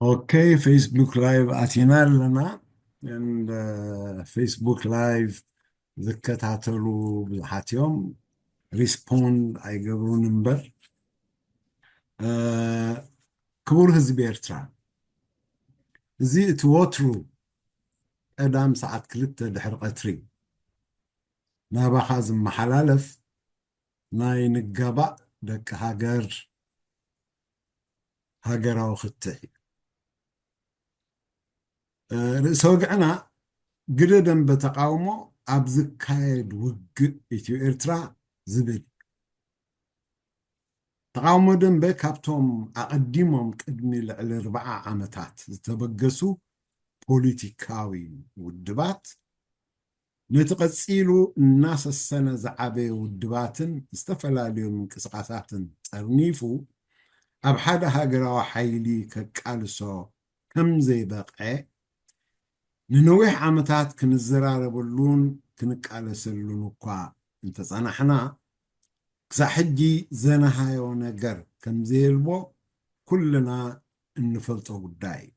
ኦኬ፣ ፌስቡክ ላይቭ ኣቲና ኣለና። እንደ ፌስቡክ ላይቭ ዝከታተሉ ብዙሓት እዮም። ሪስፖንድ ኣይገብሩን እምበር፣ እ፣ ክቡር ህዝቢ ኤርትራ፣ እዚ እቲ ወትሩ ቀዳም ሰዓት ክልተ ድሕሪ ቀትሪ ናባኻ ዝመሓላለፍ ናይ ንጋባእ ደቂ ሃገር ሃገራዊ ክትዕ እዩ። እ፣ ርእሰ ወግዕና ግደ ደንበ ተቃውሞ ኣብ ዝካየድ ውግእ ኢትዮ ኤርትራ ዝብል እዩ። ተቃውሞ ደንበ ካብቶም ኣቐዲሞም ቅድሚ ልዕሊ ኣርብዓ ዓመታት ዝተበገሱ ፖሊቲካዊ ውድባት ነቲ ቀጺሉ እናሰሰነ ዝዓበየ ውድባትን ዝተፈላለዩ ምንቅስቃሳትን ጠርኒፉ ኣብ ሓደ ሃገራዊ ሓይሊ ከቃልሶ ከም ዘይበቕዐ ንነዊሕ ዓመታት ክንዘራረበሉን ክንቃለሰሉን እኳ እንተጸናሕና፣ ክሳዕ ሕጂ ዘነሃዮ ነገር ከም ዘየልቦ ኩልና እንፈልጦ ጉዳይ እዩ።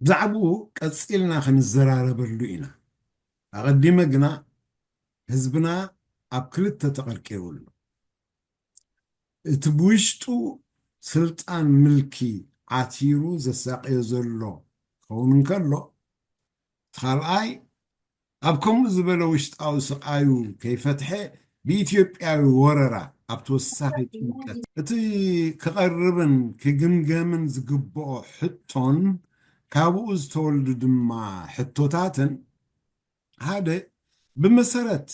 ብዛዕባኡ ቀጺልና ክንዘራረበሉ ኢና። ኣቐዲመ ግና ህዝብና ኣብ ክልተ ተቐርቂሩ ኣሎ። እቲ ብውሽጡ ስልጣን ምልኪ ዓቲሩ ዘሳቕዮ ዘሎ ክኸውን እንከሎ፣ እቲ ካልኣይ ኣብ ከምኡ ዝበለ ውሽጣዊ ስቓዩ ከይፈትሐ ብኢትዮጵያዊ ወረራ ኣብ ተወሳኺ ጭንቀት። እቲ ክቐርብን ክግምገምን ዝግብኦ ሕቶን ካብኡ ዝተወልዱ ድማ ሕቶታትን ሓደ ብመሰረት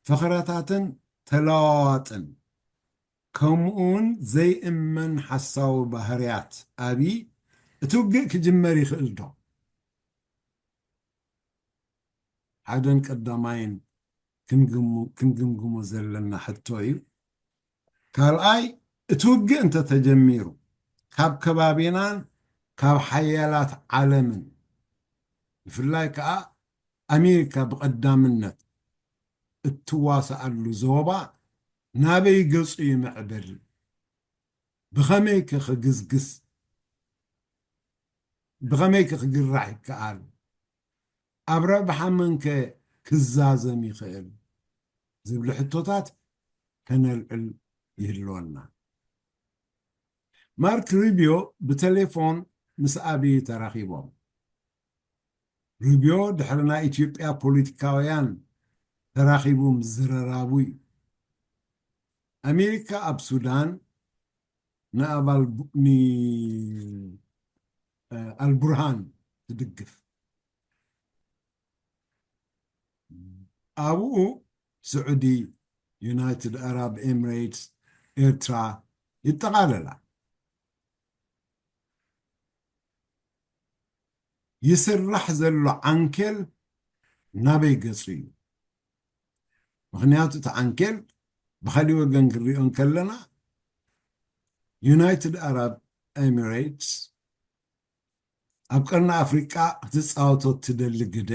ፈኸራታትን ተለዋዋጥን ከምኡውን ዘይእመን ሓሳዊ ባህርያት ኣብይ እቲ ውግእ ክጅመር ይኽእል ዶ? ሓደን ቀዳማይን ክንግሙ-፣ ክንግምግሞ ዘለና ሕቶ እዩ። ካልኣይ፣ እቲ ውግእ እንተተጀሚሩ ካብ ከባቢናን ካብ ሓያላት ዓለምን ብፍላይ ከኣ ኣሜሪካ ብቐዳምነት እትዋስኣሉ ዞባ ናበይ ገጹ ይምዕብል? ብኸመይ ከ ክግስግስ? ብኸመይ ከ ክግራሕ ይከኣል? ኣብ ረብሓ መን ከ ክዛዘም ይኽእል? ዝብሉ ሕቶታት ከነልዕል ይህልወና። ማርክ ሩቢዮ ብቴሌፎን ምስ ኣብይ ተራኺቦም። ሩቢዮ ድሕሪ ናይ ኢትዮጵያ ፖለቲካውያን ተራኺቡ ምዝርራቡ እዩ። ኣሜሪካ ኣብ ሱዳን ንኣባል ቡ-፣ ን-፣ ኣልቡርሃን ትድግፍ። ኣብኡ ስዑዲ፣ ዩናይትድ ኣረብ ኤምሬትስ፣ ኤርትራ ይጠቓለላ። ይስራሕ ዘሎ ዓንኬል ናበይ ገጹ እዩ? ምኽንያቱ እቲ ዓንኬል ብኻሊእ ወገን ክንሪኦ እንከለና ዩናይትድ ኣረብ ኤሚሬትስ ኣብ ቀርኒ ኣፍሪቃ ክትጻወቶ እትደሊ ግደ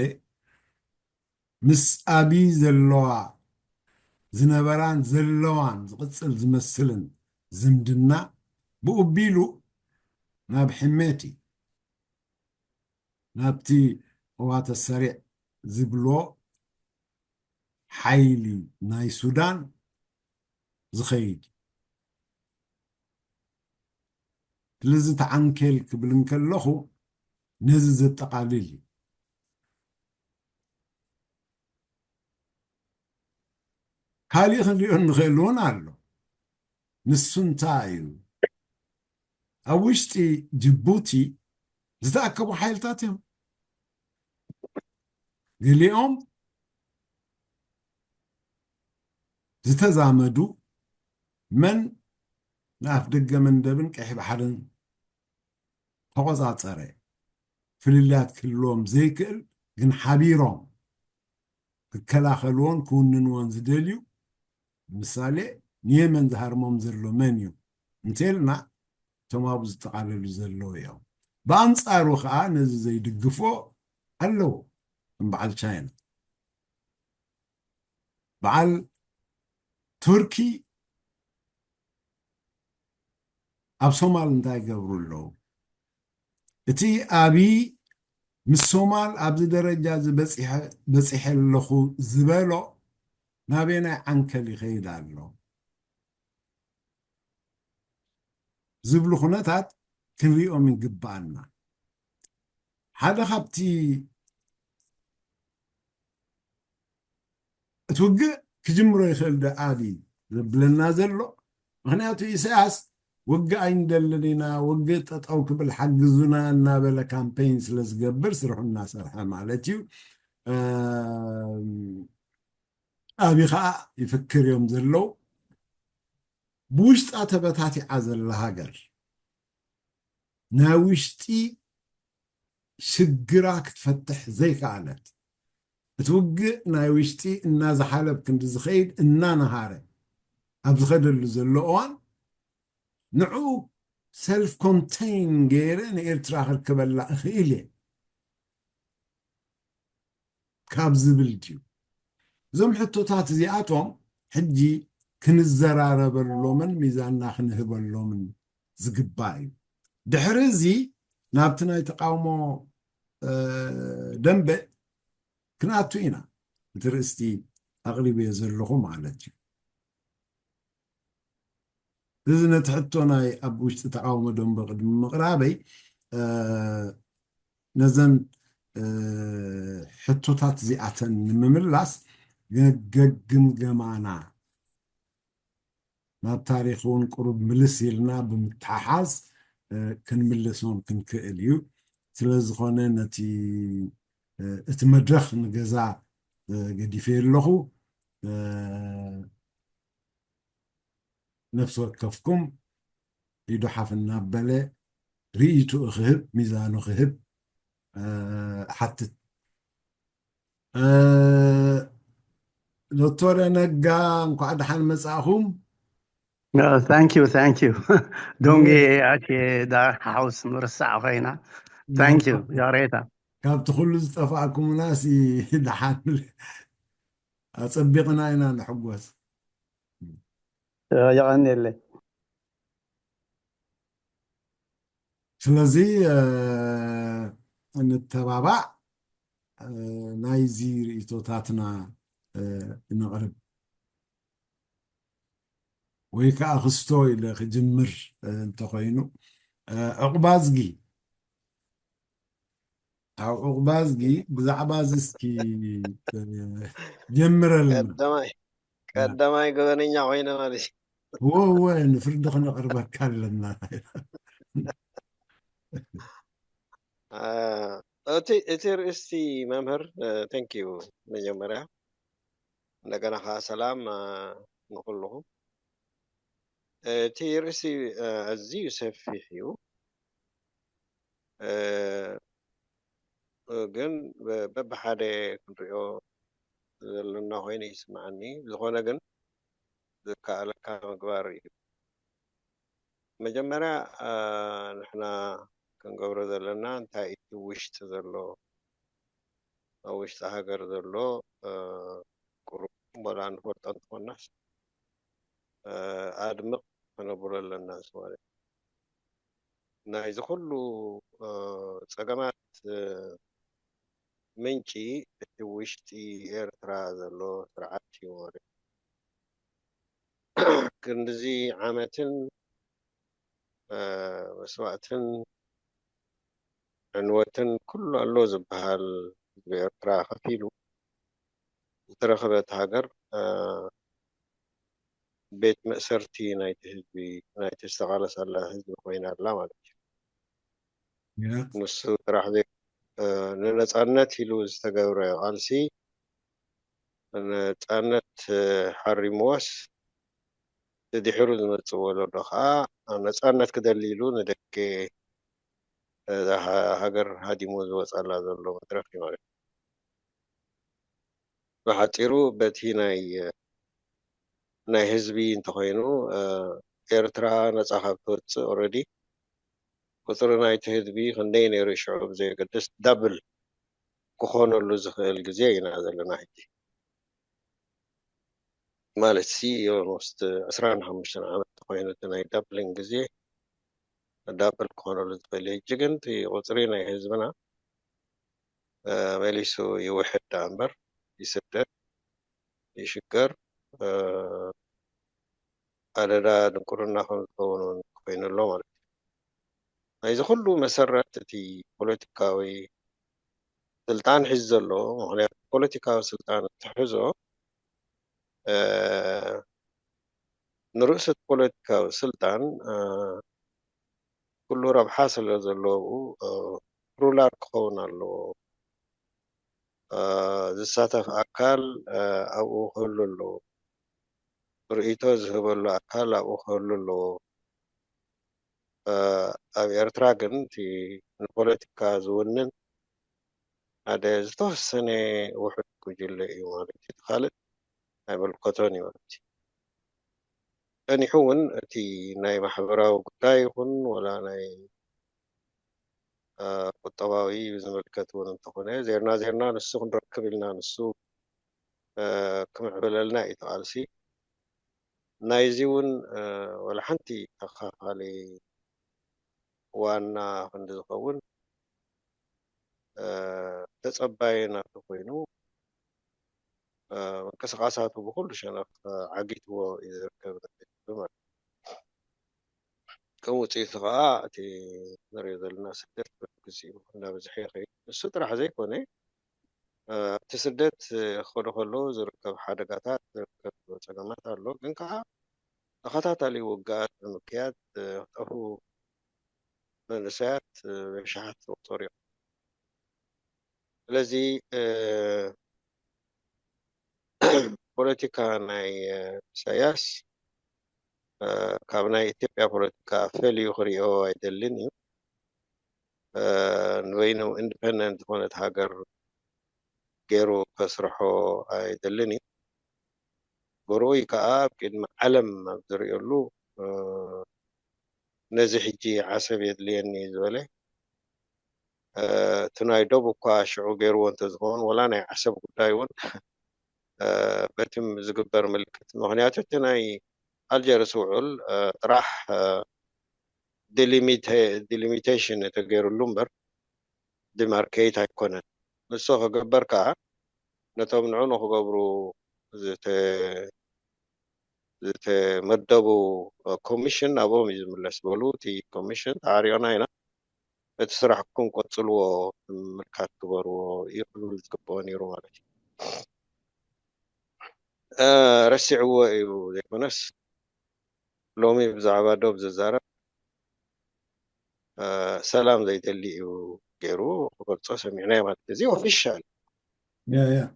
ምስ ኣብይ ዘለዋ ዝነበራን ዘለዋን ዝቕጽል ዝመስልን ዝምድና ብኡ ኣቢሉ ናብ ሕሜት እዩ። ናብቲ ቅዋተ ሰሪዕ ዝብሎ ሓይሊ ናይ ሱዳን ዝኸይድ። ስለዚ እቲ ዓንኬል ክብል እንከለኹ ነዚ ዘጠቓልል እዩ። ካሊእ ክንሪኦ እንኽእል እውን ኣሎ። ንሱ እንታይ እዩ? ኣብ ውሽጢ ጅቡቲ ዝተኣከቡ ሓይልታት እዮም። ገሊኦም ዝተዛመዱ፣ መን ንኣፍ ደገ መንደብን ቀይሕ ባሕርን ተቆጻጸረ፣ ፍልልያት ክህልዎም ዘይክእል ግን ሓቢሮም ክከላኸልዎን ክውንንዎን ዝደልዩ፣ ምሳሌ ንየመን ዝሃርሞም ዘሎ መን እዩ እንተልና፣ እቶም ኣብኡ ዝጠቓለሉ ዘለዉ እዮም። ብኣንጻሩ ኸኣ ነዚ ዘይድግፎ ኣለዉ፣ ከም በዓል ቻይና። በዓል ቱርኪ ኣብ ሶማል እንታይ ይገብሩ ኣለዉ? እቲ ኣብይ ምስ ሶማል ኣብዚ ደረጃ እዚ በፂሐ ኣለኹ ዝበሎ ናበየናይ ዓንከል ይኸይድ ኣሎ ዝብሉ ኩነታት ክንሪኦም ይግብኣና። ሓደ ካብቲ እቲ ውግእ ክጅምሮ ይኽእል ዶ ኣብይ ዘብለና ዘሎ? ምኽንያቱ ኢሳያስ ውግእ ኣይንደልን ኢና፣ ውግእ ጠጠው ክብል ሓግዙና እናበለ ካምፔይን ስለ ዝገብር ስርሑ እናሰርሐ ማለት እዩ። ኣብይ ከዓ ይፍክር እዮም ዘለዉ። ብውሽጣ ተበታቲዓ ዘላ ሃገር ናይ ውሽጢ ሽግራ ክትፈትሕ ዘይከኣለት፣ እቲ ውግእ ናይ ውሽጢ እናዝሓለብ ክንዲ ዝኸይድ እናነሃረ ኣብ ዝኸደሉ ዘሎ እዋን ንዕኡ ሰልፍ ኮንቴን ገይረ ንኤርትራ ክርከበላ እኽእል እየ ካብ ዝብል ድዩ? እዞም ሕቶታት እዚኣቶም ሕጂ ክንዘራረበሎምን ሚዛንና ክንህበሎምን ዝግባእ እዩ። ድሕሪ እዚ ናብቲ ናይ ተቃውሞ ደንበ ክንኣቱ ኢና። እቲ ርእስቲ ኣቕሪበዮ ዘለኹ ማለት እዩ። እዚ ነቲ ሕቶ ናይ ኣብ ውሽጢ ተቃውሞ ደንበ ቅድሚ ምቕራበይ ነዘን ሕቶታት እዚኣተን ንምምላስ ገግምገማና ናብ ታሪኽ እውን ቅሩብ ምልስ ኢልና ብምትሓሓዝ ክንምልሶም ክንክእል እዩ። ስለ ዝኾነ ነቲ እቲ መድረኽ ንገዛ ገዲፈ ኣለኹ። ነፍሲ ወከፍኩም ኢዱ ሓፍ እናበለ ርእይትኡ ክህብ ሚዛኑ ክህብ ሓትት። ዶክተር ነጋ እንኳዕ ደሓን መጻእኹም። Thank you, thank you. ዶንጌ ኣቼ ዳ ሓውስ ምርሳዕ ኮይና። Thank you ያሬታ። ካብቲ ኩሉ ዝጠፋእኩምና ሲ ደሓን ኣጸቢቕና ኢና ንሕጎስ። የቐንየለይ። ስለዚ ንተባባዕ ናይዚ ርእይቶታትና ነቕርብ ወይ ከዓ ክስቶ ኢለ ክጅምር እንተኮይኑ ዕቑባዝጊ ኣብ ዕቑባዝጊ ብዛዕባ እዚ እስኪ ጀምረልና። ቀዳማይ ገበነኛ ኮይነ ማለት እዩ። እወ እወ ንፍርዲ ክነቕርበካ ኣለና። እቲ እቲ ርእስቲ መምህር thank you መጀመርያ እንደገና ከዓ ሰላም ንኩልኹም። እቲ ርእሲ ኣዝዩ ሰፊሕ እዩ። ግን በብሓደ ክንሪኦ ዘለና ኮይኑ ይስምዓኒ። ዝኾነ ግን ዝከኣለካ ምግባር እዩ። መጀመርያ ንሕና ክንገብሮ ዘለና እንታይ እቲ ውሽጢ ዘሎ ኣብ ውሽጢ ሃገር ዘሎ ቁሩብ ወላ ንፈልጦ እንተኾናስ ኣድምቕ ከነብሎ ኣለና ማለት ናይዚ ኩሉ ፀገማት ምንጪ እቲ ውሽጢ ኤርትራ ዘሎ ስርዓት እዩ ማለት ክንድዚ ዓመትን መስዋእትን ዕንወትን ኩሉ ኣሎ ዝበሃል ህዝቢ ኤርትራ ከፊሉ ዝተረኸበት ሃገር ቤት መእሰርቲ ናይቲ ህዝቢ ናይቲ ዝተቓለሰላ ህዝቢ ኮይና ኣላ ማለት እዩ። ንሱ ጥራሕ ዘይ ንነፃነት ኢሉ ዝተገብረ ቃልሲ ነፃነት ሓሪምዎስ ድድሕሩ ዝመፅእ ወለዶ ከዓ ነፃነት ክደሊ ኢሉ ንደገ እዛ ሃገር ሃዲሙ ዝወፀላ ዘሎ መድረክ እዩ ማለት እዩ። ብሓፂሩ በቲ ናይ ናይ ህዝቢ እንተኮይኑ ኤርትራ ነፃ ካብ ትወፅእ already ቁፅሪ ናይቲ ህዝቢ ክንደይ ነይሩ ሽዑ ብዘየገድስ ዳብል ክኾነሉ ዝኽእል ግዜ ኢና ዘለና ሕጂ። ማለት ሲ almost ዕስራን ሓሙሽተን ዓመት ተኮይኑ እቲ ናይ ዳብሊንግ ግዜ ዳብል ክኾነሉ ዝኽእል እዩ። ሕጂ ግን እቲ ቁፅሪ ናይ ህዝብና መሊሱ ይውሕድ ደኣ እምበር ይስደድ፣ ይሽገር፣ ኣደዳ ድንቁርና ከም ዝኸውን እውን ኮይኑ ኣሎ ማለት እዩ። ናይዚ ኩሉ መሰረት እቲ ፖለቲካዊ ስልጣን ሒዙ ዘሎ። ምኽንያቱ ፖለቲካዊ ስልጣን እትሕዞ ንርእሱ እቲ ፖለቲካዊ ስልጣን ኩሉ ረብሓ ስለ ዘለዎ ፕሉራል ክኸውን ኣለዎ። ዝሳተፍ ኣካል ኣብኡ ክህሉ ኣለዎ። ርእይቶ ዝህበሉ ኣካል ኣብኡ ክህሉ ኣለዎ። ኣብ ኤርትራ ግን እቲ ንፖለቲካ ዝውንን ሓደ ዝተወሰነ ውሑድ ጉጅለ እዩ ማለት እዩ። ካልእ ኣይምልከቶን እዩ ማለት እዩ። ጸኒሑ እውን እቲ ናይ ማሕበራዊ ጉዳይ ይኹን ወላ ናይ ቁጠባዊ ዝምልከት እውን እንተኾነ ዜርና ዜርና ንሱ ክንረክብ ኢልና ንሱ ክምዕብለልና እዩ ተቓልሲ። ናይዚ እውን ወላ ሓንቲ ተኻፋሊ ዋና ክንዲ ዝኸውን ተጸባይ ናቱ ኮይኑ ምንቅስቃሳቱ ብኩሉ ሸነኽ ዓጊትዎ እዩ ዝርከብ ማለት። ከም ውፅኢቱ ከዓ እቲ ንሪኦ ዘለና ስደት በብግዚኡ እንዳበዝሐ ይኸይድ። ንሱ ጥራሕ ዘይኮነ ኣብቲ ስደት ክኸዱ ከለዉ ዝርከብ ሓደጋታት ዝርከብ ፀገማት ኣሎ። ግን ከዓ ተኸታታሊ ውግኣት ብምክያድ ክጠፍኡ መንእሰያት ብኣሽሓት ዝቑፀሩ እዮም። ስለዚ ፖለቲካ ናይ ኢሳያስ ካብ ናይ ኢትዮጵያ ፖለቲካ ፈልዩ ክሪኦ ኣይደልን እዩ። ንበይኑ ኢንዲፐንደንት ዝኾነት ሃገር ገይሩ ከስርሖ ኣይደልን እዩ። ብርኡይ ከዓ ኣብ ቅድሚ ዓለም ኣብ ዝርእየሉ ነዚ ሕጂ ዓሰብ የድልየኒ ዝበለ እቲ ናይ ዶብ እኳ ሽዑ ገይርዎ እንተዝኸውን ወላ ናይ ዓሰብ ጉዳይ እውን በቲ ዝግበር ምልክት ምክንያቱ እቲ ናይ ኣልጀርስ ውዑል ጥራሕ ዲሊሚቴሽን ተገይሩሉ እምበር ዲማርኬት ኣይኮነን። ንሱ ክግበር ከዓ ነቶም ንዕኡ ክገብሩ ዝተመደቡ ኮሚሽን ናብኦም እዩ ዝምለስ። በሉ እቲ ኮሚሽን ተዓሪቕና ኢና፣ እቲ ስራሕኩም ቀፅልዎ፣ ምልካት ግበርዎ፣ ይኽብሉ ዝግብኦ ነይሩ ማለት እዩ። ረሲዕዎ እዩ ዘይኮነስ ሎሚ ብዛዕባ ዶብ ዝዛረብ ሰላም ዘይደሊ እዩ ገይሩ ክገልፆ ሰሚዕናዮ ማለት እዚ ኦፊሻል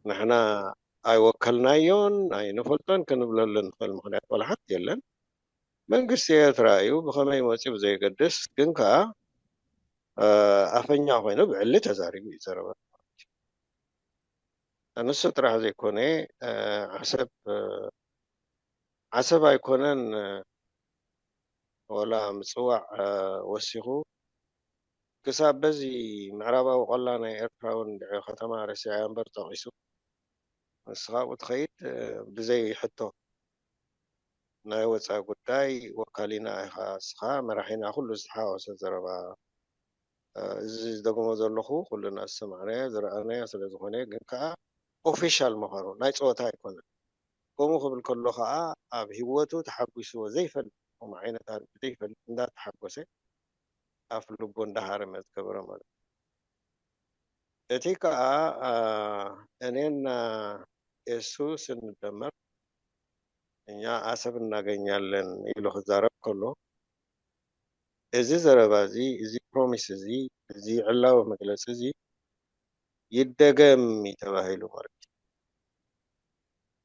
ንሕና ኣይወከልናዮን ኣይንፈልጦን ክንብለሉ ንኽእል ምክንያት ዋላ ሓንቲ የለን። መንግስቲ ኤርትራ እዩ ብኸመይ መፂኡ ብዘየገድስ ግን ከዓ ኣፈኛ ኮይኑ ብዕሊ ተዛሪቡ እዩ ዘረባ። ንሱ ጥራሕ ዘይኮነ ዓሰብ ዓሰብ ኣይኮነን ወላ ምፅዋዕ ወሲኹ ክሳብ በዚ ምዕራባዊ ቆላ ናይ ኤርትራ እውን ድዒ ከተማ ረሲዓያ እምበር ጠቒሱ ንስኻ ኣብኡ ትኸይድ ብዘይ ሕቶ ናይ ወፃኢ ጉዳይ ወካሊና ኢኻ እስኻ መራሒና ኩሉ ዝተሓዋወሰ ዘረባ እዚ ዝደግሞ ዘለኹ ኩልና ዝሰማዕናዮ ዝረኣናዮ ስለ ዝኾነ ግን ከዓ ኦፊሻል ምዃኑ ናይ ፀወታ ኣይኮነን። ከምኡ ክብል ከሎ ከዓ ኣብ ህይወቱ ተሓጒስዎ ዘይፈልጥ ከምኡ ዓይነት ኣርእስቲ ዘይፈልጥ እንዳተሓጎሰ ኣፍ ልቡ እንዳሃረመ ዝገበረ ማለት እዩ። እቲ ከዓ እኔና እሱ ስንደመር እኛ አሰብ እናገኛለን ኢሉ ክዛረብ ከሎ እዚ ዘረባ እዚ እዚ ፕሮሚስ እዚ እዚ ዕላዊ መግለፂ እዚ ይደገም እዩ ተባሂሉ ማለት እዩ።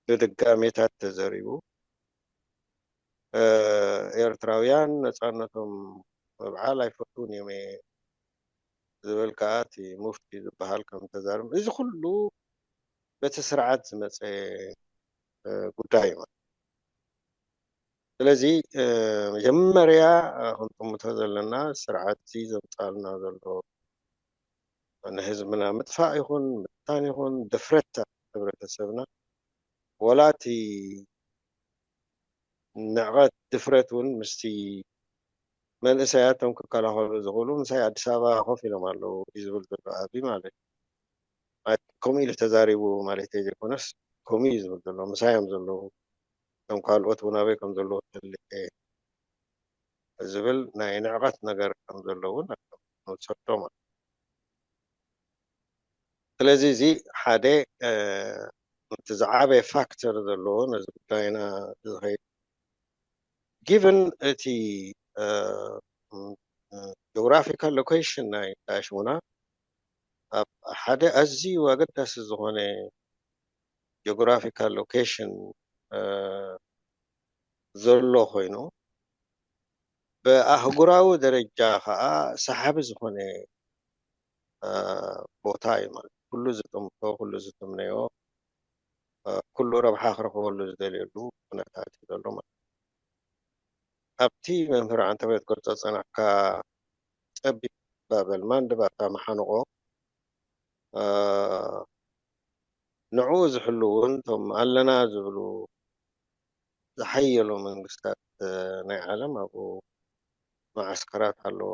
ብድጋሜታት ተዘሪቡ ኤርትራውያን ነፃነቶም ምብዓል ኣይፈትዉን እዮም ዝብል ከዓ እቲ ሙፍቲ ዝበሃል ከም ተዛርም እዚ ኩሉ በቲ ስርዓት ዝመፀ ጉዳይ እዩ። ስለዚ መጀመርያ ክንጥምቶ ዘለና ስርዓት እዚ ዘምፃልና ዘሎ ንህዝብና ምጥፋእ ይኹን ምጥታን ይኹን ድፍረት ሕብረተሰብና ወላ እቲ ንዕቐት ድፍረት እውን ምስቲ መንእሰያት እቶም ክከላኸሉ ዝኽእሉ ምሳይ ኣዲስ ኣበባ ኮፍ ኢሎም ኣለዉ እዩ ዝብል ዘሎ ኣቢ ማለት እዩ። ከምኡ ኢሉ ተዛሪቡ ማለት ዘይኮነስ፣ ከምኡ እዩ ዝብል ዘሎ፣ ምሳይ እዮም ዘለዉ። እቶም ካልኦት እውን ኣበይ ከም ዘለዉ ፈልጥ እየ ዝብል ናይ ንዕቐት ነገር ከም ዘለዉ ንወሰዶ ማለት እዩ። ስለዚ እዚ ሓደ እቲ ዝዓበየ ፋክተር ዘለዎ ነዚ ጉዳይና ዝኸይድ፣ ጊቨን እቲ ጂኦግራፊካል ሎኬሽን ናይ ዳሽሙና ኣብ ሓደ ኣዝዩ ኣገዳሲ ዝኾነ ጂኦግራፊካል ሎኬሽን ዘሎ ኮይኑ፣ ብኣህጉራዊ ደረጃ ከዓ ሰሓቢ ዝኾነ ቦታ እዩ ማለት ኩሉ ዝጥምቶ፣ ኩሉ ዝትምነዮ፣ ኩሉ ረብሓ ክረኽበሉ ዝደልየሉ ኩነታት እዩ ዘሎ ማለት። ኣብቲ መምህር ዓንተበት ቅርጸ ጸናሕካ ጸቢብ ባበል ማንድብ ኣብታ መሓንቆ ንዕኡ ዝሕሉ እውን እቶም ኣለና ዝብሉ ዝሓየሉ መንግስታት ናይ ዓለም ኣብኡ መዓስከራት ኣለዎ።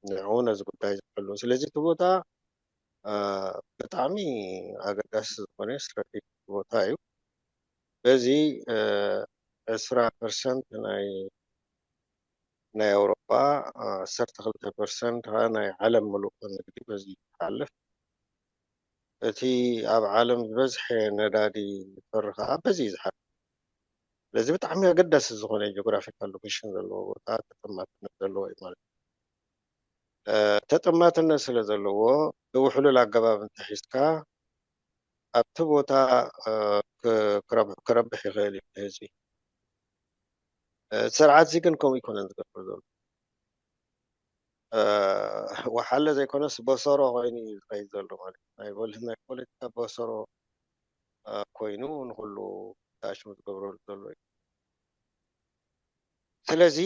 ንዕኡ ነዚ ጉዳይ ዝሕሉ። ስለዚ እቲ ቦታ ብጣዕሚ ኣገዳሲ ዝኾነ ስትራቴጂክ ቦታ እዩ። በዚ ዕስራ ፐርሰንት ናይ ናይ ኣውሮጳ፣ ዓሰርተ ክልተ ፐርሰንት ከዓ ናይ ዓለም ምሉእ ንግዲ በዚ ይሓልፍ። እቲ ኣብ ዓለም ዝበዝሐ ነዳዲ ዝፈሪ ከዓ በዚ እዩ ዝሓልፍ። ስለዚ ብጣዕሚ ኣገዳሲ ዝኾነ ጂኦግራፊካል ሎኬሽን ዘለዎ ቦታ ተጠማትነት ዘለዎ እዩ ማለት እዩ። ተጠማትነት ስለ ዘለዎ ብውሕሉል ኣገባብ እንተሒዝካ ኣብቲ ቦታ ክረብሕ ይኽእል እዩ ህዝቢ። እቲ ስርዓት እዚ ግን ከምኡ ኣይኮነን ዝገብር ዘሎ። ወሓለ ዘይኮነስ በሰሮ ኮይኑ እዩ ዝኸይድ ዘሎ ማለት እዩ። ናይ ፖለቲካ በሰሮ ኮይኑ ንኩሉ ተኣሽሙ ዝገብረሉ ዘሎ እዩ። ስለዚ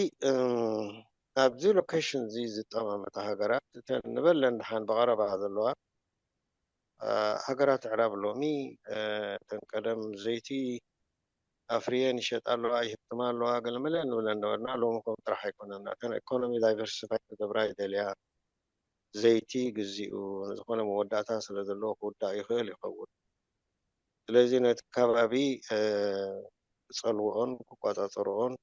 ኣብዚ ሎኬሽን እዚ ዝጠማመታ ሃገራት እተን ንበለን ደሓን ብቐረባ ዘለዋ ሃገራት ኣዕራብ ሎሚ እተን ቀደም ዘይቲ ኣፍርየን ይሸጣ ኣለዋ፣ ይህብትማ ኣለዋ፣ ገለመለ ንብለን ነበርና። ሎሚ ከምኡ ጥራሕ ኣይኮነና። እተን ኢኮኖሚ ዳይቨርሲፋይ ክገብራ ይደልያ። ዘይቲ ግዚኡ ንዝኾነ መወዳእታ ስለ ዘለዎ ክውዳእ ይኽእል ይኸውን። ስለዚ ነቲ ከባቢ ክጸልውኦን ክቆጻጸርኦን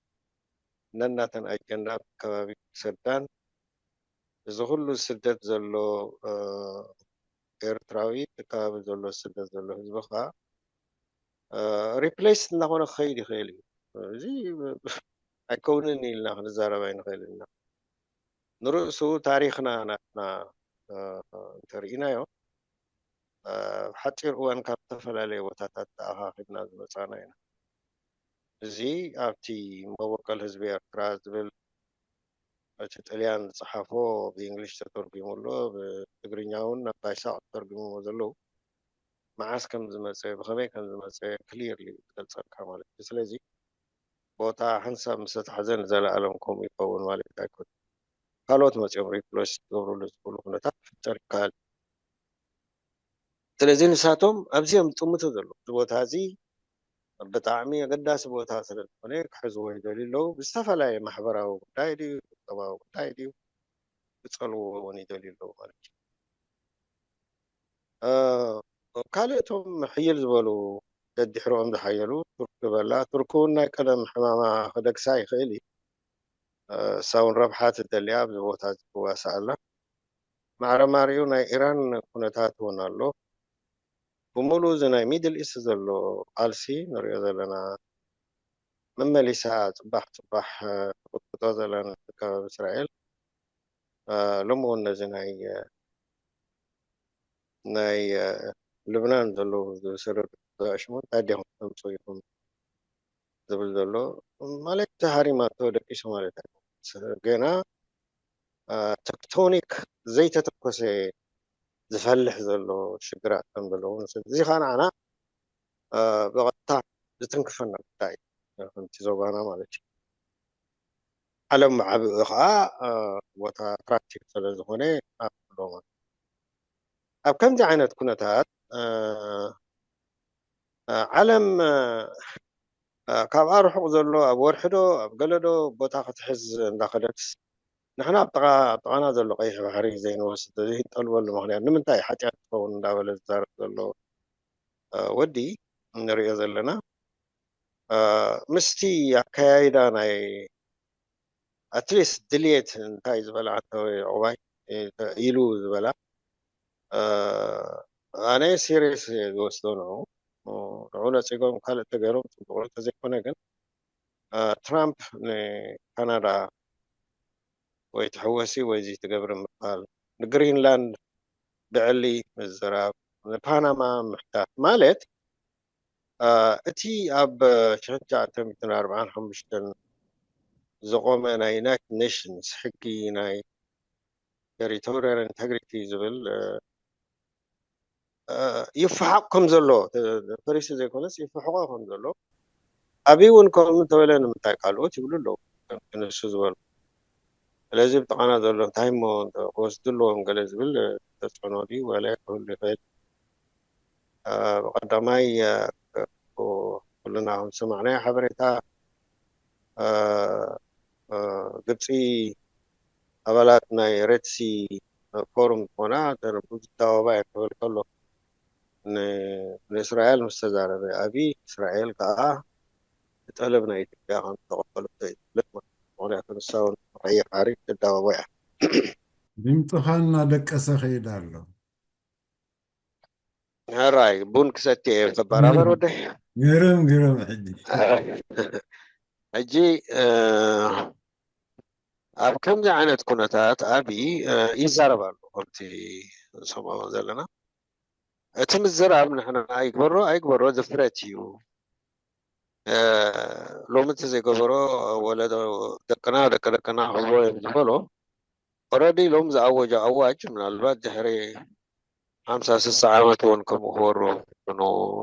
ነናተን ኣጀንዳ ኣብቲ ከባቢ ክሰዳን እዚ ኩሉ ስደት ዘሎ ኤርትራዊ እቲ ከባቢ ዘሎ ስደት ዘሎ ህዝቢ ከዓ ሪፕሌስ እናኾነ ክኸይድ ይኽእል እዩ። እዚ ኣይከውንን ኢልና ክንዛረብ ኣይንኽእል ኢና። ንርእሱ ታሪኽና ናትና እንተርኢናዮ ኣብ ሓፂር እዋን ካብ ዝተፈላለየ ቦታታት ተኣኻኺብና ዝመፃና ኢና። እዚ ኣብቲ መበቆል ህዝቢ ኤርትራ ዝብል እቲ ጥልያን ዝፀሓፎ ብእንግሊሽ ተተርጉሙ ኣሎ፣ ብትግርኛ እውን ናብ ባይሳቅ ተተርጉምዎ ዘለዉ መዓስ ከም ዝመፀ ብኸመይ ከም ዝመፀ ክሊርሊ ዝገልፀልካ ማለት እዩ። ስለዚ ቦታ ሓንሳብ ምስ ተታሕዘ ንዘለኣለም ከምኡ ይኸውን ማለት ኣይኮን። ካልኦት መፂኦም ሪፕሌስ ክገብርሉ ዝኽእሉ ኩነታት ክፍጠር ይከኣል። ስለዚ ንሳቶም ኣብዚኦም ዝጥምቱ ዘለዉ እዚ ቦታ እዚ ብጣዕሚ ኣገዳሲ ቦታ ስለ ዝኾነ ክሕዝዎ ይደልዩ ኣለዉ። ብዝተፈላለየ ማሕበራዊ ጉዳይ ድዩ ቁጠባዊ ጉዳይ ድዩ ክፀልዎ እውን ይደልዩ ኣለዉ ማለት እዩ። ካልእ እቶም ሕይል ዝበሉ ደድሕሮኦም ዝሓየሉ ቱርክ በላ። ቱርክ እውን ናይ ቀደም ሕማማ ክደግሳ ይኽእል እዩ። እሳ እውን ረብሓ ትደልያ ኣብዚ ቦታ እዚ ትዋሳእ ኣላ። ማዕረ ማሪኡ ናይ ኢራን ኩነታት እውን ኣሎ። ብምሉኡ እዚ ናይ ሚድል ኢስት ዘሎ ቃልሲ ንሪኦ ዘለና መመሊሳ ፅባሕ ፅባሕ ትቕጥቅጦ ዘለና ከባቢ እስራኤል ሎሚ እውን ነዚ ናይ ናይ ልብናን ዘለዉ ዝስርር ኣሽሙ እንታይ ዲኹም ተምፅኡ ኢኹም ዝብል ዘሎ ማለት ተሃሪማቶ ደቂሱ ማለት ኣይኮነን። ገና ተክቶኒክ ዘይተተኮሰ ዝፈልሕ ዘሎ ሽግራት ከም ዘለዉ ንስል እዚ ከዓ ንዓና ብቐጥታ ዝትንክፈና ጉዳይ ከምቲ ዞባና ማለት እዩ። ዓለም ብዓቢኡ ከዓ ቦታ ፕራክቲክ ስለ ዝኾነ ኣብሎማ ኣብ ከምዚ ዓይነት ኩነታት ዓለም ካብኣ ርሑቕ ዘሎ ኣብ ወርሒ ዶ ኣብ ገለ ዶ ቦታ ክትሕዝ እንዳኸደት ንሕና ኣብ ጥቓ ኣብ ጥቓና ዘሎ ቀይሕ ባሕሪ ዘይንወስድ ዘይንጠልበሉ ምኽንያት ንምንታይ ሓጢኣት ትኸውን እንዳበለ ዝዛረብ ዘሎ ወዲ ንሪኦ ዘለና ምስቲ ኣከያይዳ ናይ ኣትሊስት ድልየት እንታይ ዝበላ ኣንተወይ ዕቑባይ ኢሉ ዝበላ ኣነ ሲሪየስ ዝወስዶ ንዑ ንዑ ነፂጎም ካልእ ተገይሮም ፅቡቕ እንተዘይኮነ ግን ትራምፕ ንካናዳ ወይ ትሕወሲ ወይ እዚ ትገብሪ ምባል ንግሪንላንድ ብዕሊ ምዝራብ ንፓናማ ምሕታት ማለት እቲ ኣብ ሽሕን ትሽዓተ ሚእትን ኣርባዓን ሓሙሽተን ዝቆመ ናይ ዩናይትድ ኔሽንስ ሕጊ ናይ ቴሪቶሪያል ኢንተግሪቲ ዝብል ይፈሓቕ ከም ዘሎ ፈሪሱ ዘይኮነስ ይፈሕቆ ከም ዘሎ ኣብይ እውን ከምኡ እንተበለ ንምንታይ ካልኦት ይብሉ ኣለዉ ንሱ ዝበሉ ስለዚ ብጥቓና ዘሎ እንታይ እሞ ክወስዱ ኣለዎም ገለ ዝብል ተፅዕኖ ድዩ ዋላ ክህሉ ይኽእል ብቐዳማይ ኩልና ከም ዝሰማዕናዮ ሓበሬታ ግብፂ ኣባላት ናይ ሬድሲ ፎሩም ዝኾና ተንቡ ዝዳወባ እየ ክብል ከሎ ንእስራኤል ምስ ተዛረበ ኣብይ እስራኤል ከዓ ብጠለብ ናይ ኢትዮጵያ ከም ዝተቐበለቶ እዩ ዝፍለጥ ማለት እዩ። ምክንያቱ ንሳ እውን ቀይሕ ባሕሪ ትዳወቦ እያ። ድምፅኻ እናደቀሰ ከይድ ኣሎ። ሕራይ ቡን ክሰቲ እየ ተበራበር ወደይ። ግርም ግርም ሕጂ ሕጂ ኣብ ከምዚ ዓይነት ኩነታት ኣብይ ይዛረብ ኣሎ ከምቲ ንሰምዖ ዘለና እቲ ምዝራብ ንሕና ኣይግበሮ ኣይግበሮ ድፍረት እዩ ሎሚ እቲ ዘይገበሮ ወለዶ ደቅና ደቂ ደቅና ክብሎ እዮም ዝበሎ ኦረዲ ሎም ዝኣወጆ ኣዋጅ ምናልባት ድሕሪ ሓምሳ ስሳ ዓመት እውን ከምኡ ክወሩ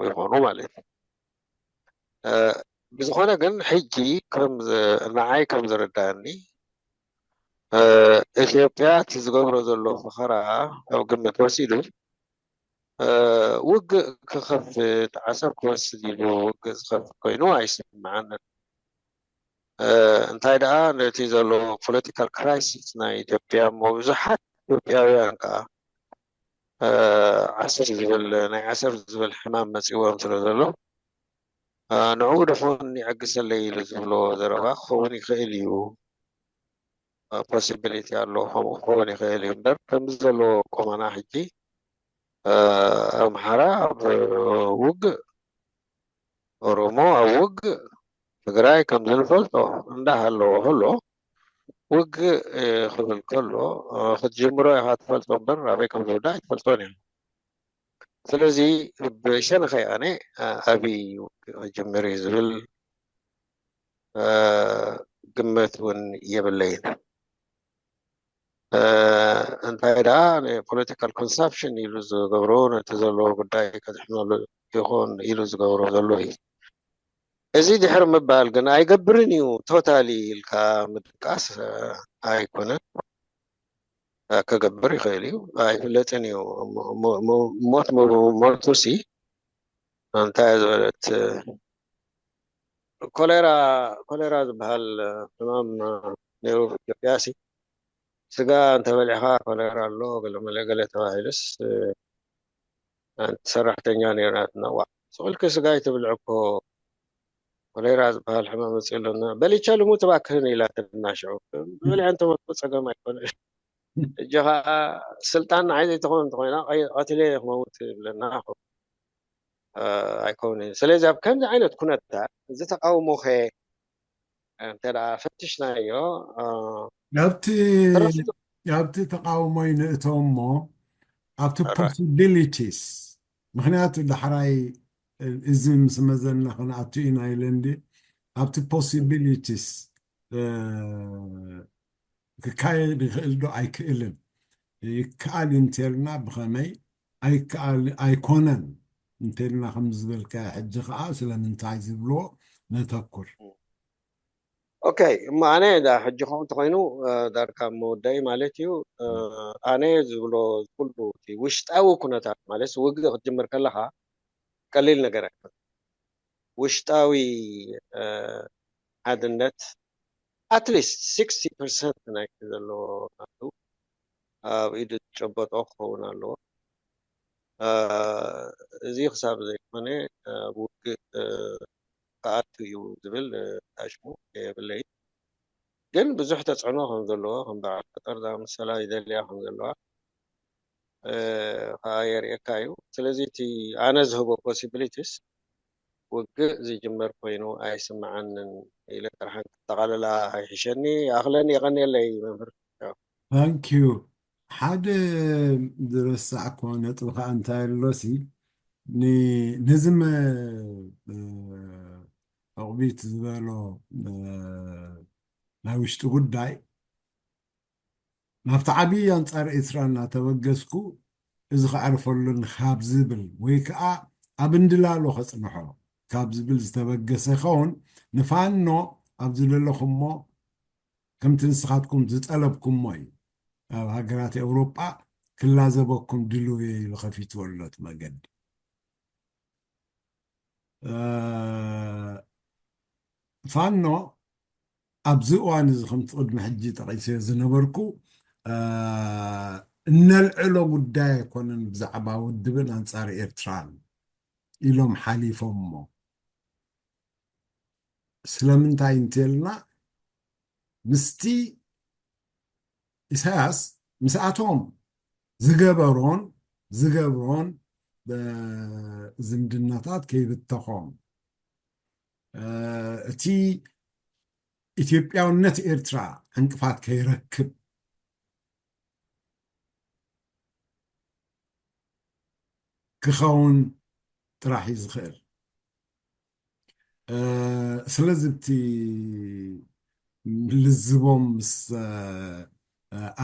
ይኾኑ ማለት እዩ ብዝኾነ ግን ሕጂ ንዓይ ከም ዝርዳእኒ ኢትዮጵያ እቲ ዝገብሮ ዘሎ ፈኸራ ኣብ ግምት ወሲዱ ውግእ ክኸፍት ዓሰብ ክወስድ ኢሉ ውግእ ዝኸፍት ኮይኑ ኣይስምዓንን እንታይ ደኣ ነቲ ዘሎ ፖለቲካል ክራይሲስ ናይ ኢትዮጵያ እሞ ብዙሓት ኢትዮጵያውያን ከዓ ዓሰብ ዝብል ናይ ዓሰብ ዝብል ሕማም መፂዎም ስለ ዘሎ ንዕኡ ደፎን ይዕግሰለይ ኢሉ ዝብሎ ዘረባ ክኸውን ይኽእል እዩ ፖሲቢሊቲ ኣሎ ከምኡ ክኸውን ይኽእል እዩ እምበር ከምዚ ዘሎ ቆመና ሕጂ ኣምሓራ ኣብ ውግእ ኦሮሞ ኣብ ውግእ ትግራይ ከም ዝንፈልጦ እንዳሃለዎ ከሎ ውግእ ክብል ከሎ ክትጅምሮ ኢኻ ትፈልጦ እምበር ኣበይ ከም ዝውዳእ ኣይትፈልጦን እዮም ስለዚ ብሸነኸይ ኣነ ኣብይ ውግእ ክጅምር እዩ ዝብል ግምት እውን የብለይን እንታይ ደኣ ንፖለቲካል ኮንሳፕሽን ኢሉ ዝገብሮ ነቲ ዘለዎ ጉዳይ ከድሕነሉ ይኹን ኢሉ ዝገብሮ ዘሎ እዩ እዚ ድሕሪ ምባል ግን ኣይገብርን እዩ ቶታሊ ኢልካ ምድቃስ ኣይኮነን ክገብር ይኽእል እዩ ኣይፍለጥን እዩ ሞት ሞቱ ሲ እንታይ ዝበለት ኮሌራ ኮሌራ ዝበሃል ሕማም ነይሩ ኢትዮጵያ ሲ ስጋ እንተበሊዕኻ ኮሌራ ኣሎ ገለመለ ገለ ተባሂሉስ ሓንቲ ሰራሕተኛ ነይራ ትነዋዕ ስቕልኪ ስጋ ይትብልዕ እኮ ኮሌራ ዝበሃል ሕማም መፅእ ኣለና በሊቻ ልሙት እባክህን ኢላትና ሽዑ በሊዐ እንተሞትኩ ፀገም ኣይኮነ እጂ ከዓ ስልጣን ንዓይ ዘይትኾን እንተኮይና ቀትለ ክመውት ይብለና ኣይኮን እዩ ስለዚ ኣብ ከምዚ ዓይነት ኩነታት እዚ ተቃውሞ ከ እንተ ፈትሽናዮ ኣብቲ ኣብቲ ተቃውሞ ይንእቶ እሞ ኣብቲ possibilities ምክንያቱ ዳሕራይ እዚ ምስ መዘና ክንኣቱ ኢና ኢለ እንዲ ኣብቲ possibilities ክካየድ ይኽእል ዶ ኣይክእልን ይከኣል እዩ እንተልና ብኸመይ ኣይከኣል ኣይኮነን እንተልና ከም ዝበልካ ሕጂ ከዓ ስለምንታይ ዝብልዎ ነተኩር ኦኬ እሞ ኣነ ሕጂ ከምኡ እንተኮይኑ ዳርካ መወዳኢ ማለት እዩ ኣነ ዝብሎ ኩሉ ውሽጣዊ ኩነታት ማለት ውግእ ክትጅምር ከለካ ቀሊል ነገር ኣይኮነ ውሽጣዊ ሓድነት at least sixty percent ናይቲ ዘለዎ ናቱ ኣብ ኢዱ ዝጨበጦ ክኸውን ኣለዎ። እዚ ክሳብ ዘይኮነ ኣብ ውግእ ክኣቱ እዩ ዝብል ኣሽሙ የብለይ። ግን ብዙሕ ተፅዕኖ ከም ዘለዎ ከም በዓል ቀጠር ዝኣመሰላ ይደልያ ከም ዘለዋ ከዓ የርእየካ እዩ። ስለዚ እቲ ኣነ ዝህቦ possibilities ውግእ ዝጅመር ኮይኑ ኣይስምዓንን ኢለ ጥርሓን ክጠቓልላ ኣይሕሸኒ። ይኣኽለኒ። የቐንየለይ መምህር። Thank you። ሓደ ዝረሳዕኮ ነጥቢ ከዓ እንታይ ኣሎሲ ን- ነዚ መ- ዕቕቢት ዝበሎ ናይ ውሽጢ ጉዳይ ናብቲ ዓብዪ ኣንጻር ኤርትራ እናተበገስኩ እዚ ከዕርፈሉን ካብ ዝብል ወይ ከዓ ኣብ እንድላሎ ከጽንሖ ካብ ዝብል ዝተበገሰ ይኸውን። ንፋኖ ኣብ ዝደለኹሞ ከምቲ ንስኻትኩም ዝጠለብኩሞ እዩ። ኣብ ሃገራት ኤውሮጳ ክላዘበኩም ድልው እየ ኢሉ ከፊትዎ ኣሎ እቲ መገዲ። ፋኖ ኣብዚ እዋን እዚ ከምቲ ቅድሚ ሕጂ ጠቒሰ ዝነበርኩ እነልዕሎ ጉዳይ ኣይኮነን ብዛዕባ ውድብን ኣንጻር ኤርትራን ኢሎም ሓሊፎሞ። ስለምንታይ እንተልና ምስቲ ኢሳያስ ምስኣቶም ዝገበሮን ዝገብሮን ዝምድናታት ከይብተኾም እቲ ኢትዮጵያውነት ኤርትራ ዕንቅፋት ከይረክብ ክኸውን ጥራሕ እዩ ዝኽእል። ስለዚ እቲ ልዝቦም ምስ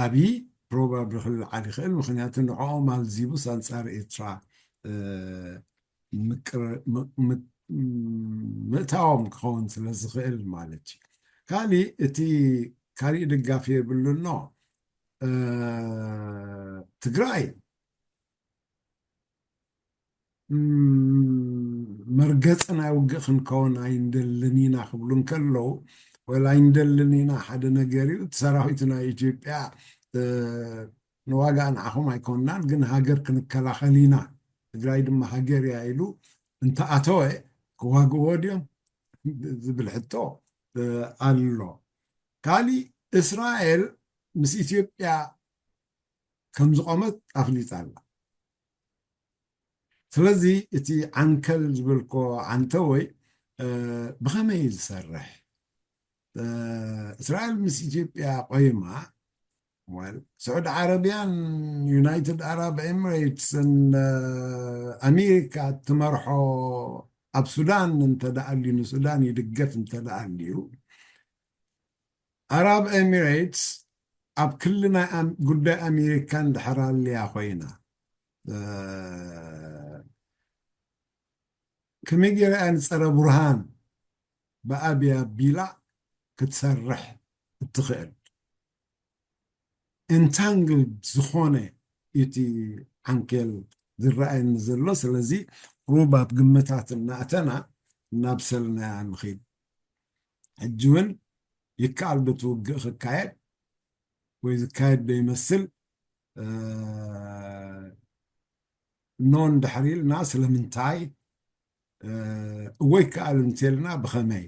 ኣብይ ፕሮባብሊ ክልዓል ይኽእል። ምክንያቱ ንዕኦም ኣልዚቡስ ኣንጻር ኤርትራ ምእታዎም ክኸውን ስለ ዝኽእል ማለት እዩ። ካሊእ እቲ ካሊእ ደጋፊ የብሉ ኣሎ። ትግራይ መርገፂ ናይ ውግእ ክንከውን ኣይንደልን ኢና ክብሉ እንከለዉ ወላ ኣይንደልን ኢና ሓደ ነገር እዩ። እቲ ሰራዊት ናይ ኢትዮጵያ ንዋጋ ንዓኹም ኣይኮንናን ግን ሃገር ክንከላኸል ኢና ትግራይ ድማ ሃገር እያ ኢሉ እንተኣተወ ክዋግእዎ ድዮም ዝብል ሕቶ ኣሎ። ካሊእ እስራኤል ምስ ኢትዮጵያ ከም ዝቆመት ኣፍሊጣ ኣላ። ስለዚ እቲ ዓንከል ዝበልኮ ዓንተወይ ብኸመይ እዩ ዝሰርሕ? እስራኤል ምስ ኢትዮጵያ ቆይማ ስዑድ ዓረብያን ዩናይትድ ኣራብ ኤምሬትስን ኣሜሪካ ትመርሖ ኣብ ሱዳን እንተደኣልዩ ንሱዳን ይድገፍ እንተደኣልዩ ኣራብ ኤሚሬትስ ኣብ ክሊ ናይ ጉዳይ ኣሜሪካ እንድሕር ኣልያ ኮይና ከመይ ገይራ እያ ንፀረ ቡርሃን ብኣብያ ቢላ ክትሰርሕ እትኽእል? ኢንታንግልድ ዝኾነ እቲ ዓንኬል ዝረኣየኒ ዘሎ። ስለዚ ሩብ ኣብ ግምታት እናእተና እናብሰልናያ ንኺድ። ሕጂ እውን ይከኣል ዶ እቲ ውግእ ክካየድ ወይ ዝካየድ ዶ ይመስል? ኖ እንድሕር ኢልና ስለምንታይ? እወ ይከኣል እንተልና ብኸመይ?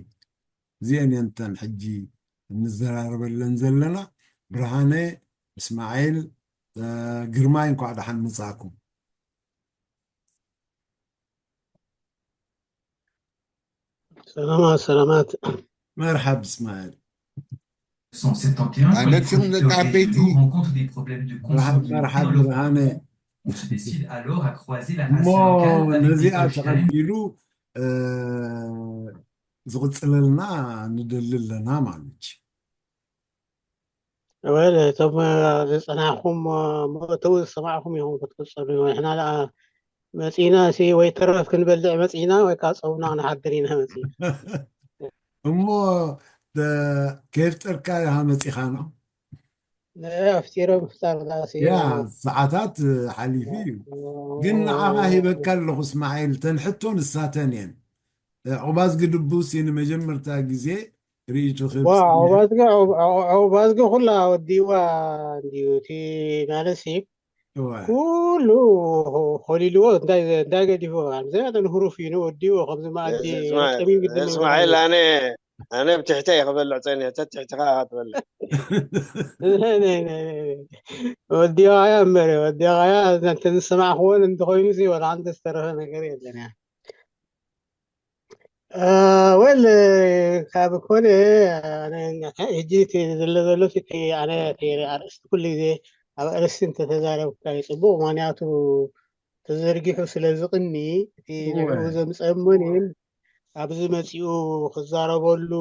እዚአን እየን እተን ሕጂ እንዘራረበለን ዘለና። ብርሃነ፣ እስማዒል፣ ግርማይ እንኳዕ ደሓን መጻእኩም። ሰላማት ሰላማት። መርሓብ እስማዒል። Sont septante et un quand les Annexion de producteurs Carpéti. régionaux rencontrent des problèmes de መርሓብ consommation. መርሓብ ብርሃነ። On se décide alors à croiser la እሞ racine locale avec des ነዚኣ originaires. ተቐቢሉ እ፣ ዝቕፅለልና ንደሊ ኣለና ማለት እዩ። ወል እቶም ዝፀናሕኩም መእተዊ ዝሰማዕኩም ኢኹም ክትቅፅሉ። ንሕና ደኣ መፂና ሲ ወይ ተረፍ ክንበልዕ መፂና ወይ ከዓ ፀውና ክንሓድር ኢና መፂና። እሞ ደ- ከየፍጠርካ ኢኻ መፂኻ ነው። ኣፍጢሮም ምፍጣር ደኣ ሲ ያ ሰዓታት ሓሊፉ እዩ። ግን ንዓኻ ሂበካ ኣለኹ እስማዒል፣ ተን ሕቶ ንሳተን እየን። ዕቑባዝ ግድቡሲ ንመጀመርታ ግዜ ርእይቱ ዋ ዕቑባዝጊ ዕቑባዝጊ ኩላ ወዲዋ እንድዩ። እቲ ማለት ሲ ኩሉ ኮሊልዎ እንታይ እንታይ ገዲፍዎ ከምዚ ንህሩፍ እዩ ወዲዎ ከምዚ መኣዲ ጠሚም ግድን እስማዒል ኣነ ኣነ ብትሕተ እየ ክበልዕ ፀኒሐ ተትሕትኻ ኢኻ ትበልዕ ወዲዋያ እምበር ወዲዋያ እንተንሰማዕክዎን እንተኮይኑ ሲ ወላ ሓንቲ ዝተረፈ ነገር የለን እያ ወል ካብ ኮነ ሕጂ ዝለ ዘሎ ኣነ ኣርእስቲ ኩሉ ግዜ ኣብ ኣርእስቲ እንተተዛረብካ ይፅቡቅ ምክንያቱ ተዘርጊሑ ስለ ዝቅኒ እቲ ንዕኡ ዘምፀሙን ኣብዚ መፂኡ ክዛረበሉ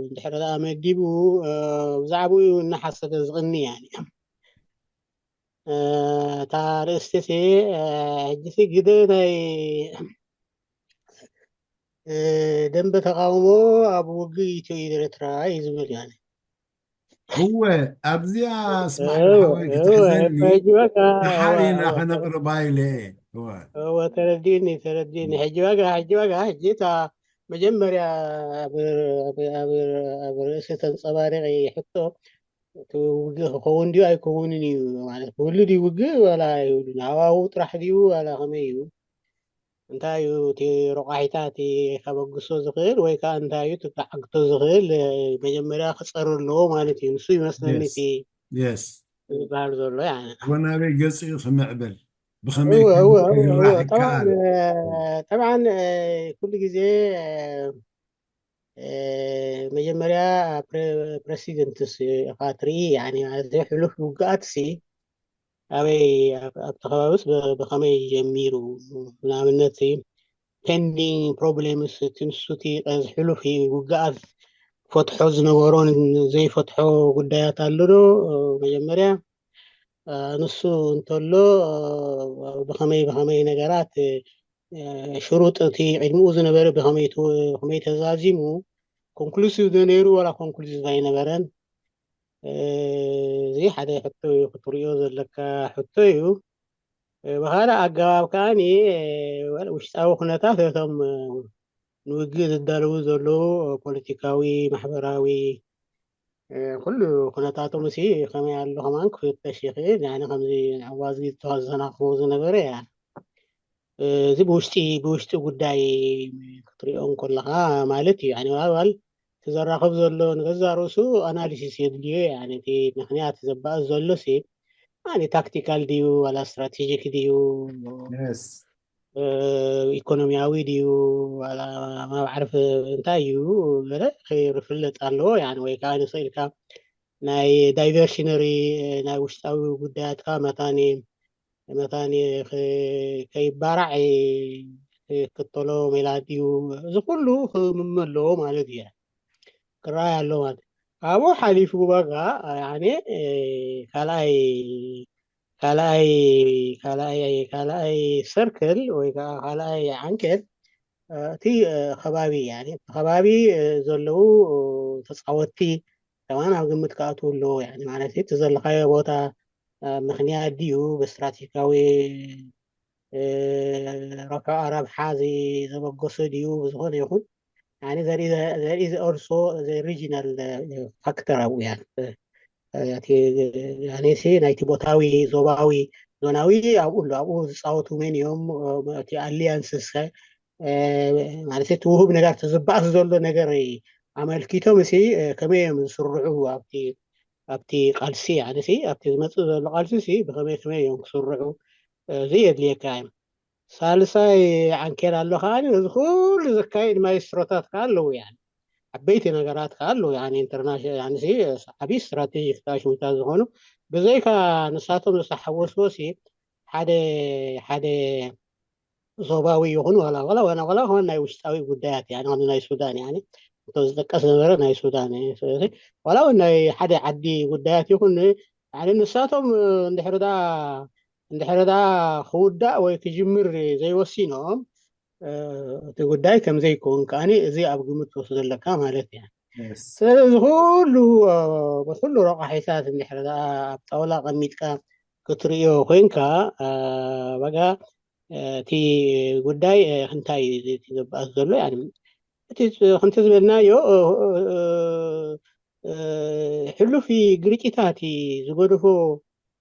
እንድሕር ደኣ መዲቡ ብዛዕባኡ እናሓሰበ ዝቅኒ እያ እታ ርእስቲ ሕጂሲ ግደ ናይ ደንበ ተቃውሞ ኣብ ውግእ ኢትዮ ኤርትራ እዩ ዝብል እዩ እወ ኣብዚኣ ስማዕ ሓወይ ክትሕዘኒ ተሓሪና ከነቅርባ ኢለ እወ ተረዲእኒ ተረዲእኒ ሕጂ ዋጋ ሕጂ ዋጋ ሕጂ እታ መጀመርያ ኣብ ርእሲ ተንፀባሪቂ ሕቶ እቲ ውግእ ክኸውን ድዩ ኣይከውንን እዩ ማለት ክህሉ ድዩ ውግእ ዋላ ኣይህሉን ሃዋህው ጥራሕ ድዩ ዋላ ከመይ እዩ እንታይ እዩ እቲ ረቋሒታ እቲ ከበግሶ ዝኽእል ወይ ከዓ እንታይ እዩ እቲ ክዓግቶ ዝኽእል መጀመርያ ክፀሩ ኣለዎ ማለት እዩ ንሱ ይመስለኒ እቲ ዝበሃል ዘሎ ወናበይ ገፂኡ ክምዕብል ብኸመይ ይራሕ ይከኣል ጠብዓን ኩሉ ግዜ መጀመርያ ፕረሲደንትስ ኢኻ ትርኢ ማለት ሕሉፍ ውግኣት ሲ ኣበይ ኣብቲ ከባቢስ ብኸመይ ጀሚሩ ንኣብነት pending problems እቲ ንሱ እቲ ሕሉፍ ውግኣት ፈትሖ ዝነበሮ ዘይፈትሖ ጉዳያት ኣሎ ዶ መጀመርያ ንሱ እንተሎ ብኸመይ ብኸመይ ነገራት ሽሩጥ እቲ ቅድሚኡ ዝነበረ ብኸመይ ተዛዚሙ conclusive ዶ ነይሩ ዋላ conclusive ኣይነበረን እዚ ሓደ ሕቶ እዩ ክትሪኦ ዘለካ ሕቶ እዩ ብካልእ ኣገባብ ከዓኒ ውሽጣዊ ኩነታት እቶም ንውግእ ዝዳለዉ ዘለዉ ፖለቲካዊ ማሕበራዊ ኩሉ ኩነታቶም ሲ ከመይ ኣሎ ከማን ክፍተሽ ይኽእል ያኒ ከምዚ ኣዋዝጊ ዝተኸዘናክቦ ዝነበረ እያ እዚ ብውሽጢ ብውሽጢ ጉዳይ ክትሪኦ እንከለኻ ማለት እዩ ያኒ ዋልዋል እቲ ዘራኽብ ዘሎ ንገዛ ርእሱ ኣናሊሲስ የድልዮ ያኒ እቲ ምክንያት ዘባእስ ዘሎ ሲ ያኒ ታክቲካል ድዩ ዋላ ስትራቴጂክ ድዩ ኢኮኖሚያዊ ድዩ ዋላ ማብ ዓርፊ እንታይ እዩ ገለ ክርፍለጥ ኣለዎ ያኒ ወይ ከዓ ንስኢልካ ናይ diversionary ናይ ውሽጣዊ ጉዳያትካ መታኒ መታኒ ከይባራዕ ክክተሎ ሜላ ድዩ እዚ ኩሉ ክምመ ኣለዎ ማለት እዩ ክረኣይ ኣሎ ማለት ካብኡ ሓሊፉ በቃ ያኒ ካልኣይ ካልኣይ ካልኣይ ካልኣይ ሰርክል ወይ ከዓ ካልኣይ ዓንኬል እቲ ከባቢ ያኒ እቲ ከባቢ ዘለዉ ተፃወትቲ ከማን ኣብ ግምት ክኣትዉ ኣለዎ ያኒ ማለት እቲ ዘለካዮ ቦታ ምክንያት ድዩ ብስትራቴጂካዊ ረብሓ ረብሓ ዘበገሶ ድዩ ብዝኾነ ይኹን ያኒ there is also the regional factor ኣብኡ ያኒ እቲ ያኔሲ ናይቲ ቦታዊ ዞባዊ ዞናዊ ኣብኡ ኣሎ ኣብኡ ዝፃወቱ መን እዮም እቲ ኣሊያንስስ ማለት እቲ ውሁብ ነገር እቲ ዝባእስ ዘሎ ነገር ኣመልኪቶም ሲ ከመይ እዮም ዝስርዑ ኣብቲ ኣብቲ ቃልሲ ያኔሲ ኣብቲ ዝመፅእ ዘሎ ቃልሲ ሲ ብከመይ ከመይ እዮም ክስርዑ እዚ የድልየካ እዮም ሳልሳይ ዓንኬል ኣሎ ከዓ እዚ ኩሉ ዘካየድ ማይስትሮታት ከዓ ኣለዉ ያ ዓበይቲ ነገራት ከዓ ኣለዉ ኢንተርናሽናል ዓብዪ ስትራቴጂ ክታሽሙታት ዝኾኑ ብዘይካ ንሳቶም ዝተሓወስዎ ሲ ሓደ ሓደ ዞባዊ ይኹን ዋላ ዋላ ዋላ ዋላ ኾን ናይ ውሽጣዊ ጉዳያት ያ ከም ናይ ሱዳን ያ እንተ ዝጠቀስ ነበረ ናይ ሱዳን ዋላ እውን ናይ ሓደ ዓዲ ጉዳያት ይኹን ንሳቶም እንድሕር ዳ እንድሕር ዳ ክውዳእ ወይ ክጅምር ዘይወሲኖም እቲ ጉዳይ ከም ዘይከውን ከዓኒ እዚ ኣብ ግምት ትወስዶ ኣለካ ማለት እያ። ስለዚ እዚ ኩሉ በዚ ኩሉ ረቋሒታት እንድሕር ደኣ ኣብ ጣውላ ኣቐሚጥካ ክትርእዮ ኮይንካ በጋ እቲ ጉዳይ እንታይ እዩ እቲ ዘበኣስ ዘሎ እቲ ከምቲ ዝበልናዮ ሕሉፍ ግርጭታት ዝገደፎ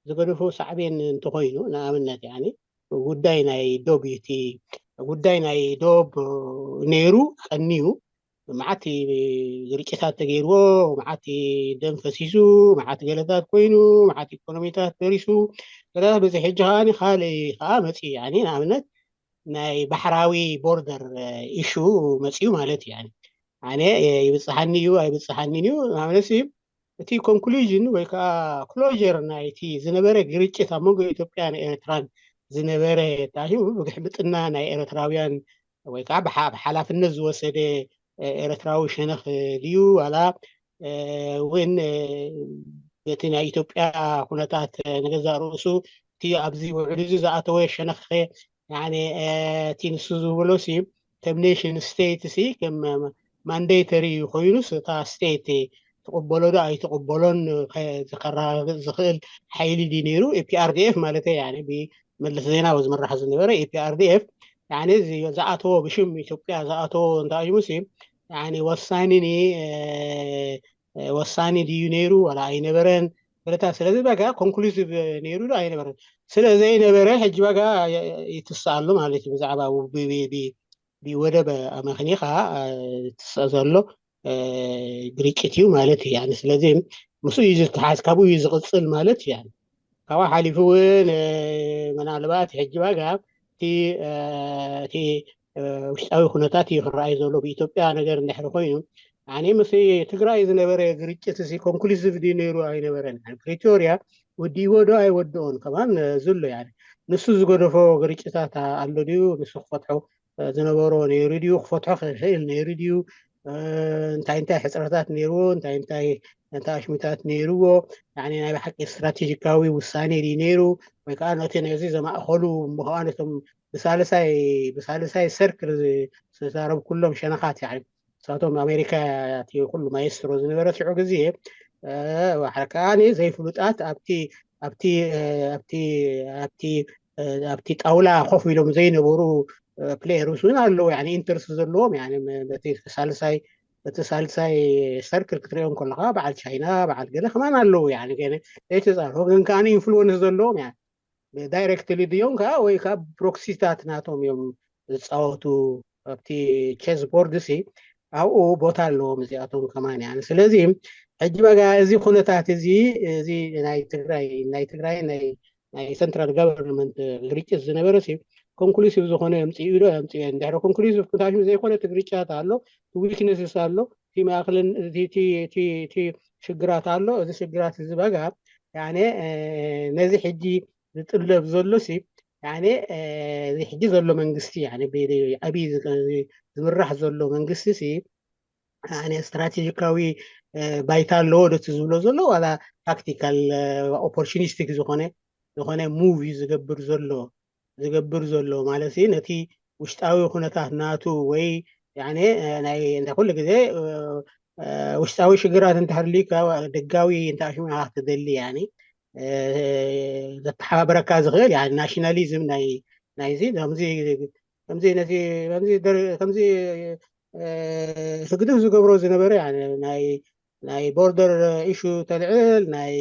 ዝገደፎ ሳዕቤን እንተኾይኑ፣ ንኣብነት ያኒ ጉዳይ ናይ ዶብ እቲ ጉዳይ ናይ ዶብ ነይሩ ቀንዩ፣ መዓት ግርጭታት ተገይርዎ፣ መዓት ደም ፈሲሱ፣ መዓት ገለታት ኮይኑ፣ መዓት ኢኮኖሚታት ፈሪሱ፣ ገለታት በዚ ሕጂ ከዓኒ ካልእ ከዓ መፅዩ። ያኒ ንኣብነት ናይ ባሕራዊ ቦርደር ኢሹ መፅዩ ማለት እዩ። ያኒ ኣነ ይብፅሓኒ እዩ ኣይብፅሓኒን እዩ ማለት እዩ። እቲ ኮንክሉዥን ወይ ከዓ ክሎር ናይቲ ዝነበረ ግርጭት ኣብ መንጎ ኢትዮጵያን ኤርትራን ዝነበረ ታዩ ብግሕምጥና ናይ ኤርትራውያን ወይ ከዓ ብሓ- ብሓላፍነት ዝወሰደ ኤርትራዊ ሸነኽ ድዩ ዋላ እውን በቲ ናይ ኢትዮጵያ ኩነታት ንገዛእ ርእሱ እቲ ኣብዚ ውዕል እዚ ዝኣተወ ሸነኽ እቲ ንሱ ዝብሎ ሲ ከም ኔሽን ስቴት ሲ ከም ማንዴተሪ ኮይኑስ እታ ስቴት ትቕበሎ ዶ ኣይትቕበሎን ከራግፅ ዝኽእል ሓይሊ ድዩ ነይሩ? ኤፒኣርዲኤፍ ማለት ብመለስ ዜናዊ ዝምራሕ ዝነበረ ኤፒኣርዲኤፍ ዝኣተዎ ብሽም ኢትዮጵያ ዝኣተወ እንታይ እዩ ሲ ወሳኒ ወሳኒ ድዩ ነይሩ ዋላ ኣይነበረን? ብለታ ስለዚ በቃ ኮንክሉሲቭ ነይሩ ዶ ኣይነበረን? ስለ ዘይነበረ ሕጂ በቃ ይትስኣሉ ማለት እዩ። ብዛዕባ ብወደብ ኣመክኒኻ ትስእ ዘሎ ግርጭት እዩ ማለት እዩ። ስለዚ ምስ እዩ ዝተሓዝ ካብኡ እዩ ዝቕፅል ማለት እዩ። ካብኡ ሓሊፉ እውን ምናልባት ሕጂ በቃ እቲ ውሽጣዊ ኩነታት እዩ ክረኣይ ዘሎ ብኢትዮጵያ ነገር እንድሕሪ ኮይኑ ኣነ ምስ ትግራይ ዝነበረ ግርጭት ሲ ኮንክሉሲቭ ድዩ ነይሩ ኣይነበረን? ፕሪቶሪያ ወዲእዎ ዶ ኣይወድኦን ከማን ዝሎ ያ ንሱ ዝገደፎ ግርጭታት ኣሎ ድዩ ንሱ ክፈትሖ ዝነበሮ ነይሩ ድዩ ክፈትሖ ክኽእል ነይሩ ድዩ እንታይ እንታይ ሕፅረታት ነይርዎ እንታይ እንታይ እንታይ ኣሽሚታት ነይርዎ ናይ ብሓቂ ስትራቴጂካዊ ውሳኔ ድዩ ነይሩ ወይ ከዓ ነቲ ነዚ ዘማእኸሉ ምዃኑ እቶም ብሳልሳይ ብሳልሳይ ሰርክል ዝተዛረቡ ኩሎም ሸነኻት ያ ንሳቶም ኣሜሪካ እቲ ኩሉ ማየስትሮ ዝነበረ ሽዑ ግዜ ከዓኒ ዘይፍሉጣት ኣብቲ ኣብቲ ኣብቲ ኣብቲ ኣብቲ ጣውላ ኮፍ ኢሎም ዘይነበሩ ፕሌየርስ እውን ኣለዉ ኢንተርስ ዘለዎም በቲ ሳልሳይ በቲ ሳልሳይ ሰርክል ክትሪኦም ከለካ በዓል ቻይና በዓል ገለ ከማን ኣለዉ ዘይተፃርፎ ግን ከዓ ኢንፍሉወንስ ዘለዎም ዳይሬክትሊ ድዮም ከዓ ወይ ከዓ ፕሮክሲታት ናቶም እዮም ዝፃወቱ ኣብቲ ቸዝ ቦርድ ሲ ኣብኡ ቦታ ኣለዎም እዚኣቶም ከማን ያ ስለዚ ሕጂ በጋ እዚ ኩነታት እዚ እዚ ናይ ትግራይ ናይ ትግራይ ናይ ሰንትራል ጋቨርንመንት ግርጭት ዝነበረ ሲ ኮንክሉሲቭ ዝኾነ የምፅኡ ዶ የምፅኡ እንድሕሪ ኮንክሉሲቭ ክንታሽም ዘይኮነ እቲ ግርጫት ኣሎ ዊክነስስ ኣሎ እቲ ማእክልን እቲ ሽግራት ኣሎ እዚ ሽግራት እዚ በጋ ነዚ ሕጂ ዝጥለብ ዘሎ ሲ እዚ ሕጂ ዘሎ መንግስቲ ዓብይ ዝምራሕ ዘሎ መንግስቲ ሲ ስትራቴጂካዊ ባይታ ኣለዎ ዶ ዝብሎ ዘሎ ዋላ ታክቲካል ኦፖርቹኒስቲክ ዝኾነ ዝኾነ ሙቭ እዩ ዝገብር ዘሎ ዝገብር ዘሎ ማለት ነቲ ውሽጣዊ ኩነታት ናቱ ወይ ናይ ኩሉ ግዜ ውሽጣዊ ሽግራት እንተህልዩ ደጋዊ እንተ ኣሽሙ ክትደሊ ዘተሓባብረካ ዝኽእል ናሽናሊዝም ናይ ናይዚ ከምዚ ከምዚ ነቲ ከምዚ ከምዚ ህግድፍ ዝገብሮ ዝነበረ ናይ ናይ ቦርደር ኢሹ ተልዕል ናይ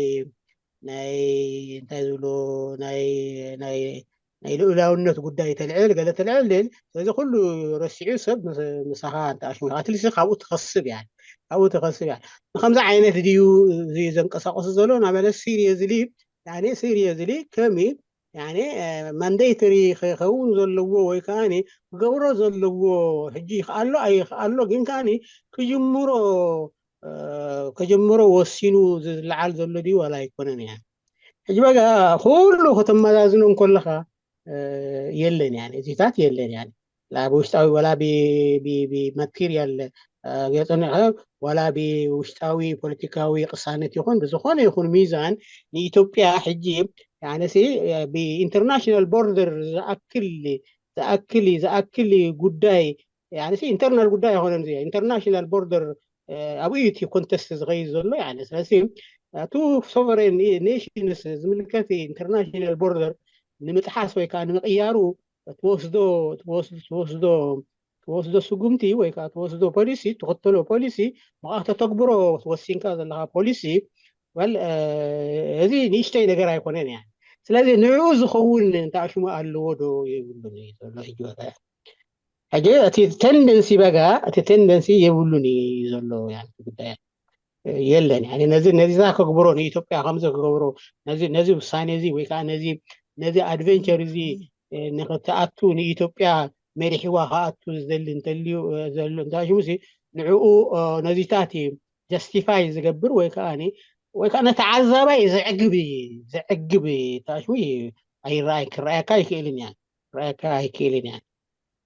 ናይ እንታይ ዝብሎ ናይ ናይ ናይ ልኡላውነት ጉዳይ ተልዕል ገለ ተልዕል ልል ስለዚ ኩሉ ረሲዑ ሰብ ምሳኻ እንተኣሽሙ ኣትሊስት ካብኡ ትኸስብ ያ ካብኡ ትኸስብ ያ ንከምዚ ዓይነት ድዩ እዚ ዘንቀሳቀሱ ዘሎ ናበለ ሲሪየስሊ ሲሪየስሊ ከሚ ማንዴተሪ ክኸውን ዘለዎ ወይ ከዓ ክገብሮ ዘለዎ ሕጂ ይክኣሎ ኣይክኣሎ ግን ከዓ ክጅምሮ ከጀምሮ ወሲኑ ዝለዓል ዘሎ ድዩ ዋላ ኣይኮነን ያ ሕጂ በጋ ኩሉ ከተመዛዝኖ እንከለካ የለን ያ እዚታት የለን ያ ብውሽጣዊ ወላ ብማቴሪያል ገፅንዐ ዋላ ብውሽጣዊ ፖለቲካዊ ቅሳነት ይኹን ብዝኾነ ይኹን ሚዛን ንኢትዮጵያ ሕጂ ብኢንተርናሽናል ቦርደር ዝኣክል ዝኣክል ዝኣክል ጉዳይ ኢንተርናል ጉዳይ ኣይኮነን ኢንተርናሽናል ቦርደር ኣብኡ እቲ ኮንተስት ዝኸይድ ዘሎ ስለዚ ቱ ሶቨሬን ኔሽንስ ዝምልከት ኢንተርናሽናል ቦርደር ንምጥሓስ ወይ ከዓ ንምቕያሩ ትወስዶ ትወስዶ ትወስዶ ስጉምቲ ወይ ከዓ ትወስዶ ፖሊሲ፣ ትኽተሎ ፖሊሲ፣ ብኣ ከተግብሮ ወሲንካ ዘለኻ ፖሊሲ፣ ወል እዚ ንእሽተይ ነገር ኣይኮነን እያ። ስለዚ ንዕኡ ዝኸውን እንታይ ሽሙ ኣለዎ ዶ የብሉን እዩ ዘሎ ሕጂ በቃ። ሕጂ እቲ ቴንደንሲ በጋ እቲ ቴንደንሲ የብሉን እዩ ዘሎ ጉዳይ የለን። ነዚ ነዚዛ ከግብሮ ንኢትዮጵያ ከምዚ ክገብሮ ነዚ ውሳኔ እዚ ወይ ከዓ ነዚ ኣድቨንቸር እዚ ንክትኣቱ ንኢትዮጵያ መሪሕዋ ክኣቱ ዝደሊ እንተልዩ ዘሎ እንታይ ሽሙ ንዕኡ ነዚታት ጀስቲፋይ ዝገብር ወይ ከዓ ወይ ከዓ ነተዓዛባይ ዘዕግብ ዘዕግብ ታሽሙ ኣይረኣይ ክረኣየካ ይክእልን እያ ክረኣየካ ኣይክእልን እያ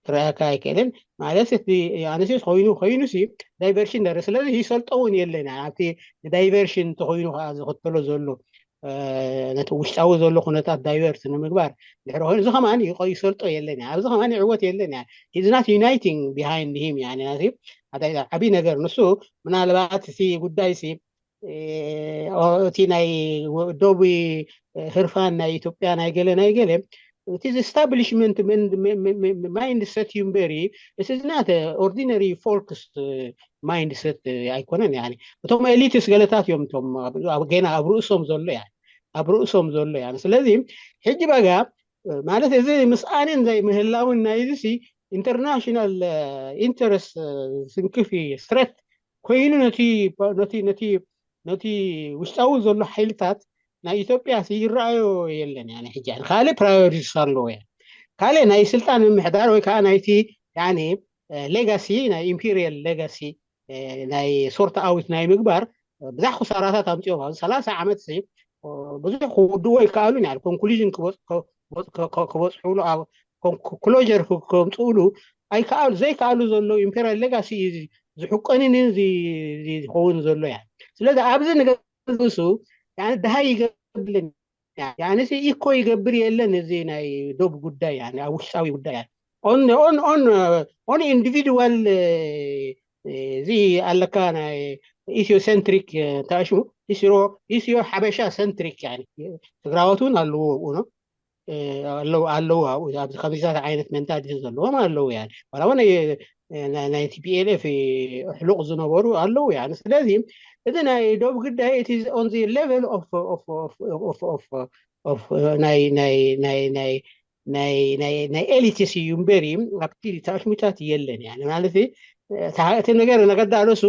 ክረኣየካ ኣይክእልን ማለት እቲ ኣነስ ኮይኑ ኮይኑ ሲ ዳይቨርሽን ነረ ስለዚ ይሰልጦ እውን የለን ኣብቲ ንዳይቨርሽን እንተኮይኑ ከዓ ዝኽተሎ ዘሎ ነቲ ውሽጣዊ ዘሎ ኩነታት ዳይቨርት ንምግባር ድሕሪ ኮይኑ እዚ ከማን ይሰልጦ የለን ኣብዚ ከማን ይዕወት የለን is not uniting behind him ዓብይ ነገር ንሱ ምናልባት እቲ ጉዳይ ሲ እቲ ናይ ዶብ ህርፋን ናይ ኢትዮጵያ ናይ ገለ ናይ ገለ እቲ ስታብሊሽመንት ማይንድሰት እዩ እምበሪ እቲ ዝናተ ኦርዲነሪ ፎልክስ ማይንድሰት ኣይኮነን እቶም ኤሊትስ ገለታት እዮም ቶም ገና ኣብ ርእሶም ዘሎ ያ ኣብ ርእሶም ዘሎ ያ ስለዚ ሕጂ በጋ ማለት እዚ ምስኣንን ዘይምህላውን ናይዚ ኢንተርናሽናል ኢንተረስት ስንክፊ ስረት ኮይኑ ነቲ ውሽጣዊ ዘሎ ሓይልታት ናይ ኢትዮጵያ ይረኣዮ የለን ያ ሕጂ ካልእ ፕራዮሪቲስ ኣለዎ ያ ካልእ ናይ ስልጣን ምምሕዳር ወይ ከዓ ናይቲ ሌጋሲ ናይ ኢምፔሪያል ሌጋሲ ናይ ሶርት ኣውት ናይ ምግባር ብዙሕ ክሳራታት ኣምፅኦም ኣብዚ ሰላሳ ዓመት ብዙሕ ክውድዎ ይከኣሉ ያ ኮንክሉዥን ክበፅሕሉ ክሎር ከምፅእሉ ኣይከኣሉ ዘይከኣሉ ዘሎ ኢምፔሪያል ሌጋሲ እዩ ዝሕቆንን ዝኸውን ዘሎ ያ ስለዚ ኣብዚ ንገሱ ድሃይ ይገብልን ያንስ ኢኮ ይገብር የለን እዚ ናይ ዶብ ጉዳይ ኣብ ውሽጣዊ ጉዳይ ኦን ኢንዲቪድዋል እዚ ኣለካ ናይ ኢትዮሴንትሪክ ታሽሙ ኢስዮ ሓበሻ ሰንትሪክ ትግራወት እውን ኣለዎ ቁኖ ኣለዉ ኣለዉ ኣብዚ ከዚታት ዓይነት ሜንታሊቲ ዘለዎም ኣለዉ ያ ዋላ እውን ናይ ቲፒኤልኤፍ ሕሉቕ ዝነበሩ ኣለዉ ያ ስለዚ እዚ ናይ ዶብ ጉዳይ እቲ on the level of ናይ ኤሊትስ እዩ እምበሪ ኣብቲ ታሽሙታት የለን ማለት እቲ ነገር ነቀዳለሱ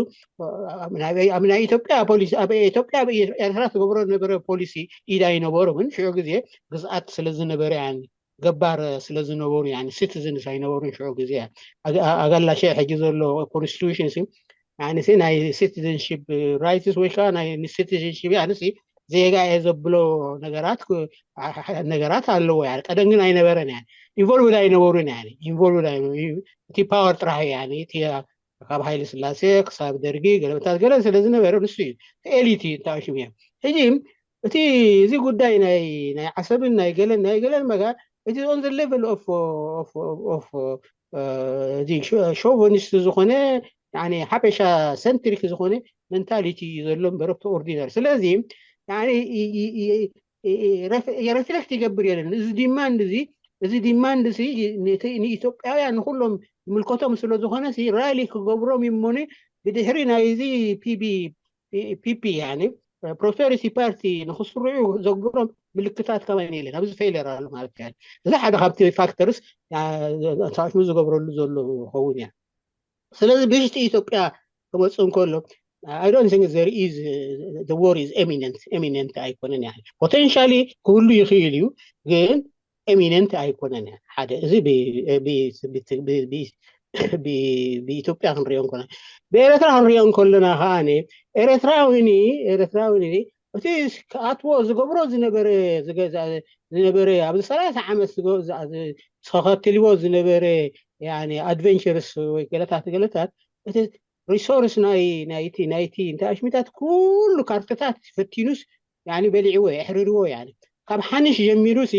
ናይ ኢትዮጵያ ፖሊሲ ኣብ ኢትዮጵያ ኤርትራ ትገብሮ ነበረ ፖሊሲ ኢድ ኣይነበሮምን ሽዑ ግዜ ግዝኣት ስለ ዝነበረ ገባር ስለ ዝነበሩ ሲቲዝንስ ኣይነበሩን ሽዑ ግዜ ኣጋላሸ ሕጂ ዘሎ ኮንስቲቱሽን ናይ ሲቲዝንሽፕ ራይትስ ወይ ከዓ ናይ ሲቲዝንሽፕ ዜጋ እየ ዘብሎ ነገራት ነገራት ኣለዎ ቀደም ግን ኣይነበረን ኢንቮልቭድ ኣይነበሩን ኢንቮልቭድ እቲ ፓወር ጥራሕ ካብ ሃይለ ስላሴ ክሳብ ደርጊ ገለመታት ገለ ስለ ዝነበረ ንሱ እዩ ኤሊቲ ተኣሽሙ እዮም ሕጂ እቲ እዚ ጉዳይ ናይ ናይ ዓሰብን ናይ ገለን ናይ ገለን መጋ እቲ on the level of እዚ ሾቨኒስት ዝኾነ ሓበሻ ሰንትሪክ ዝኾነ ሜንታሊቲ እዩ ዘሎ እምበር ኣብቲ ኦርዲነር ስለዚ ሬፍሌክት ይገብር የለን እዚ ዲማንድ እዚ እዚ ዲማንድ ንኢትዮጵያውያን ንኩሎም ይምልከቶም ስለ ዝኾነ ራሊ ክገብሮም ይሞኒ ብድሕሪ ናይዚ ፒቢ ፒፒ ፕሮስፐሪቲ ፓርቲ ንክስርዑ ዘግሮም ምልክታት ከማን የለን ኣብዚ ፌለር ኣሎ ማለት እዚ ሓደ ካብቲ ፋክተርስ ተሽሙ ዝገብረሉ ዘሎ ኸውን እያ ስለዚ ብሽቲ ኢትዮጵያ ክመፅእ እንከሎ I don't think there is the war is imminent imminent ኣይኮነን ያ potentially ክህሉ ይኽእል እዩ ግን imminent ኣይኮነን ያ ሓደ እዚ ብኢትዮጵያ ክንሪኦ እንኮና ብኤርትራ ክንሪኦ እንከለና ከዓ ኤርትራዊ ኤርትራዊ እቲ ክኣትዎ ዝገብሮ ዝነበረ ዝነበረ ኣብዚ ሰላሳ ዓመት ዝኸትልዎ ዝነበረ ኣድቨንቸርስ ወይ ገለታት ገለታት እቲ ሪሶርስ ናይ ናይቲ ናይቲ እንታይ ኣሽሚታት ኩሉ ካርትታት ፈቲኑስ በሊዕዎ የሕርርዎ ካብ ሓንሽ ጀሚሩ ሲ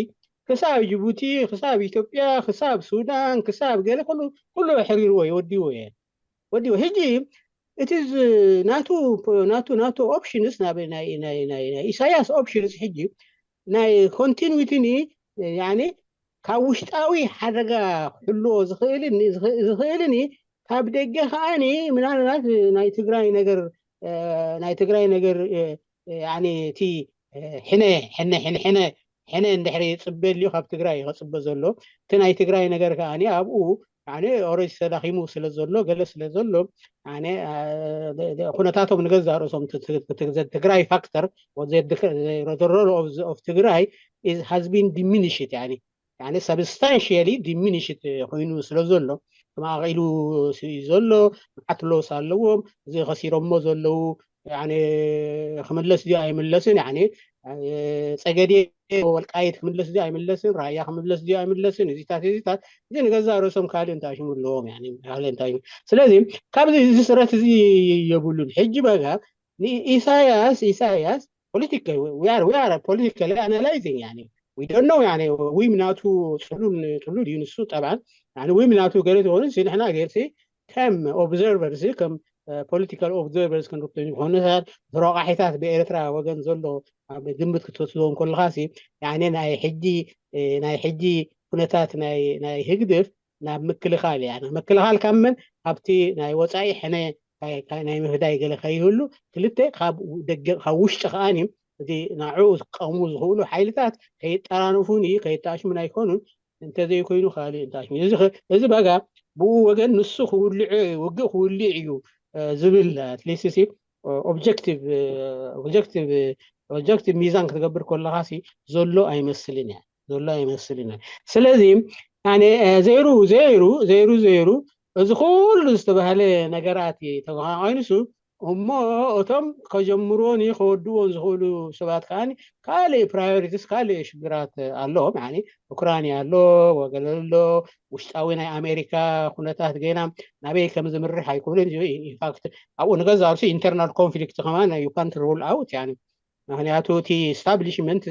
ክሳብ ጅቡቲ ክሳብ ኢትዮጵያ ክሳብ ሱዳን ክሳብ ገለ ኩሉ ኩሉ የሕርርዎ ወዲዎ ወዲዎ ሕጂ እቲ ናቱ ናቱ ናቱ ኦፕሽንስ ናብ ናይ ናይ ናይ ናይ ኢሳያስ ኦፕሽንስ ሕጂ ናይ ኮንቲኒቲ ኒ ያኒ ካብ ውሽጣዊ ሓደጋ ክሕልዎ ዝኽእልን ዝኽእልን ካብ ደገ ከዓኒ ምናልባት ናይ ትግራይ ነገር ናይ ትግራይ ነገር እቲ ሕነ ሕነ ሕነ ሕነ ሕነ እንድሕሪ ይፅበ ልዩ ካብ ትግራይ ከፅበ ዘሎ እቲ ናይ ትግራይ ነገር ከዓኒ ኣብኡ ኦረጅ ተዳኺሙ ስለ ዘሎ ገለ ስለ ዘሎ ኩነታቶም ንገዛ ርእሶም ትግራይ ፋክተር ትግራይ has been diminished substantially diminished ኮይኑ ስለ ዘሎ ተማቒሉ እዩ ዘሎ። መዓት ሎስ ኣለዎም። እዚ ከሲሮሞ ዘለዉ ክምለስ ድዩ ኣይምለስን ጸገዴ ወልቃይት ክምለስ ድዩ ኣይምለስን ራያ ክምለስ ድዩ ኣይምለስን እዚታት እዚታት እዚ ንገዛ ርእሶም ካልእ እንታይ ሽሙ ኣለዎም ካልእ እንታይ ስለዚ ካብዚ እዚ ስረት እዚ የብሉን ሕጂ በጋ ኢሳያስ ኢሳያስ ፖለቲካ we are we are politically analyzing ዊ ዶን ነው ዊም ናቱ ፅሉል ፅሉል እዩ ንሱ ጠብዓን ዊም ናቱ ገለ ዝኾኑ ንሕና ጌርሲ ከም ኦብዘርቨርስ ከም ፖለቲካል ኦብዘርቨርስ ክንርቶ ዝኾነታት ተረቃሒታት ብኤርትራ ወገን ዘሎ ኣብ ግምት ክትወስዶ እንከለኻሲ ናይ ሕጂ ናይ ሕጂ ኩነታት ናይ ህግድፍ ናብ ምክልኻል እያ ምክልኻል ካብ ምን ካብቲ ናይ ወፃኢ ሕነ ናይ ምህዳይ ገለ ከይህሉ ክልተ ካብ ውሽጢ ከዓኒ እቲ ናዕኡ ዝቃወሙ ዝኽእሉ ሓይልታት ከይጠራንፉን ከይተኣሽሙን ኣይኮኑን እንተዘይኮይኑ ካልእ እንተኣሽሙ እዚ በጋ ብኡ ወገን ንሱ ክውልዕ ውግእ ክውልዕ እዩ ዝብል ኣትሊስት ኦብጀክቲቭ ሚዛን ክትገብር ከለኻ ዘሎ ኣይመስልን እያ ዘሎ ኣይመስልን እያ ስለዚ ዘይሩ ዘይሩ ዘይሩ ዘይሩ እዚ ኩሉ ዝተባህለ ነገራት ተመኻቐይንሱ እሞ እቶም ከጀምርዎን ከወድዎን ዝኽእሉ ሰባት ከዓ ካልእ ፕራዮሪቲስ ካልእ ሽግራት ኣለዎም ኡክራንያ ኣሎ ወገለ ኣሎ ውሽጣዊ ናይ ኣሜሪካ ኩነታት ገና ናበይ ከም ዝምርሕ ኣይክብልን ኢንፋክት ኣብኡ ንገዛ ርሲ ኢንተርናል ኮንፍሊክት ከማን ዩ ካንት ሩል ኣውት ምክንያቱ እቲ ስታብሊሽመንት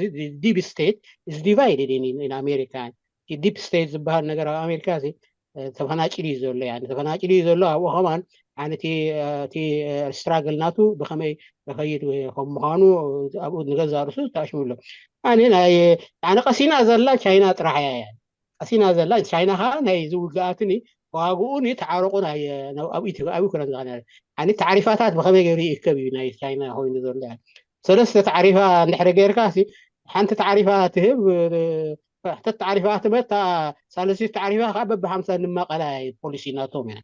ዲፕ ስቴት ኢዝ ዲቫይድድ ኢን ኣሜሪካ ዲፕ ስቴት ዝበሃል ነገር ኣብ ኣሜሪካ ተፈናጭሉ እዩ ዘሎ ተፈናጭሉ እዩ ዘሎ ኣብኡ ከማን ኣነ እቲ ስትራግል ናቱ ብከመይ ክኸይድ ከም ምዃኑ ኣብኡ ንገዛ ርሱ ተኣሽሙ ኣሎ ኣነ ናይ ኣነ ቀሲና ዘላ ቻይና ጥራሕ እያ ቀሲና ዘላ ቻይና ከዓ ናይ ዝውግኣትኒ ዋግኡ ተዓረቁ ኣብ ዩክረን ዝነ ኣነ ታዕሪፋታት ብከመይ ገይሩ ይእከብ እዩ ናይ ቻይና ኮይኑ ዘሎ ሰለስተ ታዕሪፋ እንድሕረ ገይርካ ሓንቲ ታዕሪፋ ትህብ ሕተት ታዕሪፋ ትመታ ሳለሲት ታዕሪፋ ከዓ በብሓምሳ ንማቀላ ፖሊሲ ናቶም እያ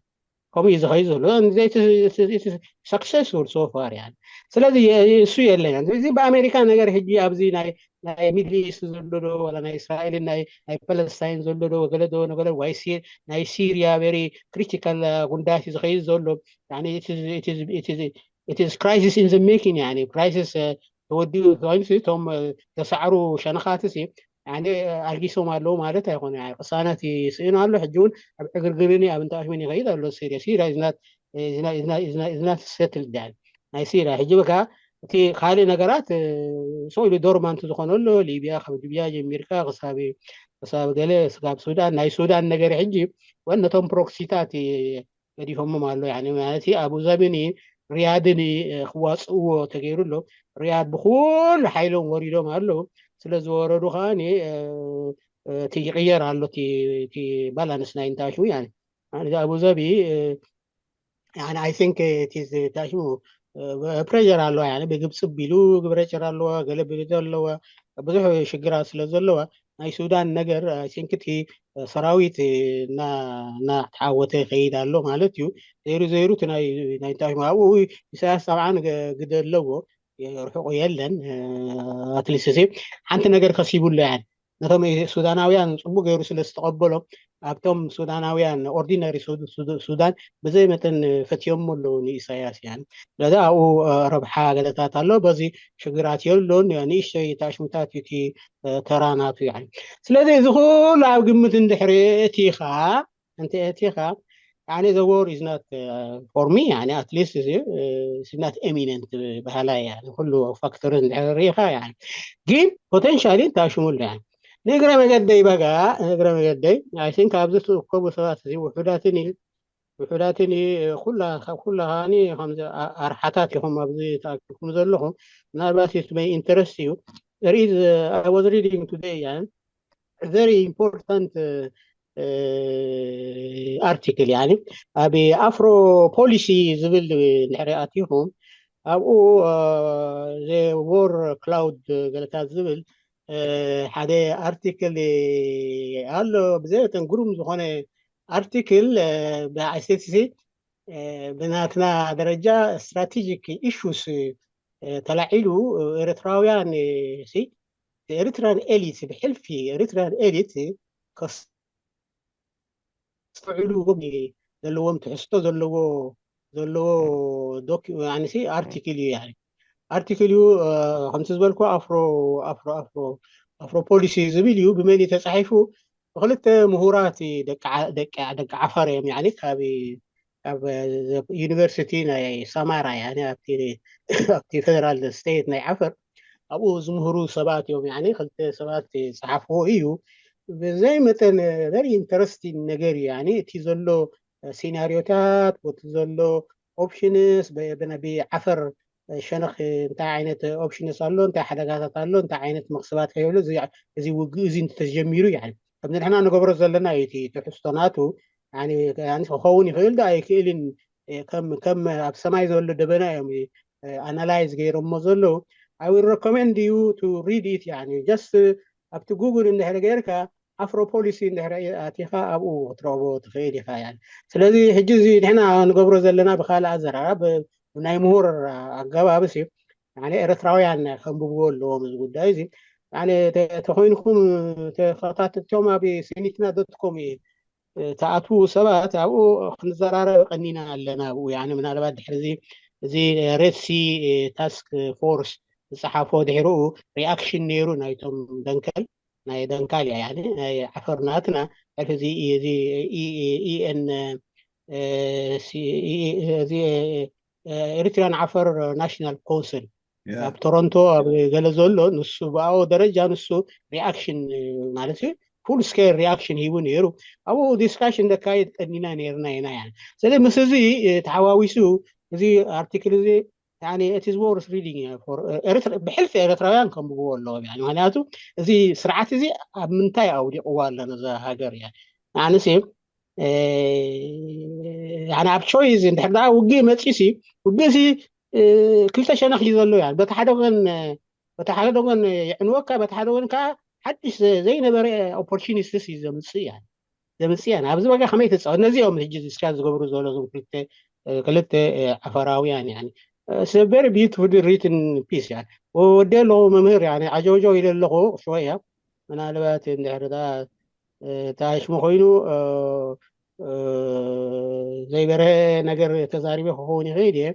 ከምኡ እዩ ዝኸዩ ዘሎ ሰክሰስፉል ሶፋር ያ ስለዚ እሱ የለን እዚ ብኣሜሪካ ነገር ሕጂ ኣብዚ ናይ ሚድል ኢስት ዘሎ ዶ ወላ ናይ እስራኤልን ናይ ፓለስታይን ዘሎ ዶ ገለ ዶ ነገለ ናይ ሲሪያ ቨሪ ክሪቲካል ጉዳያት እዩ ዝኸይድ ዘሎ ክራይሲስ ኢን ዘ ሜኪንግ ክራይሲስ ተወዲኡ ኮይኑ እቶም ተሳዕሩ ሸነኻት ሲ ኣልጊሶም ኣለዉ ማለት ኣይኮነ ቅሳነት ይስእን ኣሎ ሕጂ እውን ኣብ ዕግርግርን ኣብ እንታሽምን ይኸይድ ኣሎ ሲሪያ ሲሪያ is not settled ዳል ናይ ሲሪያ ሕጂ በካ እቲ ካልእ ነገራት ሰው ኢሉ ዶርማንት ዝኾነ ኣሎ ሊቢያ ካብ ሊቢያ ጀሚርካ ክሳብ ክሳብ ገለ ስጋብ ሱዳን ናይ ሱዳን ነገር ሕጂ ወነቶም ፕሮክሲታት ገዲፎሞም ኣሎ ማለት ኣቡ ዛቢን ሪያድን ክዋፅእዎ ተገይሩ ኣሎ ሪያድ ብኩሉ ሓይሎም ወሪዶም ኣለዉ ስለ ዝወረዱ ከዓ እቲ ይቅየር ኣሎ እቲ ባላንስ ናይ እንታይ ሽሙ ኣቡ ዛቢ ኣይ ቲንክ ታሽሙ ፕሬር ኣለዋ ብግብፂ ቢሉ ግብረ ጭር ኣለዋ ገለ ብልደ ኣለዋ ብዙሕ ሽግራት ስለ ዘለዋ ናይ ሱዳን ነገር ቲንክ እቲ ሰራዊት እናተዓወተ ይኸይድ ኣሎ ማለት እዩ ዘይሩ ዘይሩ ናይታሽሙ ኣብኡ ኢሳያስ ጣብዓን ግደ ኣለዎ ርሑቁ የለን ኣትሊስት ሓንቲ ነገር ከሲቡ ኣሎ ያ ነቶም ሱዳናውያን ፅቡቅ ገይሩ ስለ ዝተቀበሎም ኣብቶም ሱዳናውያን ኦርዲነሪ ሱዳን ብዘይ መጠን ፈትዮሞ ኣለዉ ንኢሳያስ ያ ስለዚ ኣብኡ ረብሓ ገለታት ኣሎ በዚ ሽግራት የሎን ንእሽተይ ታሽሙታት እቲ ተራ ናቱ ያ ስለዚ እዚ ኩሉ ኣብ ግምት እንድሕሪ እቲኻ እንተ እቲኻ ኣነ the war is not for me ኣነ at least is not imminent ባህላ እያ ኩሉ ፋክተር እንድሕሪ ርኢኻ ግን ፖቴንሻሊ እንታሽሙሉ ንእግረ መገደይ በጋ ንእግረ መገደይ I think ኣብዚ ትእከቡ ሰባት እዚ ውሑዳትን ውሑዳትን ኩላ ካብ ኩላ ከዓኒ ከምዚ ኣርሓታት ኢኹም ኣብዚ ተኣኪብኩም ዘለኹም ምናልባት it's my interest እዩ there is I was reading today very important article. يعني ኣብ ኣፍሮ ፖሊሲ ዝብል እንድሕሪ ኣቲኹም ኣብኡ ዘ ዎር ክላውድ ገለታት ዝብል ሓደ ኣርቲክል ኣሎ። ብዘይተን ግሩም ዝኾነ ኣርቲክል ብ I C T C ብናትና ደረጃ ስትራቴጂክ ኢሹስ ተላዒሉ ኤርትራውያን ሲ ኤሪትራን ኤሊት ብሕልፊ ኤሪትራን ኤሊት ከስተውዕሉ ዘለዎም ትሕዝቶ ዘለዎ ዘለዎ ኣርቲክል እዩ። ኣርቲክል እዩ። ከምቲ ዝበልኩ ኣፍሮ ኣፍሮ ኣፍሮ ኣፍሮ ፖሊሲ ዝብል እዩ። ብመን እዩ ተፃሒፉ? ብክልተ ምሁራት ደቂ ዓፈር እዮም። ካብ ኣብ ዩኒቨርሲቲ ናይ ሳማራ ኣብቲ ፌደራል ስቴት ናይ ዓፈር ኣብኡ ዝምህሩ ሰባት እዮም። ክልተ ሰባት ዝፀሓፍዎ እዩ። ብዘይ መጠን very interesting ነገር እዩ። እቲ ዘሎ ሲናሪዮታት፣ እቲ ዘሎ ኦፕሽንስ፣ ብዓፈር ሸነኽ እንታይ ዓይነት ኦፕሽንስ ኣሎ፣ እንታይ ሓደጋታት ኣሎ፣ እንታይ ዓይነት መኽስባት ከይብሉ እዚ ውግእ እዚ እንተተጀሚሩ፣ ከምዚ ንሕና ንገብሮ ዘለና እዩ እቲ ትሕዝቶ ናቱ። ክኸውን ይኽእል ዶ ኣይክእልን፣ ከም ኣብ ሰማይ ዘሎ ደበና እዮም ኣናላይዝ ገይሮሞ ዘለዉ። I will recommend you to read it። ጀስት ኣብቲ ጉግል እንድሕር ገይርካ ኣፍሮ ፖሊሲ እንድሕር ኣቲኻ ኣብኡ ክትረኽቦ ትኽእል ኢኻ። ስለዚ ሕጂ እዚ ንሕና ንገብሮ ዘለና ብካልእ ኣዘራርባ ናይ ምሁር ኣገባብ ሲ ኤርትራውያን ከንብብዎ ኣለዎም እዚ ጉዳይ እዚ። ተኮይንኩም ተኸታተልቶም ኣብ ሴኒትና ዶት ኮም እዩ ተኣትዉ ሰባት ኣብኡ ክንዘራረብ ቀኒና ኣለና። ኣብኡ ምናልባት ድሕሪ እዚ ሬድ ሲ ታስክ ፎርስ ዝፀሓፎ ድሕርኡ ሪኣክሽን ነይሩ ናይቶም ደንከል ናይ ደንካል እያ ናይ ዓፈር ናትና ሕዚ እዚ ኢኤን እዚ ኤሪትሪያን ዓፈር ናሽናል ኮንስል ኣብ ቶሮንቶ ኣብ ገለ ዘሎ ንሱ ብኣዎ ደረጃ ንሱ ሪኣክሽን ማለት ፉል ስኬል ሪኣክሽን ሂቡ ነይሩ። ኣብኡ ዲስካሽን ዘካየድ ቀኒና ነርና ኢና። ስለ ምስ እዚ ተሓዋዊሱ እዚ ኣርቲክል እዚ it is worth reading ብሕልፊ ኤርትራውያን ከንብብዎ ኣለዎም። ምክንያቱ እዚ ስርዓት እዚ ኣብ ምንታይ ኣውዲቕዋ ኣሎ ነዛ ሃገር እያ። ኣነስ ኣብ ቾይስ እንድሕር ውግእ መፂሲ ውግእ ሲ ክልተ ሸነኽ እዩ ዘሎ። በቲ ሓደ ወገን በቲ ሓደ ወገን የዕንወካ፣ በቲ ሓደ ወገን ከዓ ሓድሽ ዘይነበረ ኦፖርቹኒቲስ እዩ ዘምፅእ እያ ዘምፅእ እያ። ኣብዚ በቃ ከመይ ትፃወት? ነዚ እዮም ሕጂ ዲስካስ ዝገብሩ ዘሎ እዞም ክልተ ክልተ ዓፈራውያን። It's a very beautiful written piece። ወዲ ኣለኹ መምህር ዓጀውጀው ኢለ ኣለኹ ሽወያ ምናልባት እንድሕር ተኣሽሙ ኮይኑ ዘይበርሀ ነገር ተዛሪበ ክኸውን ይኽእል እየ።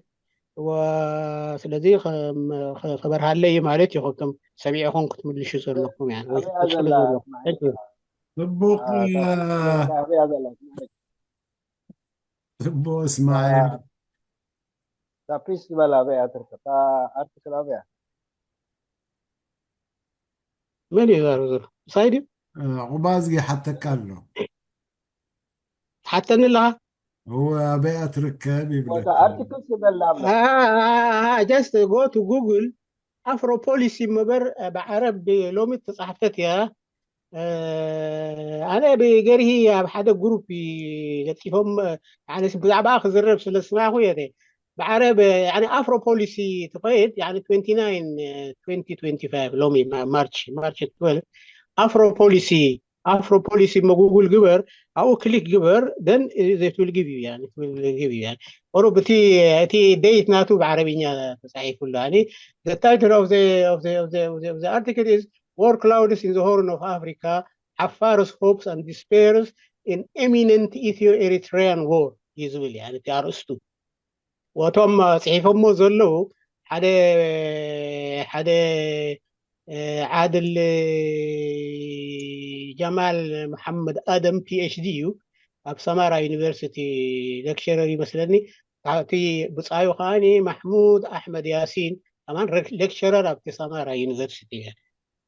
ስለዚ ከበርሃለይ ማለት እዩ። ከም ሰሚዕኹም ክትምልሹ ዘለኩም ጽቡቅ ጽቡቅ እስማኤል። ፒስ ዝበላ ኣበይ እያ ትርከብ? ኣርቲክል ኣበይ እያ? መን እዩ ዛረብ ዘሎ? ሳይድ እዩ ቁባዝጊ ሓተካ ኣሎ። ሓተኒ ኣለኻ? እወ ኣበይ እያ ትርከብ ይብለካ። ኣርቲክል ዝበላ just go to Google ኣፍሮ ፖሊሲ ምበር ብዓረብ ሎሚ ተፃሕፈት እያ። ኣነ ብገርሂ ኣብ ሓደ ግሩፕ ለጢፎም ብዛዕባ ክዝረብ ስለ ዝሰማዕኩ እየ። ብዓረብ ኣፍሮ ፖሊሲ ትኸይድ twenty nine twenty twenty five ሎሚ ማርች ማርች twelve ኣፍሮ ፖሊሲ ኣፍሮ ፖሊሲ መጉጉል ግበር ኣብኡ ክሊክ ግበር then they will give you يعني will give you يعني ቁሩብ እቲ እቲ ዴት ናቱ ብዓረብኛ ተፃሒፉ ኣሎ። The title of the of the of the of the article is War Clouds in the Horn of Africa, Afars hopes and despairs in imminent Ethio-Eritrean war እዩ ዝብል እቲ ኣርእስቱ። ወቶም ፅሒፎሞ ዘለዉ ሓደ ሓደ ዓድል ጀማል መሓመድ ኣደም ፒኤችዲ እዩ። ኣብ ሰማራ ዩኒቨርሲቲ ሌክቸረር ይመስለኒ። እቲ ብፃዩ ከዓ ማሕሙድ ኣሕመድ ያሲን ከማን ሌክቸረር ኣብቲ ሰማራ ዩኒቨርሲቲ እየ።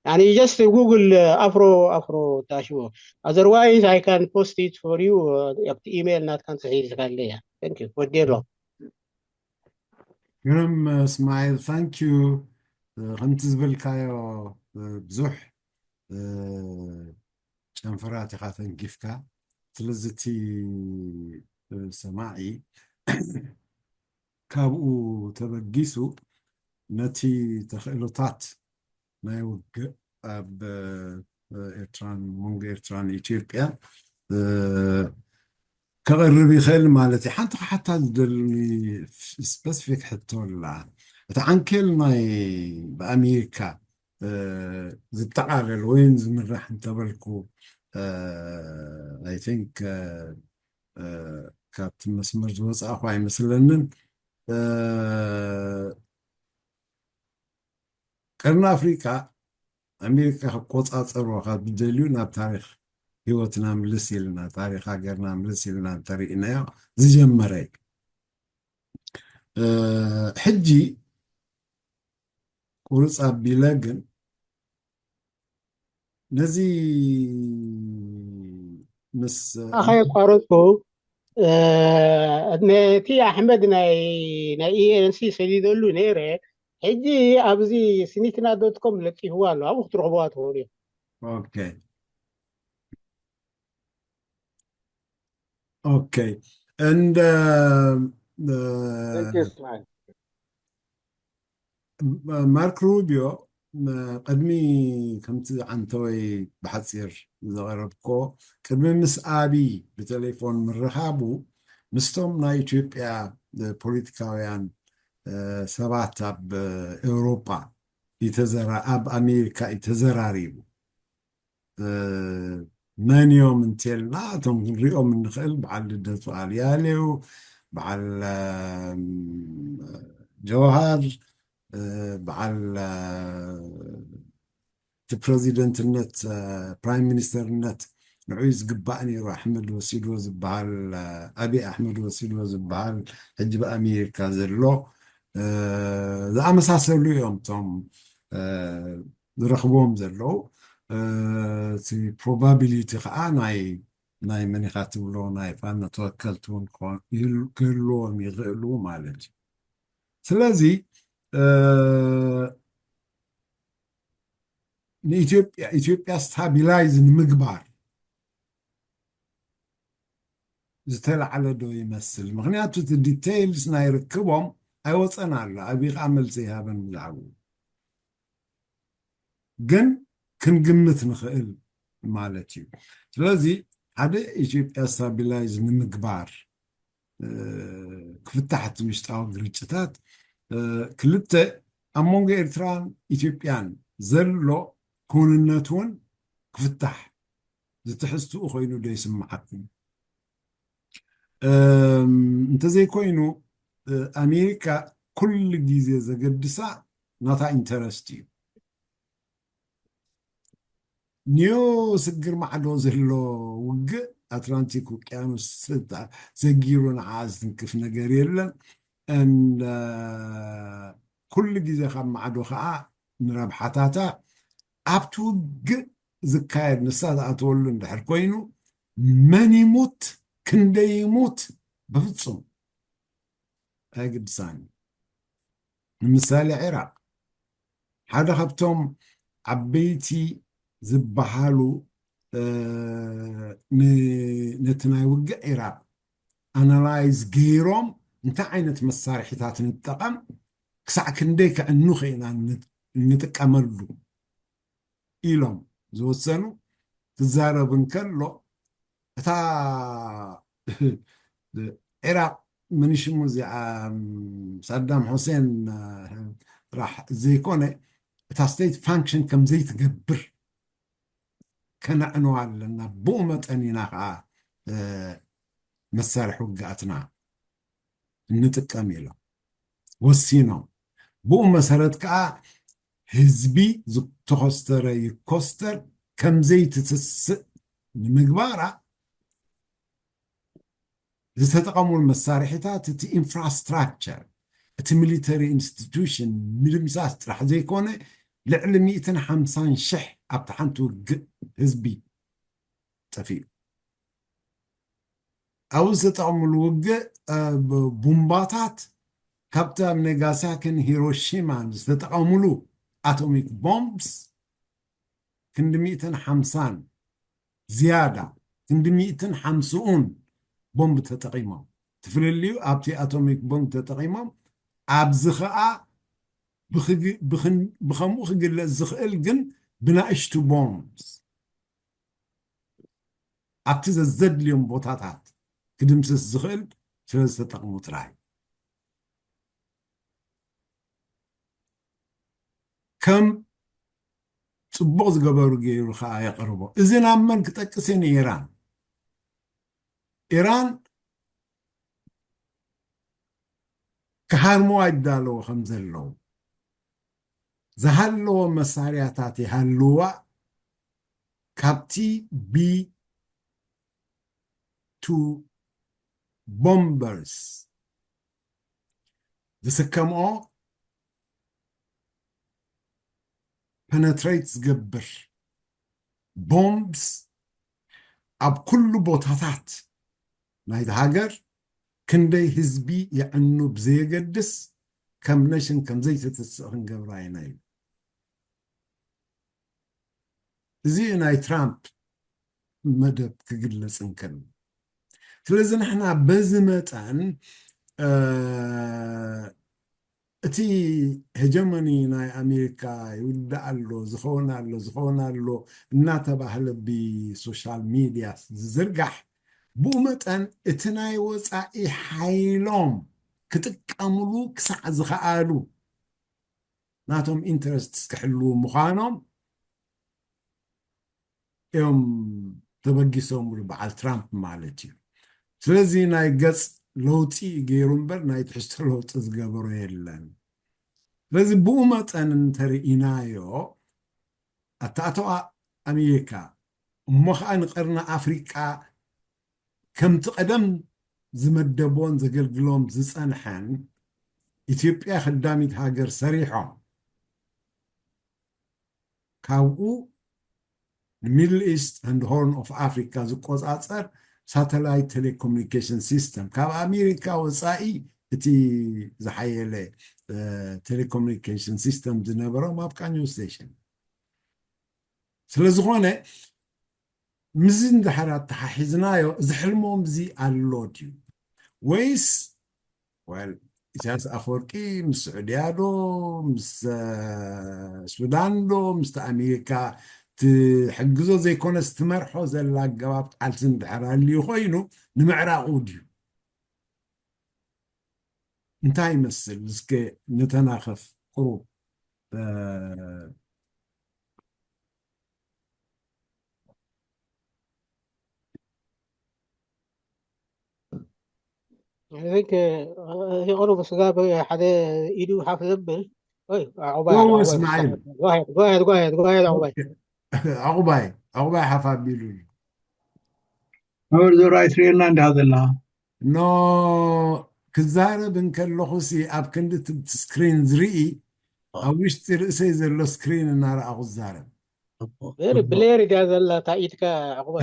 يعني just Google ኣፍሮ ኣፍሮ ታሽቦ otherwise I can post it for you ኣብቲ ኢሜይል ናትካን ፅሒፍካለያ። ወዲ ኣሎ ግርም እስማኤል thank you። ከምቲ ዝበልካዮ ብዙሕ ከንፈራት ኢኻ ተንኪፍካ። ስለዚ እቲ ሰማዒ ካብኡ ተበጊሱ ነቲ ተኽእሎታት ናይ ውግእ ኣብ ኤርትራን መንጎ ኤርትራን ኢትዮጵያ ከቕርብ ይኽእል ማለት እዩ። ሓንቲ ክሓታ ዝደልኒ ስፐሲፊክ ሕቶ ኣላ። እቲ ዓንኬል ናይ ብኣሜሪካ ዝጠቓለል ወይም ዝምራሕ እንተበልኩ I think ካብቲ መስመር ዝወፃእኹ ኣይመስለንን። ቀርኒ ኣፍሪቃ ኣሜሪካ ክቆፃፀርዎ ካብ ዝደልዩ ናብ ታሪክ ህይወትና ምልስ ኢልና ታሪክ ሃገርና ምልስ ኢልና እንተርኢናዮ ዝጀመረ እዩ። ሕጂ ቁርፅ ኣቢለ ግን ነዚ ምስ ኣኸ የቋረፅኩ ነቲ ኣሕመድ ናይ ናይ ኢኤንሲ ሰዲደሉ ነይረ። ሕጂ ኣብዚ ስኒትና ዶትኮም ለጢፍዋ ኣሎ፣ ኣብኡ ክትረኽብዋ ትኽእሉ እዮም። Okay. Okay. And uh, uh, ማርክ ሩቢዮ ቅድሚ ከምቲ ዓንተወይ ብሓፂር ዘቐረብኮ ቅድሚ ምስ ኣቢ ብቴሌፎን ምርኻቡ ምስቶም ናይ ኢትዮጵያ ፖለቲካውያን ሰባት ኣብ ኤውሮጳ ይተዘራ ኣብ ኣሜሪካ ይተዘራሪቡ። መን እዮም እንተልና እቶም ክንሪኦም እንኽእል በዓል ልደቱ ኣያሌው፣ በዓል ጀውሃር፣ በዓል እቲ ፕረዚደንትነት ፕራይም ሚኒስተርነት ንዑይ ዝግባእ ነይሩ ኣሕመድ ወሲድዎ ዝበሃል፣ ኣቢ ኣሕመድ ወሲድዎ ዝበሃል ሕጂ ብኣሜሪካ ዘሎ ዝኣመሳሰሉ እዮም እቶም ዝረኽብዎም ዘለዉ። እቲ ፕሮባቢሊቲ ከዓ ናይ ናይ መን ኢኻ ትብሎ ናይ ፋኖ ተወከልቲ እውን ክህልዎም ይኽእሉ ማለት እዩ። ስለዚ ንኢትዮጵያ ኢትዮጵያ ስታቢላይዝ ንምግባር ዝተላዕለ ዶ ይመስል? ምክንያቱ እቲ ዲቴይልስ ናይ ርክቦም ኣይወፀን ኣሎ። ኣቢ ከዓ መልሲ ይሃበን ብዛዕባኡ ግን ክንግምት ንኽእል ማለት እዩ። ስለዚ ሓደ ኢትዮጵያ ስታቢላይዝ ንምግባር ክፍታሕ እቲ ውሽጣዊ ግርጭታት፣ ክልተ ኣብ መንጎ ኤርትራን ኢትዮጵያን ዘሎ ክውንነት እውን ክፍታሕ ዝትሕዝትኡ ኮይኑ ዶ ይስምዓኩም? እንተዘይኮይኑ ኣሜሪካ ኩሉ ግዜ ዘገድሳ ናታ ኢንተረስት እዩ። ኒው ስግር ማዕዶ ዝህሎ ውግእ ኣትላንቲክ ውቅያኖስ ሰጊሩ ንዓ ዝትንክፍ ነገር የለን። ኩሉ ግዜ ካብ ማዕዶ ከዓ ንረብሓታታ ኣብቲ ውግእ ዝካየድ ንሳ ዝኣተወሉ እንድሕር ኮይኑ መን ይሙት ክንደይ ይሙት ብፍፁም ኣይግድሳን። ንምሳሌ ዒራቅ ሓደ ካብቶም ዓበይቲ ዝበሃሉ ነቲ ናይ ውግእ ዒራቅ ኣናላይዝ ገይሮም እንታይ ዓይነት መሳርሒታት ንጠቐም ክሳዕ ክንደይ ክዕኑ ክኢና ንጥቀመሉ ኢሎም ዝወሰኑ ክዛረብ እንከሎ እታ ዒራቅ ምንሽሙ እዚኣ ሳዳም ሑሴን ጥራሕ ዘይኮነ እታ ስቴት ፋንክሽን ከም ዘይትገብር ከነዕንዋ ኣለና። ብኡ መጠን ኢና ከዓ መሳርሒ ውግኣትና እንጥቀም ኢሎም ወሲኖም። ብኡ መሰረት ከዓ ህዝቢ ዝተኮስተረ ይኮስተር ከም ዘይትትስእ ንምግባራ ዝተጠቐሙሉ መሳርሒታት እቲ ኢንፍራስትራክቸር እቲ ሚሊተሪ ኢንስቲቱሽን ምድምሳስ ጥራሕ ዘይኮነ ልዕሊ ሚእትን ሓምሳን ሽሕ ኣብቲ ሓንቲ ውግእ ህዝቢ ጠፊኡ። ኣብኡ ዝተጠቐሙሉ ውግእ ቡምባታት ካብቲ ኣብ ኔጋሳኪን ሂሮሺማን ዝተጠቐሙሉ ኣቶሚክ ቦምብስ ክንዲ ሚእትን ሓምሳን ዝያዳ ክንዲ ሚእትን ሓምስኡን ቦምብ ተጠቒሞም። እቲ ፍልልዩ ኣብቲ ኣቶሚክ ቦምብ ተጠቒሞም፣ ኣብዚ ኸኣ ብኽግ- ብኽን- ብኸምኡ ክግለጽ ዝኽእል ግን ብናእሽቱ ቦምብስ ኣብቲ ዘዘድልዮም ቦታታት ክድምስስ ዝኽእል ስለ ዝተጠቕሙ ጥራይ። ከም ጽቡቕ ዝገበሩ ገይሩ ኸኣ የቕርቦ። እዚ ናብ መን ክጠቅስ እየ? ንኢራን። ኢራን ክሃርምዋ ይዳለዎ ከም ዘለዉ፣ ዝሃለዎ መሳርያታት ይሃልዋ፣ ካብቲ ቢ ቱ ቦምበርስ ዝስከምኦ ፐነትሬት ዝገብር ቦምብስ ኣብ ኩሉ ቦታታት ናይዚ ሃገር ክንደይ ህዝቢ የዕኑ ብዘየገድስ ከም ነሽን ከም ዘይተተስእ ክንገብራ ኢና ኢሉ። እዚ ናይ ትራምፕ መደብ ክግለጽ እንከሎ፣ ስለዚ ንሕና በዚ መጠን እቲ ሄጀሞኒ ናይ ኣሜሪካ ይውዳእ ኣሎ፣ ዝኸውን ኣሎ፣ ዝኸውን ኣሎ እናተባህለ ብሶሻል ሚድያ ዝዝርጋሕ፣ ብኡ መጠን እቲ ናይ ወፃኢ ሓይሎም ክጥቀምሉ ክሳዕ ዝኸኣሉ ናቶም ኢንተረስት ክሕልዉ ምዃኖም እዮም ተበጊሶምሉ፣ በዓል ትራምፕ ማለት እዩ። ስለዚ ናይ ገጽ ለውጢ ገይሩ እምበር ናይ ትሕዝቶ ለውጢ ዝገበሮ የለን። ስለዚ ብኡ መጠን እንተርኢናዮ ኣተኣተዋ ኣሜሪካ እሞ ኸዓ ንቀርኒ ኣፍሪቃ ከምቲ ቀደም ዝመደቦን ዘገልግሎም ዝጸንሐን ኢትዮጵያ ከዳሚት ሃገር ሰሪሖም ካብኡ ንሚድል ኢስት and ሆርን ኦፍ ኣፍሪካ ዝቆጻጸር ሳተላይት ቴሌኮሙኒኬሽን ሲስተም ካብ ኣሜሪካ ወፃኢ እቲ ዝሓየለ ቴሌኮሙኒኬሽን ሲስተም ዝነበሮም ኣብ ቃኘው ስቴሽን ስለ ዝኾነ ምዚ እንድሕር ኣተሓሒዝናዮ እዚ ሕልሞም እዚ ኣሎ ድዩ ወይስ well ኢሳያስ ኣፈወርቂ ምስ ስዑድያ ዶ ምስ ሱዳን ዶ ምስቲ ኣሜሪካ ትሕግዞ ዘይኮነስ ትመርሖ ዘላ ኣገባብ ቃልሲ እንድሕር ኣልዩ ኮይኑ ንምዕራቑ ድዩ እንታይ ይመስል እስከ ንተናኸፍ ቁሩብ I think ይቕሩ ብስጋብ ሓደ ኢዱ ሓፍ ዘብል ወይ ኣዕባይ ወወ እስማዒል ጓሄድ ጓሄድ ጓሄድ ጓሄድ ኣዕባይ ዕቑባይ ዕቑባይ ሓፍ ኣቢሉ እዩ መምህር ዘርኣይ ትርእየና እንዲኻ ዘለኻ ኖ ክዛረብ እንከለኹ ሲ ኣብ ክንዲ እቲ ስክሪን ዝርኢ ኣብ ውሽጢ ርእሰይ ዘሎ ስክሪን እናረኣኹ ዝዛረብ ብሌር ድያ ዘላ እታ ኢድካ ዕቑባ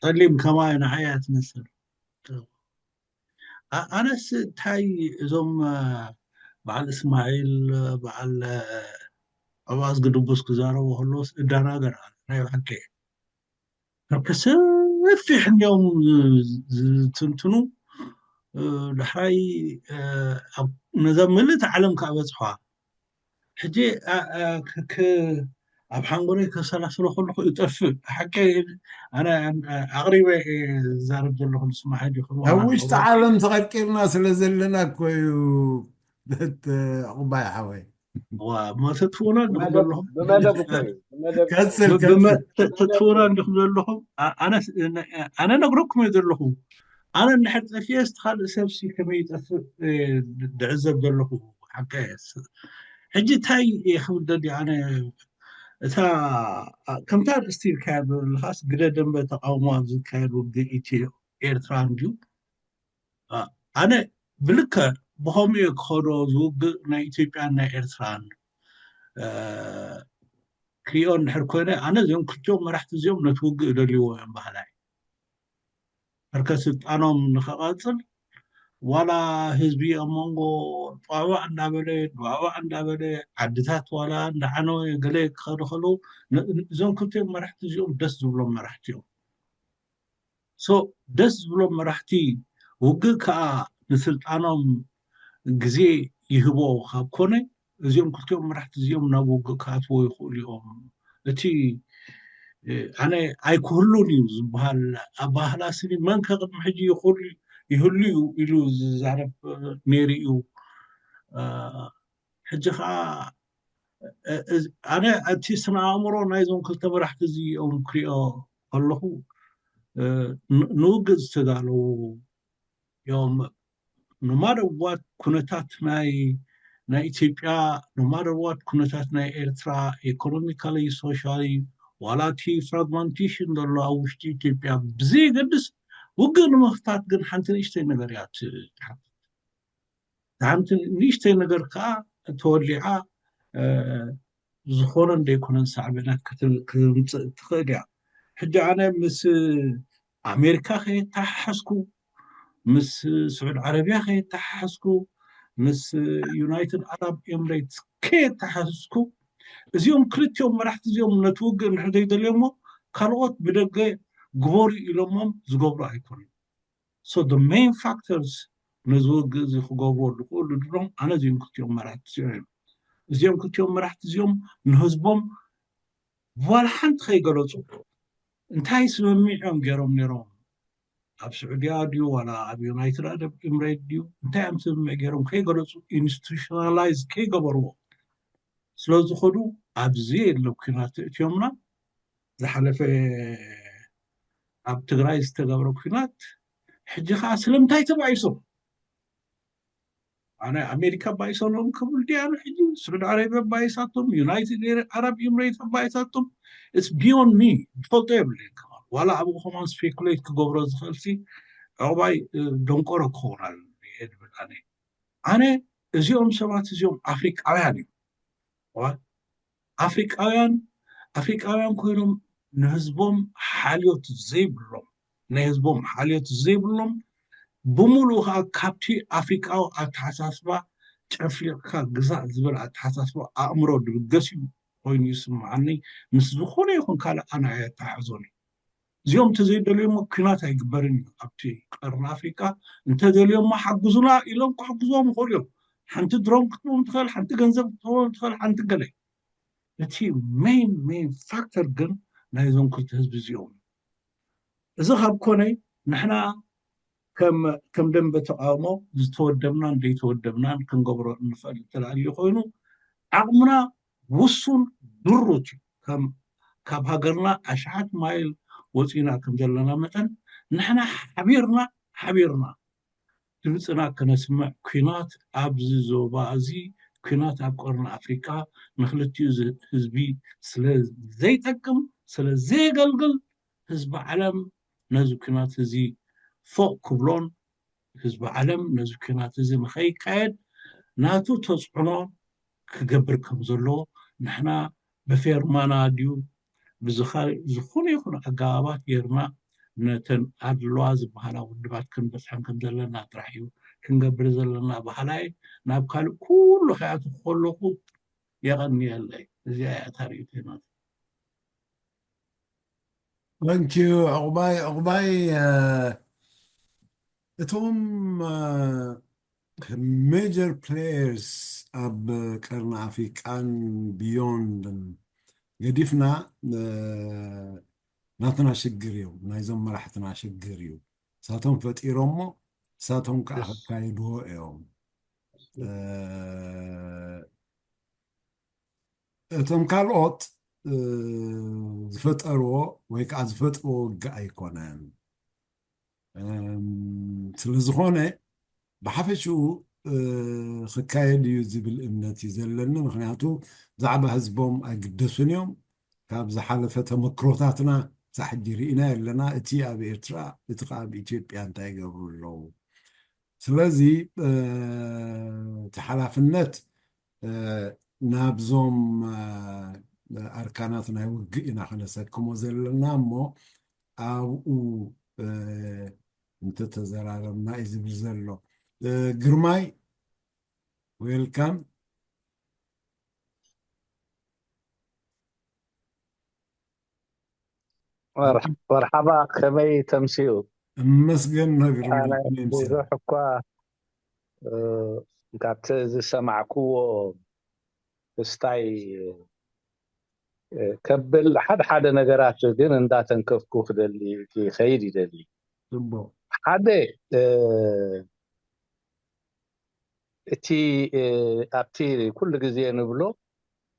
ጸሊም ከማይ ንዓያ ትመስል ኣነስ እንታይ እዞም በዓል እስማዒል በዓል ኣባዝ ግድቡስ ክዛረቡ ከለዎስ እደናገር ናይ ብሓቂ ከሰፊሕ እንዲያውም ዝትንትኑ ዳሕራይ ነዛ ምልእቲ ዓለም ከዓ በፅሖዋ ሕጂ ኣብ ሓንጎለይ ከሰላስሎ ከለኩ ይጠፍእ ሓቂ ኣነ ኣቅሪበ ዝዛረብ ዘለኩ ንስማዕ ሕጂ ኣብ ውሽጢ ዓለም ተቐርቂርና ስለ ዘለና እኮ እዩ ዕቑባይ ሓወይ ተትፍኡና እንዲኹም ዘለኹም ቀፅል ተትፍኡና እንዲኹም ዘለኹም ኣነ ነግረኩም እየ ዘለኹ ኣነ እንድሕር ጠፊኤ ካልእ ሰብሲ ከመይ ይጠፍእ ድዕዘብ ዘለኹ ሓቀ ሕጂ እንታይ ክብል ደልዩ ኣነ እታ ከምታ ኣርእስቲ ዝካየድ ዘለኻስ ግደ ደንበ ተቃውሞ ኣብ ዝካየድ ውግእ ኢትዮ ኤርትራ እንድዩ ኣነ ብልክዕ ብኸምኡ እየ ክኸዶ ዝውግእ ናይ ኢትዮጵያን ናይ ኤርትራን ክሪኦ እንድሕር ኮይነ ኣነ እዚኦም ክልቲኦም መራሕቲ እዚኦም ነቲ ውግእ ደልይዎ እዮም ባህላይ ሕርከ ስልጣኖም ንኸቐፅል ዋላ ህዝቢ ኣብ መንጎ ጧዕዋዕ እንዳበለ ጧዕዋዕ እንዳበለ ዓድታት ዋላ እንዳዓነወ ገለ ክኸዱ ከለዉ፣ ን- ን- እዞም ክልቲኦም መራሕቲ እዚኦም ደስ ዝብሎም መራሕቲ እዮም። ሶ ደስ ዝብሎም መራሕቲ፣ ውግእ ከዓ ንስልጣኖም ግዜ ይህቦ ካብ ኮነ፣ እዚኦም ክልቲኦም መራሕቲ እዚኦም ናብ ውግእ ክኣትዎ ይኽእሉ እዮም። እቲ ኣነ ኣይክህሉን እዩ ዝበሃል ኣባህላ ስኒ መን ከቅድሚ ሕጂ ይህሉ እዩ ኢሉ ዝዛረብ ነይሩ እዩ። ሕጂ ከዓ ኣነ እቲ ስነ ኣእምሮ ናይዞም ክልተ መራሕቲ እዚኦም ክሪኦ ከለኹ ንውግእ ዝተዳለዉ እዮም። ኖማደርዋት ኩነታት ናይ ናይ ኢትዮጵያ ኖማደርዋት ኩነታት ናይ ኤርትራ ኢኮኖሚካሊ ሶሻሊ ዋላ እቲ ፍራግማንቴሽን ዘሎ ኣብ ውሽጢ ኢትዮጵያ ብዘየገድስ ውግእ ንምኽታት ግን ሓንቲ ንእሽተይ ነገር እያ ትሓትት። ሓንቲ ንእሽተይ ነገር ከዓ ተወሊዓ ዝኾነን ዘይኮነን ሳዕቤናት ክትምፅእ ትኽእል እያ። ሕጂ ኣነ ምስ ኣሜሪካ ከየተሓሓዝኩ፣ ምስ ስዑድ ዓረብያ ከየተሓሓዝኩ፣ ምስ ዩናይትድ ዓረብ ኤምሬትስ ከየተሓሓዝኩ፣ እዚኦም ክልቲኦም መራሕቲ እዚኦም ነቲ ውግእ እንድሕር ዘይደልዮሞ ካልኦት ብደገ ግበሩ ኢሎሞም ዝገብሩ ኣይኮኑን። So the main factors ነዚ ውግእ እዚ ክገብርዎ ዝኽእሉ ድሮም ኣነ እዚኦም ክልቲኦም መራሕቲ እዚኦም እዮም። እዚኦም ክልቲኦም መራሕቲ እዚኦም ንህዝቦም ዋላ ሓንቲ ከይገለፁ እንታይ ስምምዕ እዮም ገይሮም ነይሮም? ኣብ ስዑድያ ድዩ ዋላ ኣብ ዩናይትድ ዓረብ ኤምሬት ድዩ እንታይ እዮም ስምምዕ ገይሮም ከይገለፁ ኢንስቲቱሽናላይዝ ከይገበርዎ ስለዝኸዱ ኣብዚ የለ ኩናት እትዮምና ዝሓለፈ ኣብ ትግራይ ዝተገብረ ኩናት ሕጂ ከዓ ስለምንታይ ተባኢሶም ኣነ ኣሜሪካ ባይሰሎም ክብል ድያኑ ሕጂ ስዑድ ዓረብያ ባይሳቶም ዩናይትድ ዓረብ ኢምሬት ባይሳቶም it's beyond me ዝፈልጦ የብለይ ከማን ዋላ ኣብኡ ከማን ስፔኩሌት ክገብሮ ዝኽእል ሲ ዕቑባይ ደንቆሮ ክኸውን ኣለኒ እየ ዝብል ኣነ ኣነ እዚኦም ሰባት እዚኦም ኣፍሪቃውያን እዮም ኣፍሪቃውያን ኣፍሪቃውያን ኮይኖም ንህዝቦም ሓልዮት ዘይብሎም ናይ ህዝቦም ሓልዮት ዘይብሎም ብምሉኡ ከዓ ካብቲ ኣፍሪቃዊ ኣተሓሳስባ ጨፍሊቕካ ግዛእ ዝብል ኣተሓሳስባ ኣእምሮ ድብገስ እዩ ኮይኑ ይስምዓኒ ምስ ዝኾነ ይኹን ካልእ ኣነ ኣየተሓሕዞን እዩ እዚኦም እንተዘይደልዮሞ ኩናት ኣይግበርን እዩ ኣብቲ ቀርኒ ኣፍሪቃ እንተደልዮሞ ሓግዙና ኢሎም ክሕግዝዎም ይኽእሉ እዮም ሓንቲ ድሮን ክትቦም ትኽእል ሓንቲ ገንዘብ ክትቦም ትኽእል ሓንቲ ገለ እቲ main main factor ግን ናይዞም ክልተ ህዝቢ እዚኦም እዚ ካብ ኮነ ንሕና ከም ደንበ ተቃውሞ ዝተወደብናን ዘይተወደብናን ክንገብሮ እንኽእል እንተላልዩ ኮይኑ ዓቕምና ውሱን ድሩት እዩ ካብ ሃገርና ኣሽሓት ማይል ወፂና ከም ዘለና መጠን ንሕና ሓቢርና ሓቢርና ድምፅና ከነስምዕ ኩናት ኣብዚ ዞባ እዚ ኩናት ኣብ ቀርኒ ኣፍሪቃ ንክልቲኡ ህዝቢ ስለ ዘይጠቅም ስለ ዘየገልግል ህዝቢ ዓለም ነዚ ኩናት እዚ ፎቅ ክብሎን ህዝቢ ዓለም ነዚ ኩናት እዚ ንኸይካየድ ናቱ ተፅዕኖ ክገብር ከም ዘለዎ ንሕና ብፌርማና ድዩ ብዝኾነ ይኹን ኣገባባት ጌርና ነተን ኣድለዋ ዝበሃላ ውድባት ክንበፅሐን ከም ዘለና ጥራሕ እዩ ክንገብር ዘለና በሃላይ ናብ ካልእ ኩሉ ከያቱ ከለኹ የቐንየለይ እዚኣ እያ ታሪእተይ ናት Thank you ዕቑባይ ዕቑባይ እቶም major players ኣብ ቀርኒ ኣፍሪቃን beyond ን ገዲፍና ናትና ሽግር እዩ ናይዞም መራሕትና ሽግር እዩ እሳቶም ፈጢሮሞ እሳቶም ከዓ ከካይድዎ እዮም እቶም ካልኦት ዝፈጠርዎ ወይ ከዓ ዝፈጥርዎ ውግእ ኣይኮነን ስለዝኾነ ብሓፈሽኡ ክካየድ እዩ ዝብል እምነት እዩ ዘለኒ ምክንያቱ ብዛዕባ ህዝቦም ኣይግደሱን እዮም ካብ ዝሓለፈ ተመክሮታትና ሳሕጂ ርኢና ኣለና እቲ ኣብ ኤርትራ እቲ ከዓ ኣብ ኢትዮጵያ እንታይ ይገብሩ ኣለዉ ስለዚ እቲ ሓላፍነት ናብዞም ኣርካናት ናይ ውግእ ኢና ከነሰክሞ ዘለና እሞ ኣብኡ እንተተዘራረብና እዩ ዝብል ዘሎ ግርማይ፣ ዌልካም። መርሓባ፣ ከመይ ተምስኡ? እመስገን ነግርም ብዙሕ እኳ ካብቲ ዝሰማዕክዎ ክስታይ ከብል ሓደ ሓደ ነገራት ግን እንዳተንከፍኩ ክደሊ ክኸይድ ይደሊ። ሓደ እቲ ኣብቲ ኩሉ ግዜ ንብሎ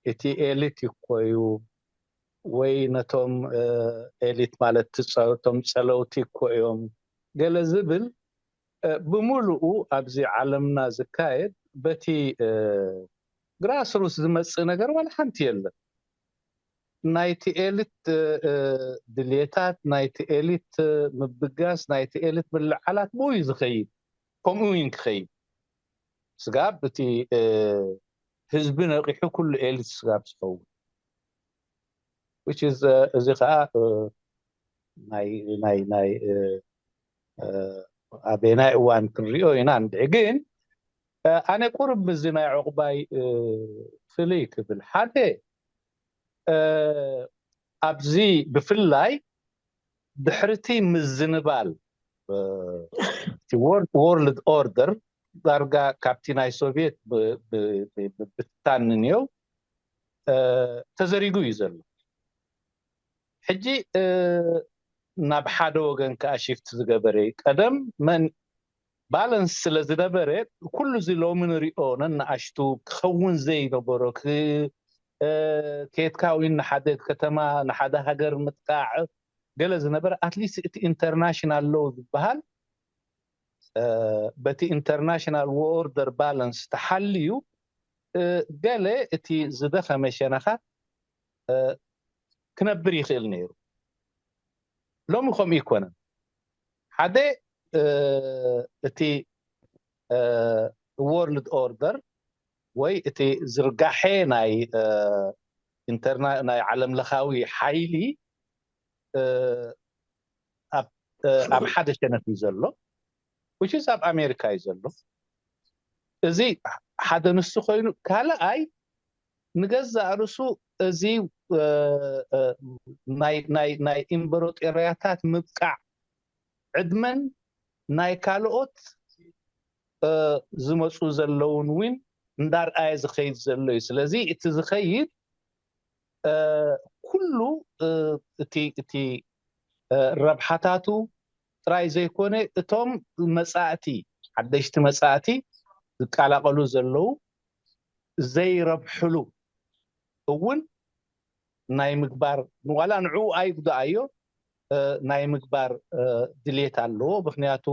እቲ ኤሊት ይኮዩ ወይ ነቶም ኤሊት ማለት ቶም ጸለውቲ ይኮዮም ገለ ዝብል ብምሉኡ ኣብዚ ዓለምና ዝካየድ በቲ ግራስሩስ ዝመጽእ ነገር ዋላ ሓንቲ የለን። ናይቲ ኤሊት ድልየታት፣ ናይቲ ኤሊት ምብጋስ፣ ናይቲ ኤሊት ምልዓላት ብኡ እዩ ዝኸይድ። ከምኡ እዩ ክኸይድ። ስጋብ እቲ ህዝቢ ነቂሑ ኩሉ ኤሊት ስጋብ ዝኸውን እዚ ከዓ ናይ ናይ ናይ ኣበናይ እዋን ክንሪኦ ኢና። እንድዒ ግን ኣነ ቁርብ ምዚ ናይ ዕቑባይ ፍልይ ክብል ሓደ ኣብዚ ብፍላይ ድሕርቲ ምዝንባል ወርልድ ኦርደር ዳርጋ ካብቲ ናይ ሶቪየት ብትታን ንንየው ተዘሪጉ እዩ ዘሎ። ሕጂ ናብ ሓደ ወገን ከዓ ሽፍት ዝገበረ እዩ። ቀደም መን ባለንስ ስለ ዝነበረ ኩሉ እዚ ሎሚ ንሪኦ ነናኣሽቱ ክኸውን ዘይነበሮ ኬትካ ወይ ንሓደ ከተማ ንሓደ ሃገር ምጥቃዕ ገለ ዝነበረ ኣትሊስት እቲ ኢንተርናሽናል ሎው ዝበሃል በቲ ኢንተርናሽናል ኦርደር ባላንስ ተሓልዩ ገለ እቲ ዝደኸመ ሸነኻት ክነብር ይኽእል ነይሩ። ሎሚ ከምኡ ይኮነን። ሓደ እቲ ወርልድ ኦርደር ወይ እቲ ዝርጋሐ ናይ ኢንተርና ናይ ዓለም ለኻዊ ሓይሊ ኣብ ሓደ ሸነፍ እዩ ዘሎ፣ which is ኣብ ኣሜሪካ እዩ ዘሎ። እዚ ሓደ ንሱ ኮይኑ፣ ካልኣይ ንገዛእ ርእሱ እዚ ናይ ኢምበሮጦርያታት ምብቃዕ ዕድመን ናይ ካልኦት ዝመፁ ዘለውን እውን እንዳርኣየ ዝኸይድ ዘሎ እዩ። ስለዚ እቲ ዝኸይድ ኩሉ እቲ ረብሓታቱ ጥራይ ዘይኮነ እቶም መፃእቲ ሓደሽቲ መፃእቲ ዝቀላቀሉ ዘለዉ ዘይረብሕሉ እውን ናይ ምግባር ዋላ ንዕኡ ኣይጉዳኣዮ ናይ ምግባር ድሌት ኣለዎ። ምክንያቱ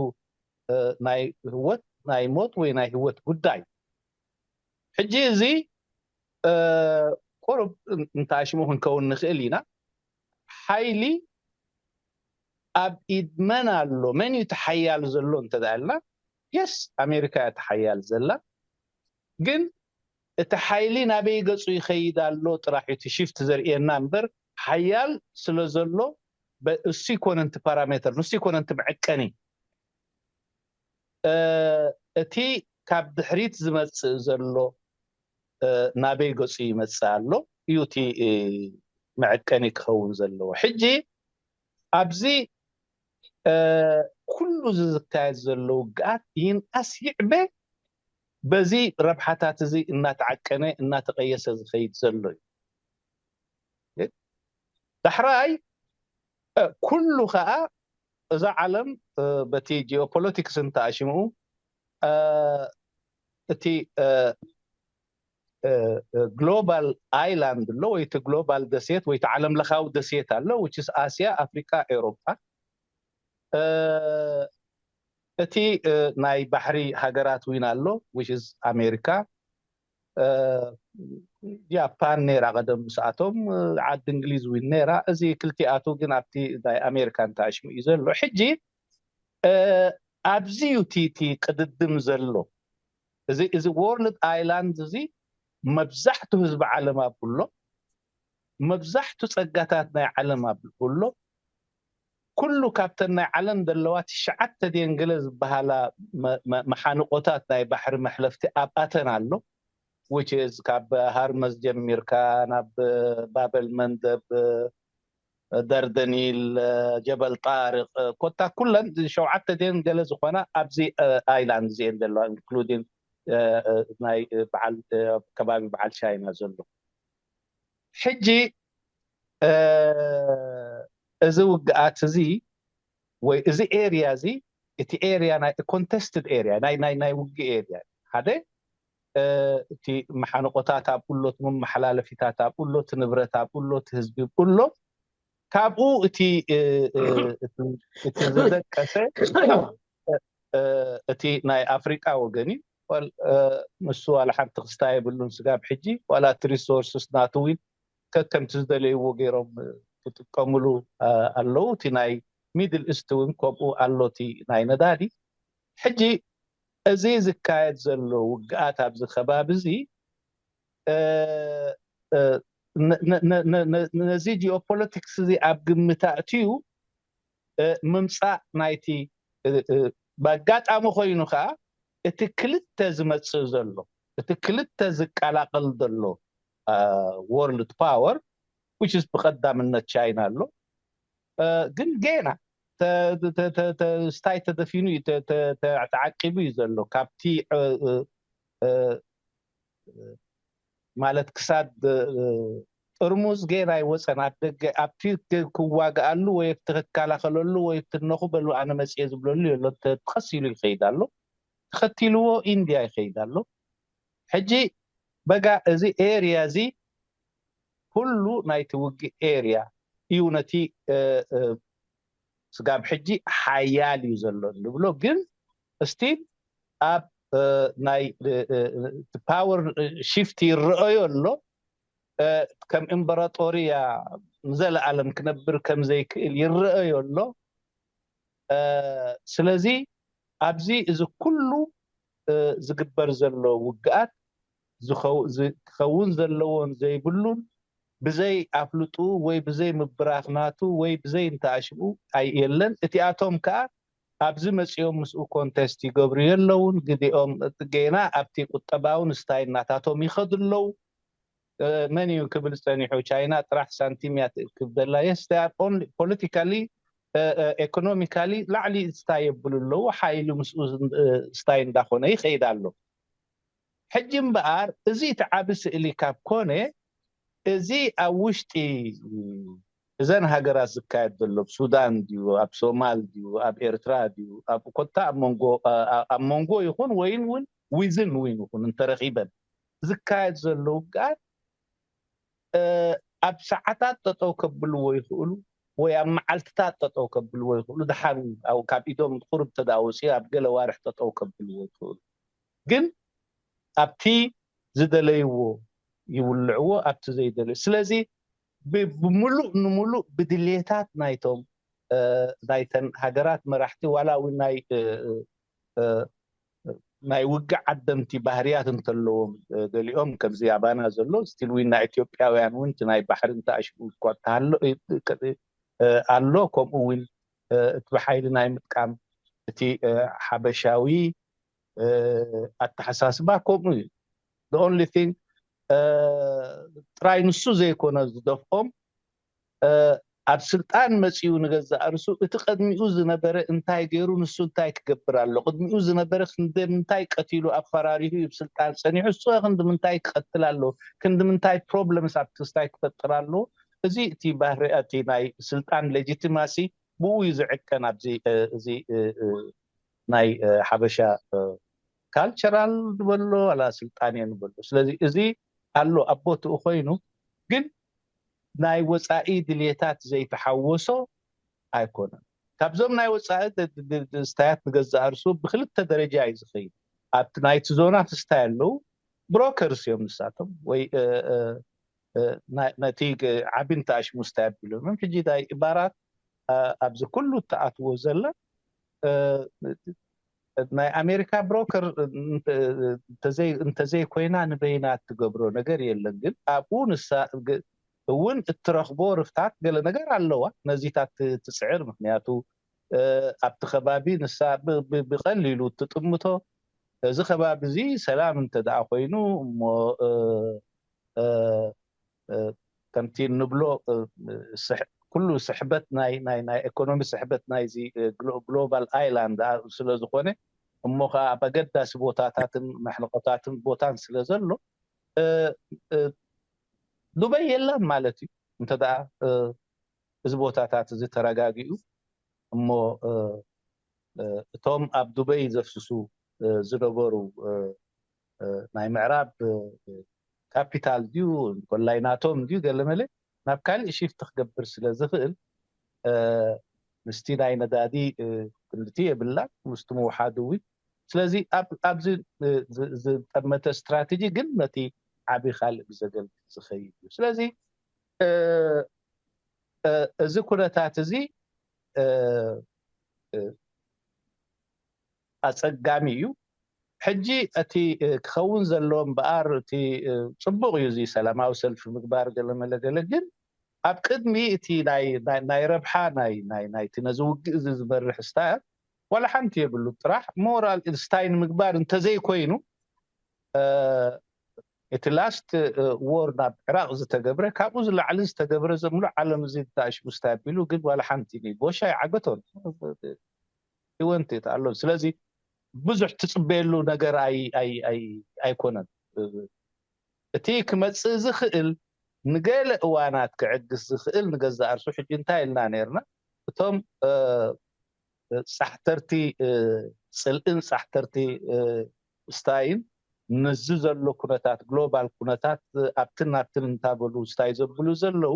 ናይ ህወት ናይ ሞት ወይ ናይ ህወት ጉዳይ ሕጂ እዚ ቁሩብ እንተኣሽሙ ክንከውን ንኽእል ኢና። ሓይሊ ኣብ ኢድ መን ኣሎ፣ መን እዩ ተሓያል ዘሎ እንተዳልና የስ ኣሜሪካ እያ ተሓያል ዘላ። ግን እቲ ሓይሊ ናበይ ገፁ ይኸይድ ኣሎ ጥራሕ እቲ ሽፍት ዘርእየና እምበር ሓያል ስለ ዘሎ እሱ ይኮነ ንቲ ፓራሜተር ንሱ ይኮነ ንቲ መዐቀኒ እቲ ካብ ድሕሪት ዝመፅእ ዘሎ ናበይ ገፁ ይመፅእ ኣሎ እዩ እቲ መዐቀኒ ክኸውን ዘለዎ። ሕጂ ኣብዚ ኩሉ እዚ ዝካየድ ዘሎ ውግኣት ይንኣስ ይዕበ በዚ ረብሓታት እዚ እናተዓቀነ እናተቐየሰ ዝኸይድ ዘሎ እዩ። ዳሕራይ ኩሉ ከዓ እዛ ዓለም በቲ ጂኦፖለቲክስ እንተኣሽምኡ እቲ ግሎባል ኣይላንድ ኣሎ ወይ እቲ ግሎባል ደሴት ወይ ዓለም ለኻዊ ደሴት ኣሎ፣ which is ኣስያ፣ ኣፍሪቃ፣ ኤውሮፓ። እቲ ናይ ባሕሪ ሃገራት ዊን ኣሎ፣ which is ኣሜሪካ። ጃፓን ነይራ ቀደም ምስኣቶም፣ ዓዲ እንግሊዝ ዊን ነይራ። እዚ ክልቲኣቱ ግን ኣብቲ ናይ ኣሜሪካ እንተኣሽሙ እዩ ዘሎ። ሕጂ ኣብዚ እዩ እቲ ቅድድም ዘሎ። እዚ እዚ ወርልድ ኣይላንድ እዚ መብዛሕቱ ህዝቢ ዓለም ኣብሎ፣ መብዛሕቱ ጸጋታት ናይ ዓለም ኣብሎ። ኩሉ ካብተን ናይ ዓለም ዘለዋ ትሽዓተ ድየን ገለ ዝበሃላ መሓንቆታት ናይ ባሕሪ መሕለፍቲ ኣብኣተን ኣሎ። Which is ካብ ሃርመዝ ጀሚርካ ናብ ባበል መንደብ፣ ደርደኒል፣ ጀበል ጣርቅ፣ ኮታ ኩለን ሸውዓተ ድየን ገለ ዝኾና ኣብዚ ኣይላንድ እዚኤን ዘለዋ፣ including ናይ በዓል ከባቢ በዓል ቻይና ዘሎ። ሕጂ እዚ ውግኣት እዚ ወይ እዚ ኤርያ እዚ፣ እቲ ኤርያ ናይ ኮንቴስትድ ኤርያ ናይ ናይ ናይ ውግእ ኤርያ ሓደ፣ እቲ መሓንቆታት ኣብኡ ኣሎ፣ እቲ መመሓላለፊታት ኣብኡ ኣሎ፣ እቲ ንብረት ኣብኡ ኣሎ፣ እቲ ህዝቢ ኣብኡ ኣሎ። ካብኡ እቲ እቲ ዝደቀሰ እቲ ናይ ኣፍሪቃ ወገን እዩ። ንሱ ዋላ ሓንቲ ክስታ የብሉን ስጋብ ሕጂ፣ ዋላ እቲ ሪሶርስስ ናቱ እውን ከከምቲ ዝደለይዎ ገይሮም ክጥቀምሉ ኣለዉ። እቲ ናይ ሚድል ኢስት እውን ከምኡ ኣሎ፣ እቲ ናይ ነዳዲ። ሕጂ እዚ ዝካየድ ዘሎ ውግኣት ኣብዚ ከባቢ እዚ ነዚ ጂኦፖለቲክስ እዚ ኣብ ግምት ኣእትዩ ምምፃእ ናይቲ፣ ብኣጋጣሚ ኮይኑ ከዓ እቲ ክልተ ዝመፅእ ዘሎ፣ እቲ ክልተ ዝቀላቀል ዘሎ ወርልድ ፓወር፣ which is ብቀዳምነት ቻይና ኣሎ። ግን ጌና ስታይ ተደፊኑ እዩ፣ ተዓቂቡ እዩ ዘሎ። ካብቲ ማለት ክሳድ ጥርሙዝ ጌና ኣይወፀን ኣብ ደገ። ኣብቲ ክዋግኣሉ ወይ ኣብቲ ክከላኸለሉ ወይ ኣብቲ እነኹ በሉ ኣነ መፅየ ዝብለሉ የሎ። ተኸሲሉ ይኸይድ ኣሎ፣ ተኸቲልዎ ኢንድያ ይኸይድ ኣሎ። ሕጂ በጋ እዚ ኤርያ እዚ ኩሉ ናይቲ ውግእ ኤርያ እዩ። ነቲ ስጋብ ሕጂ ሓያል እዩ ዘሎ ንብሎ፣ ግን ስቲል ኣብ ናይ ፓወር ሽፍት ይረአዮ ኣሎ። ከም ኢምበራጦርያ ንዘለኣለም ክነብር ከም ዘይክእል ይረአዮ ኣሎ። ስለዚ ኣብዚ እዚ ኩሉ ዝግበር ዘሎ ውግኣት ክኸውን ዘለዎን ዘይብሉን ብዘይ ኣፍልጡ ወይ ብዘይ ምብራኽ ናቱ ወይ ብዘይ እንተኣሽሙ ኣይ የለን። እቲኣቶም ከኣ ኣብዚ መጺኦም ምስኡ ኮንቴስት ይገብሩ የለውን። ግዲኦም ጌና ኣብቲ ቁጠባውን ስታይ እናታቶም ይኸዱ ኣለዉ። መን እዩ ክብል ጸኒሑ? ቻይና ጥራሕ ሳንቲም እያ ትእክብ ዘላ። Yes, they are only politically, economically ላዕሊ ስታይ የብሉ ኣለዉ። ሓይሉ ምስኡ ስታይ እንዳኾነ ይኸይድ ኣሎ። ሕጂ እምበኣር እዚ እቲ ዓቢ ስእሊ ካብ ኮነ፣ እዚ ኣብ ውሽጢ እዘን ሃገራት ዝካየድ ዘሎ፣ ኣብ ሱዳን ድዩ፣ ኣብ ሶማል ድዩ፣ ኣብ ኤርትራ ድዩ፣ ኣብ ኮታ ኣብ መንጎ፣ ኣብ መንጎ ይኹን ወይን እውን ዊዝን ዊን ይኹን እንተረኺበን ዝካየድ ዘሎ ውግኣት ኣብ ሰዓታት ጠጠው ከብልዎ ይኽእሉ ወይ ኣብ መዓልትታት ጠጠው ከብልዎ ይኽእሉ። ደሓን ካብ ኢዶም ቁሩብ ተዳወፂ ኣብ ገለ ዋርሕ ጠጠው ከብልዎ ይኽእሉ። ግን ኣብቲ ዝደለይዎ ይውልዕዎ፣ ኣብቲ ዘይደለዩ። ስለዚ ብምሉእ ንምሉእ ብድሌታት ናይቶም ናይተን ሃገራት መራሕቲ ዋላ እውን ናይ ናይ ውግእ ዓደምቲ ባህርያት እንተለዎም፣ ገሊኦም ከምዚ ኣባና ዘሎ ስቲል ዊና ኢትዮጵያውያን እውን እቲ ናይ ባሕሪ እንተኣሽኡ እኳ ኣሎ። ከምኡ እውን እቲ ብሓይሊ ናይ ምጥቃም እቲ ሓበሻዊ ኣተሓሳስባ ከምኡ እዩ። The only thing ጥራይ ንሱ ዘይኮነ ዝደፍኦም ኣብ ስልጣን መፂኡ ንገዛእ ርሱ እቲ ቅድሚኡ ዝነበረ እንታይ ገይሩ፣ ንሱ እንታይ ክገብር ኣሎ፣ ቅድሚኡ ዝነበረ ክንዲ ምንታይ ቀቲሉ ኣፈራሪሁ እዩ ስልጣን ፀኒሑ፣ እሱ ክንዲ ምንታይ ክቐትል ኣሎ፣ ክንዲ ምንታይ ፕሮብለምስ ኣብ ትስታይ ክፈጥር ኣሎ። እዚ እቲ ባህሪ እቲ ናይ ስልጣን ሌጂቲማሲ ብኡ እዩ ዝዕቀን። ኣብዚ እዚ ናይ ሓበሻ ካልቸራል ንበሎ ዋላ ስልጣን እየ ንበሎ። ስለዚ እዚ ኣሎ ኣብ ቦትኡ ኮይኑ፣ ግን ናይ ወፃኢ ድልየታት ዘይተሓወሶ ኣይኮነን። ካብዞም ናይ ወፃኢ ስታያት ንገዛእ ርሱ ብክልተ ደረጃ እዩ ዝኸይድ። ኣብቲ ናይቲ ዞናት ስታይ ኣለዉ፣ ብሮከርስ እዮም ንሳቶም፣ ወይ ነቲ ዓቢ እንተኣሽሙ ስታይ ኣቢሎም እዮም። ሕጂ ናይ ኢማራት ኣብዚ ኩሉ እትኣትዎ ዘላ ናይ ኣሜሪካ ብሮከር እንተዘይ ኮይና ንበይና እትገብሮ ነገር የለን። ግን ኣብኡ ንሳ እውን እትረኽቦ ርፍታት ገለ ነገር ኣለዋ። ነዚታት ት- ትጽዕር። ምክንያቱ እ፣ ኣብቲ ከባቢ ንሳ ብ- ብ- ብቐሊሉ እትጥምቶ፣ እዚ ከባቢ እዚ ሰላም እንተ ደኣ ኮይኑ እሞ እ፣ እ፣ እ፣ ከምቲ እንብሎ እ፣ ስሕ- ኩሉ ስሕበት ናይ ናይ ናይ ኤኮኖሚ ስሕበት ናይዚ እ፣ ግሎ- ግሎባል ኣይላንድ ኣ- ስለ ዝኾነ እሞ ከዓ ኣብ ኣገዳሲ ቦታታትን መሕለቆታትን ቦታን ስለ ዘሎ እ፣ እ፣ ዱበይ የላን ማለት እዩ። እንተ ደኣ እ፣ እዚ ቦታታት እዚ ተረጋጊኡ እሞ እ፣ እ፣ እቶም ኣብ ዱበይ ዘፍስሱ እ፣ ዝነበሩ እ፣ እ፣ ናይ ምዕራብ እ፣ ካፒታል ድዩ ኮላይ ናቶም ድዩ ገለመለ ናብ ካልእ ሽፍት ክገብር ስለ ዝኽእል እ፣ ምስቲ ናይ ነዳዲ እ፣ ክንድቲ የብላን ምስቲ ምውሓዱ እውን። ስለዚ ኣብ- ኣብዚ እ፣ ዝ- ዝጠመተ ስትራቴጂ ግን ነቲ ዓቢ ካልእ ብዘገልግል ዝኸይድ እዩ። ስለዚ እ፣ እ፣ እዚ ኩነታት እዚ እ፣ እ፣ ኣጸጋሚ እዩ። ሕጂ እቲ እ፣ ክኸውን ዘለዎ እምበኣር እቲ እ፣ ጽቡቕ እዩ እዚ ሰላማዊ ሰልፊ ምግባር ገለ መለ ገለ፣ ግን ኣብ ቅድሚ እቲ ናይ ናይ- ናይ ረብሓ ናይ ናይ ናይቲ ነዚ ውግእ እዚ ዝመርሕ ስታየር ዋላ ሓንቲ የብሉ። ጥራሕ ሞራል ስታይ ንምግባር እንተዘይኮይኑ እ፣ እቲ ላስት ዎር ናብ ዕራቕ ዝተገብረ ካብኡ ዝላዕሊ ዝተገብረ ዘምሉ ዓለም እዚ ዳሽ ውስታ ኣቢሉ ግን ዋላ ሓንቲ ኒ ቦሻ ይዓገቶን ይወንቲ ኣሎ። ስለዚ ብዙሕ ትጽበየሉ ነገር ኣይ- ኣይ- ኣይ- ኣይኮነን። እቲ ክመጽእ ዝኽእል ንገለ እዋናት ክዕግስ ዝኽእል ንገዛእ ርሱ ሕጂ እንታይ ኢልና ነርና እቶም እ፣ ጻሕተርቲ እ፣ ጽልእን ጻሕተርቲ እ፣ ስታይን ነዚ ዘሎ ኩነታት ግሎባል ኩነታት እ፣ ኣብትን ናብትን እንታበሉ ስታይ ዘብሉ ዘለዉ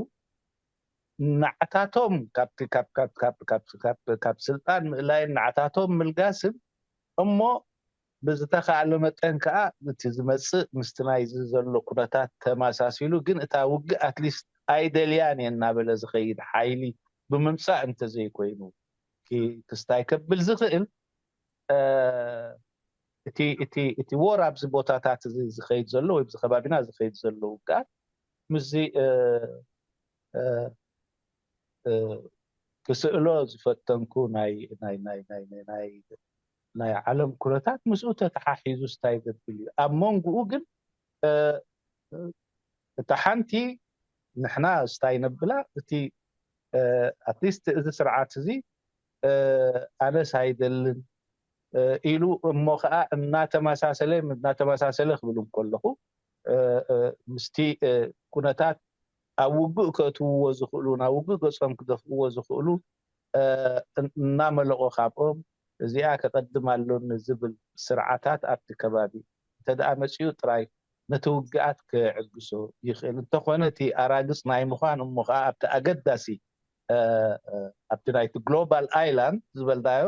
ንዓታቶም ካብቲ ካብ ካብ ካብ ካብ ካብ ካብ ስልጣን ምእላይን ንዓታቶም ምልጋስን እሞ ብዝተኻእለ መጠን ከዓ እቲ ዝመፅእ ምስቲ ናይዚ ዘሎ ኩነታት ተመሳሲሉ ግን እታ ውግእ ኣትሊስት ኣይደልያን እየ እናበለ ዝኸይድ ሓይሊ ብምምፃእ እንተዘይኮይኑ ክስታይ ከብል ዝኽእል እቲ እቲ እቲ ወር ኣብዚ ቦታታት እዚ ዝኸይድ ዘሎ ወይ ኣብዚ ከባቢና ዝኸይድ ዘሎ ውግኣት ምስዚ ክስእሎ ዝፈተንኩ ናይ ናይ ናይ ናይ ናይ ናይ ናይ ዓለም ኩነታት ምስኡ ተተሓሒዙ ስታይ ዘብል እዩ ኣብ መንጎኡ ግን እታ ሓንቲ ንሕና ስታይ ነብላ እቲ ኣትሊስት እዚ ስርዓት እዚ ኣነስ ኣይደልን ኢሉ እሞ ከዓ እናተመሳሰለ እናተመሳሰለ ክብል እንከለኹ ምስቲ ኩነታት ኣብ ውግእ ከእትውዎ ዝኽእሉ ናብ ውግእ ገፆም ክደፍእዎ ዝኽእሉ እናመለቆ ካብኦም እዚኣ ከቀድም ኣሎኒ ዝብል ስርዓታት ኣብቲ ከባቢ እንተደኣ መፅኡ ጥራይ ነቲ ውግኣት ክዕግሶ ይኽእል እንተኾነ እቲ ኣራግፅ ናይ ምዃን እሞ ከዓ ኣብቲ ኣገዳሲ ኣብቲ ናይቲ ግሎባል ኣይላንድ ዝበልናዮ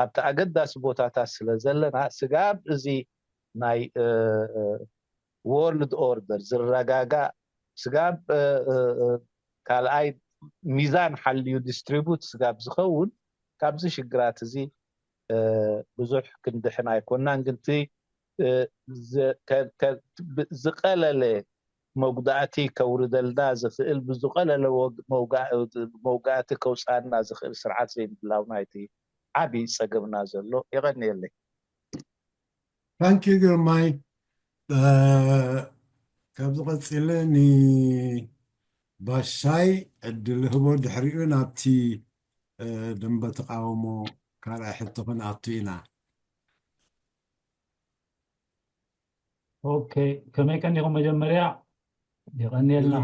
ኣብቲ ኣገዳሲ ቦታታት ስለ ዘለና ስጋብ እዚ ናይ ወርልድ ኦርደር ዝረጋጋእ ስጋብ ካልኣይ ሚዛን ሓልዩ ዲስትሪቡት ስጋብ ዝኸውን ካብዚ ሽግራት እዚ ብዙሕ ክንድሕን ኣይኮናን ግን እቲ ዝቀለለ መጉዳእቲ ከውርደልና ዝኽእል ብዝቀለለ መውጋእቲ ከውፃና ዝኽእል ስርዓት ዘይምህላውና እቲ ዓብዪ ፀገምና ዘሎ የቐንየለይ። ታንኪ ግርማይ። ካብዚ ቀፂለ ንባሻይ ዕድል ህቦ ድሕሪኡ ናብቲ ደንበ ተቃውሞ ካልኣይ ሕቶ ክንኣቱ ኢና። ኦኬ፣ ከመይ ቀኒኹም? መጀመርያ የቐንየልና።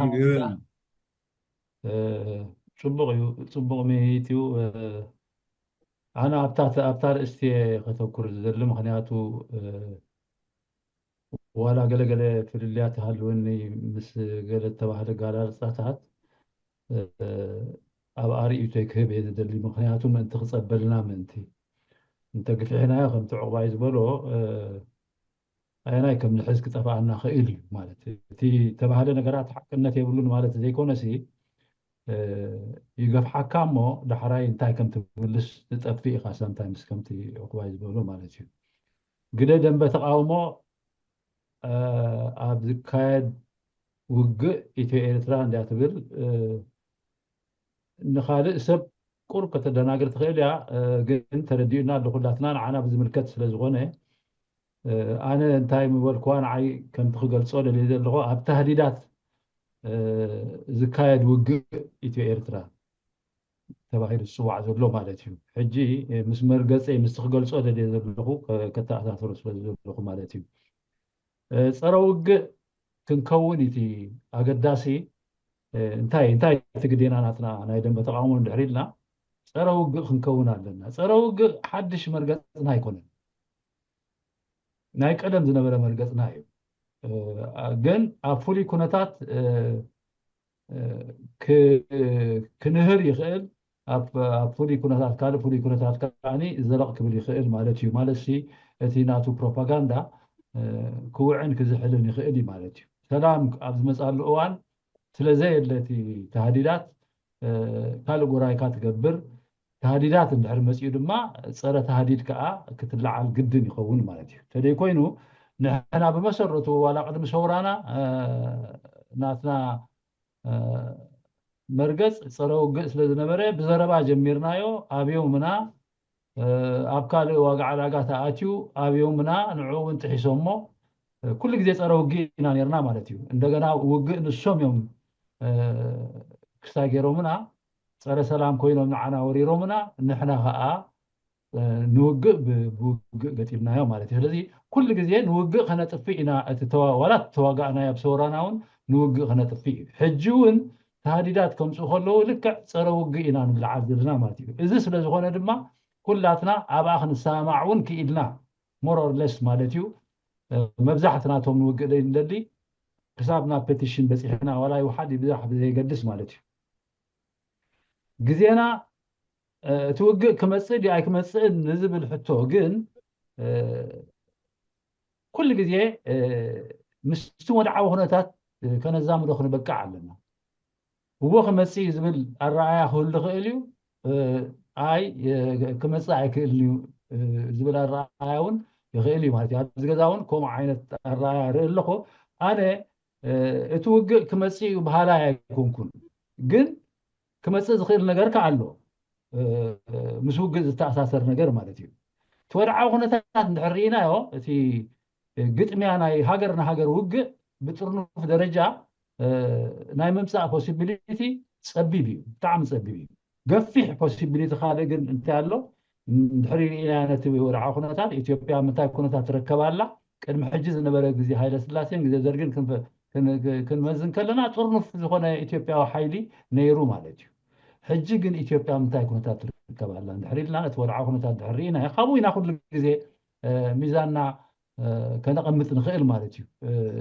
ጽቡቕ እዩ፣ ጽቡቕ ምይይጥ እዩ። ኣነ ኣብታ ኣብታ ርእስቲ ከተኩር ዝደሊ ምክንያቱ ዋላ ገለገለ ፍልልያት ሃልወኒ ምስ ገለ ዝተባህለ ጋላርጻታት ኣብ ኣርእዩተይ ክህብ እየ ዝደሊ ምክንያቱ ምእንቲ ክጸበልና ምእንቲ እንተ ግፍዕናዮ ከምቲ ዕቑባይ ዝበሎ ኣየናይ ከም ንሕዝ ክጠፍኣና ክእል እዩ ማለት እቲ ተባህለ ነገራት ሓቅነት የብሉን ማለት ዘይኮነሲ ይገፍሓካ እሞ ዳሕራይ እንታይ ከም ትምልስ ትጠፍእ ኢኻ sometimes ከምቲ ዕቑባይ ዝበሎ ማለት እዩ ግደ ደንበ ተቃውሞ ኣብ ዝካየድ ውግእ ኢትዮ ኤርትራ እንዲያ ትብል ንኻልእ ሰብ ቁሩብ ከተደናግር ትኽእል እያ። ግን ተረዲኡና ኣሎ ኩላትና ንዓና ብዝምልከት ስለ ዝኾነ፣ ኣነ እንታይ ምበልኩዋ ንዓይ ከምቲ ክገልጾ ደልየ ዘለኹ ኣብ ተህዲዳት ዝካየድ ውግእ ኢትዮ ኤርትራ ተባሂሉ ዝፅዋዕ ዘሎ ማለት እዩ። ሕጂ ምስ መርገፀይ ምስቲ ክገልፆ ደልየ ዘለኹ ከተኣሳሰሮ ስለ ዘለኹ ማለት እዩ። ፀረ ውግእ ክንከውን እቲ ኣገዳሲ። እንታይ እንታይ እቲ ግዴና ናትና ናይ ደንበ ተቃውሞ እንድሕር ኢልና ፀረ ውግእ ክንከውን ኣለና። ፀረ ውግእ ሓድሽ መርገፅና ኣይኮነን። ናይ ቀደም ዝነበረ መርገፅና እዩ። ግን ኣብ ፍሉይ ኩነታት ክንህር ይኽእል፣ ኣብ ፍሉይ ኩነታት ካልእ ፍሉይ ኩነታት ከዓ ዘለቕ ክብል ይኽእል ማለት እዩ። ማለት እቲ ናቱ ፕሮፓጋንዳ ክውዕን ክዝሕልን ይኽእል እዩ ማለት እዩ። ሰላም ኣብ ዝመፅኣሉ እዋን ስለዘየለ እቲ ተሃዲዳት ካልእ ጎራይካ ትገብር። ተሃዲዳት እንድሕር መፂኡ ድማ ፀረ ተሃዲድ ከዓ ክትለዓል ግድን ይኸውን ማለት እዩ። ተደይ ኮይኑ ንሕና ብመሰረቱ ዋላ ቅድሚ ሰውራና ናትና መርገፅ ፀረ ውግእ ስለ ዝነበረ ብዘረባ ጀሚርናዮ ኣብዮምና ኣብ ካልእ ዋጋ ዕዳጋ ተኣትዩ ኣብዮምና ንዕኡ እውን ጥሒሶሞ ኩሉ ግዜ ፀረ ውግእ ኢና ነርና ማለት እዩ። እንደገና ውግእ ንሶም እዮም ክስታይ ገይሮምና ፀረ ሰላም ኮይኖም ንዓና ወሪሮምና ንሕና ከዓ ንውግእ ብውግእ ገጢምናዮ ማለት እዩ። ስለዚ ኩሉ ግዜ ንውግእ ከነጥፍእ ኢና። እቲ ዋላ ተዋጋእናዮ ኣብ ሰውራና እውን ንውግእ ከነጥፍእ እዩ። ሕጂ እውን ተሃዲዳት ከምፅኡ ከለዉ ልክዕ ፀረ ውግእ ኢና ንለዓል ዘለና ማለት እዩ። እዚ ስለ ዝኾነ ድማ ኩላትና ኣብኣ ክንሰማማዕ እውን ክኢልና more or less ማለት እዩ። መብዛሕትናቶም ንውግእ ዘይንደሊ ክሳብ ናብ ፔቲሽን በፂሕና ዋላ ይውሓድ ይብዛሕ ብዘየገድስ ማለት እዩ። ግዜና እቲ ውግእ ክመፅእ ድዩ ኣይክመፅእን ንዝብል ሕቶ ግን ኩሉ ግዜ ምስቲ ወድዓዊ ኩነታት ከነዛምዶ ክንበቅዕ ኣለና። እዎ ክመፅእ እዩ ዝብል ኣረኣያ ክህሉ ይኽእል እዩ። ኣይ ክመፅእ ኣይክእልን እዩ ዝብል ኣረኣያ እውን ይኽእል እዩ ማለት እዩ። ኣብዚ ገዛ እውን ከምኡ ዓይነት ኣረኣያ ርኢ ኣለኹ። ኣነ እቲ ውግእ ክመፅእ እዩ በሃላይ ኣይኮንኩን፣ ግን ክመፅእ ዝኽእል ነገር ከ ኣሎ። ምስ ውግእ ዝተኣሳሰር ነገር ማለት እዩ። እቲ ወድዓዊ ኩነታት እንድሕር ርኢናዮ እቲ ግጥምያ ናይ ሃገር ንሃገር ውግእ ብጥርኑፍ ደረጃ ናይ ምምፃእ possibility ፀቢብ እዩ፣ ብጣዕሚ ፀቢብ እዩ። ገፊሕ possibility ካልእ ግን እንታይ ኣሎ? እንድሕር ርኢናዮ ነቲ ወድዓዊ ኩነታት ኢትዮጵያ ምንታይ ኩነታት ትርከብ ኣላ? ቅድሚ ሕጂ ዝነበረ ግዜ ሃይለ ስላሴን ግዜ ደርግን ክንመዝን ከለና ጥርኑፍ ዝኾነ ኢትዮጵያዊ ሓይሊ ነይሩ ማለት እዩ። ሕጂ ግን ኢትዮጵያ ምንታይ ኩነታት ትርከብ ኣላ እንድሕር ኢልና ነቲ ወድዓዊ ኩነታት እንድሕር ርኢናዮ ካብኡ ኢና ኩሉ ግዜ ሚዛንና ከነቐምጥ ንኽእል ማለት እዩ።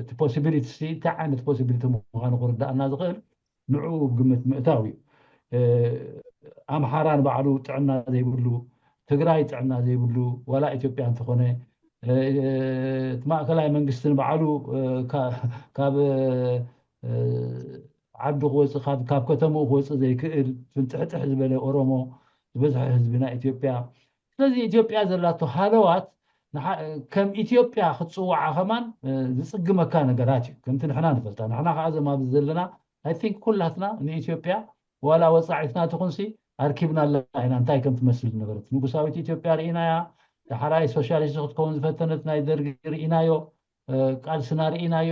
እቲ possibility እንታይ ዓይነት possibility ምዃኑ ክርዳእና ዝኽእል ንዕኡ ግምት ምእታው እዩ። ኣምሓራ ንባዕሉ ጥዕና ዘይብሉ፣ ትግራይ ጥዕና ዘይብሉ፣ ዋላ ኢትዮጵያ እንተኾነ እቲ ማእከላይ መንግስቲ ንባዕሉ ካብ ዓዱ ክወፅእ ካብ ከተምኡ ክወፅእ ዘይክእል ፍንጥሕጥሕ ዝበለ ኦሮሞ ዝበዝሐ ህዝቢ ናይ ኢትዮጵያ። ስለዚ ኢትዮጵያ ዘላቶ ሃለዋት ከም ኢትዮጵያ ክትፅዋዓ ከማን ዝፅግመካ ነገራት እዩ። ከምቲ ንሕና ንፈልጣ ንሕና ከዓ ዘማብ ዘለና I think ኩላትና ንኢትዮጵያ ዋላ ወፃዒትና ትኹንሲ ኣርኪብና ኣለና ኢና እንታይ ከም ትመስል ዝነበረት ንጉሳዊት ኢትዮጵያ ርኢናያ። ዳሕራይ ሶሻሊስት ክትከውን ዝፈተነት ናይ ደርጊ ርኢናዮ። ቃልስና ርኢናዮ።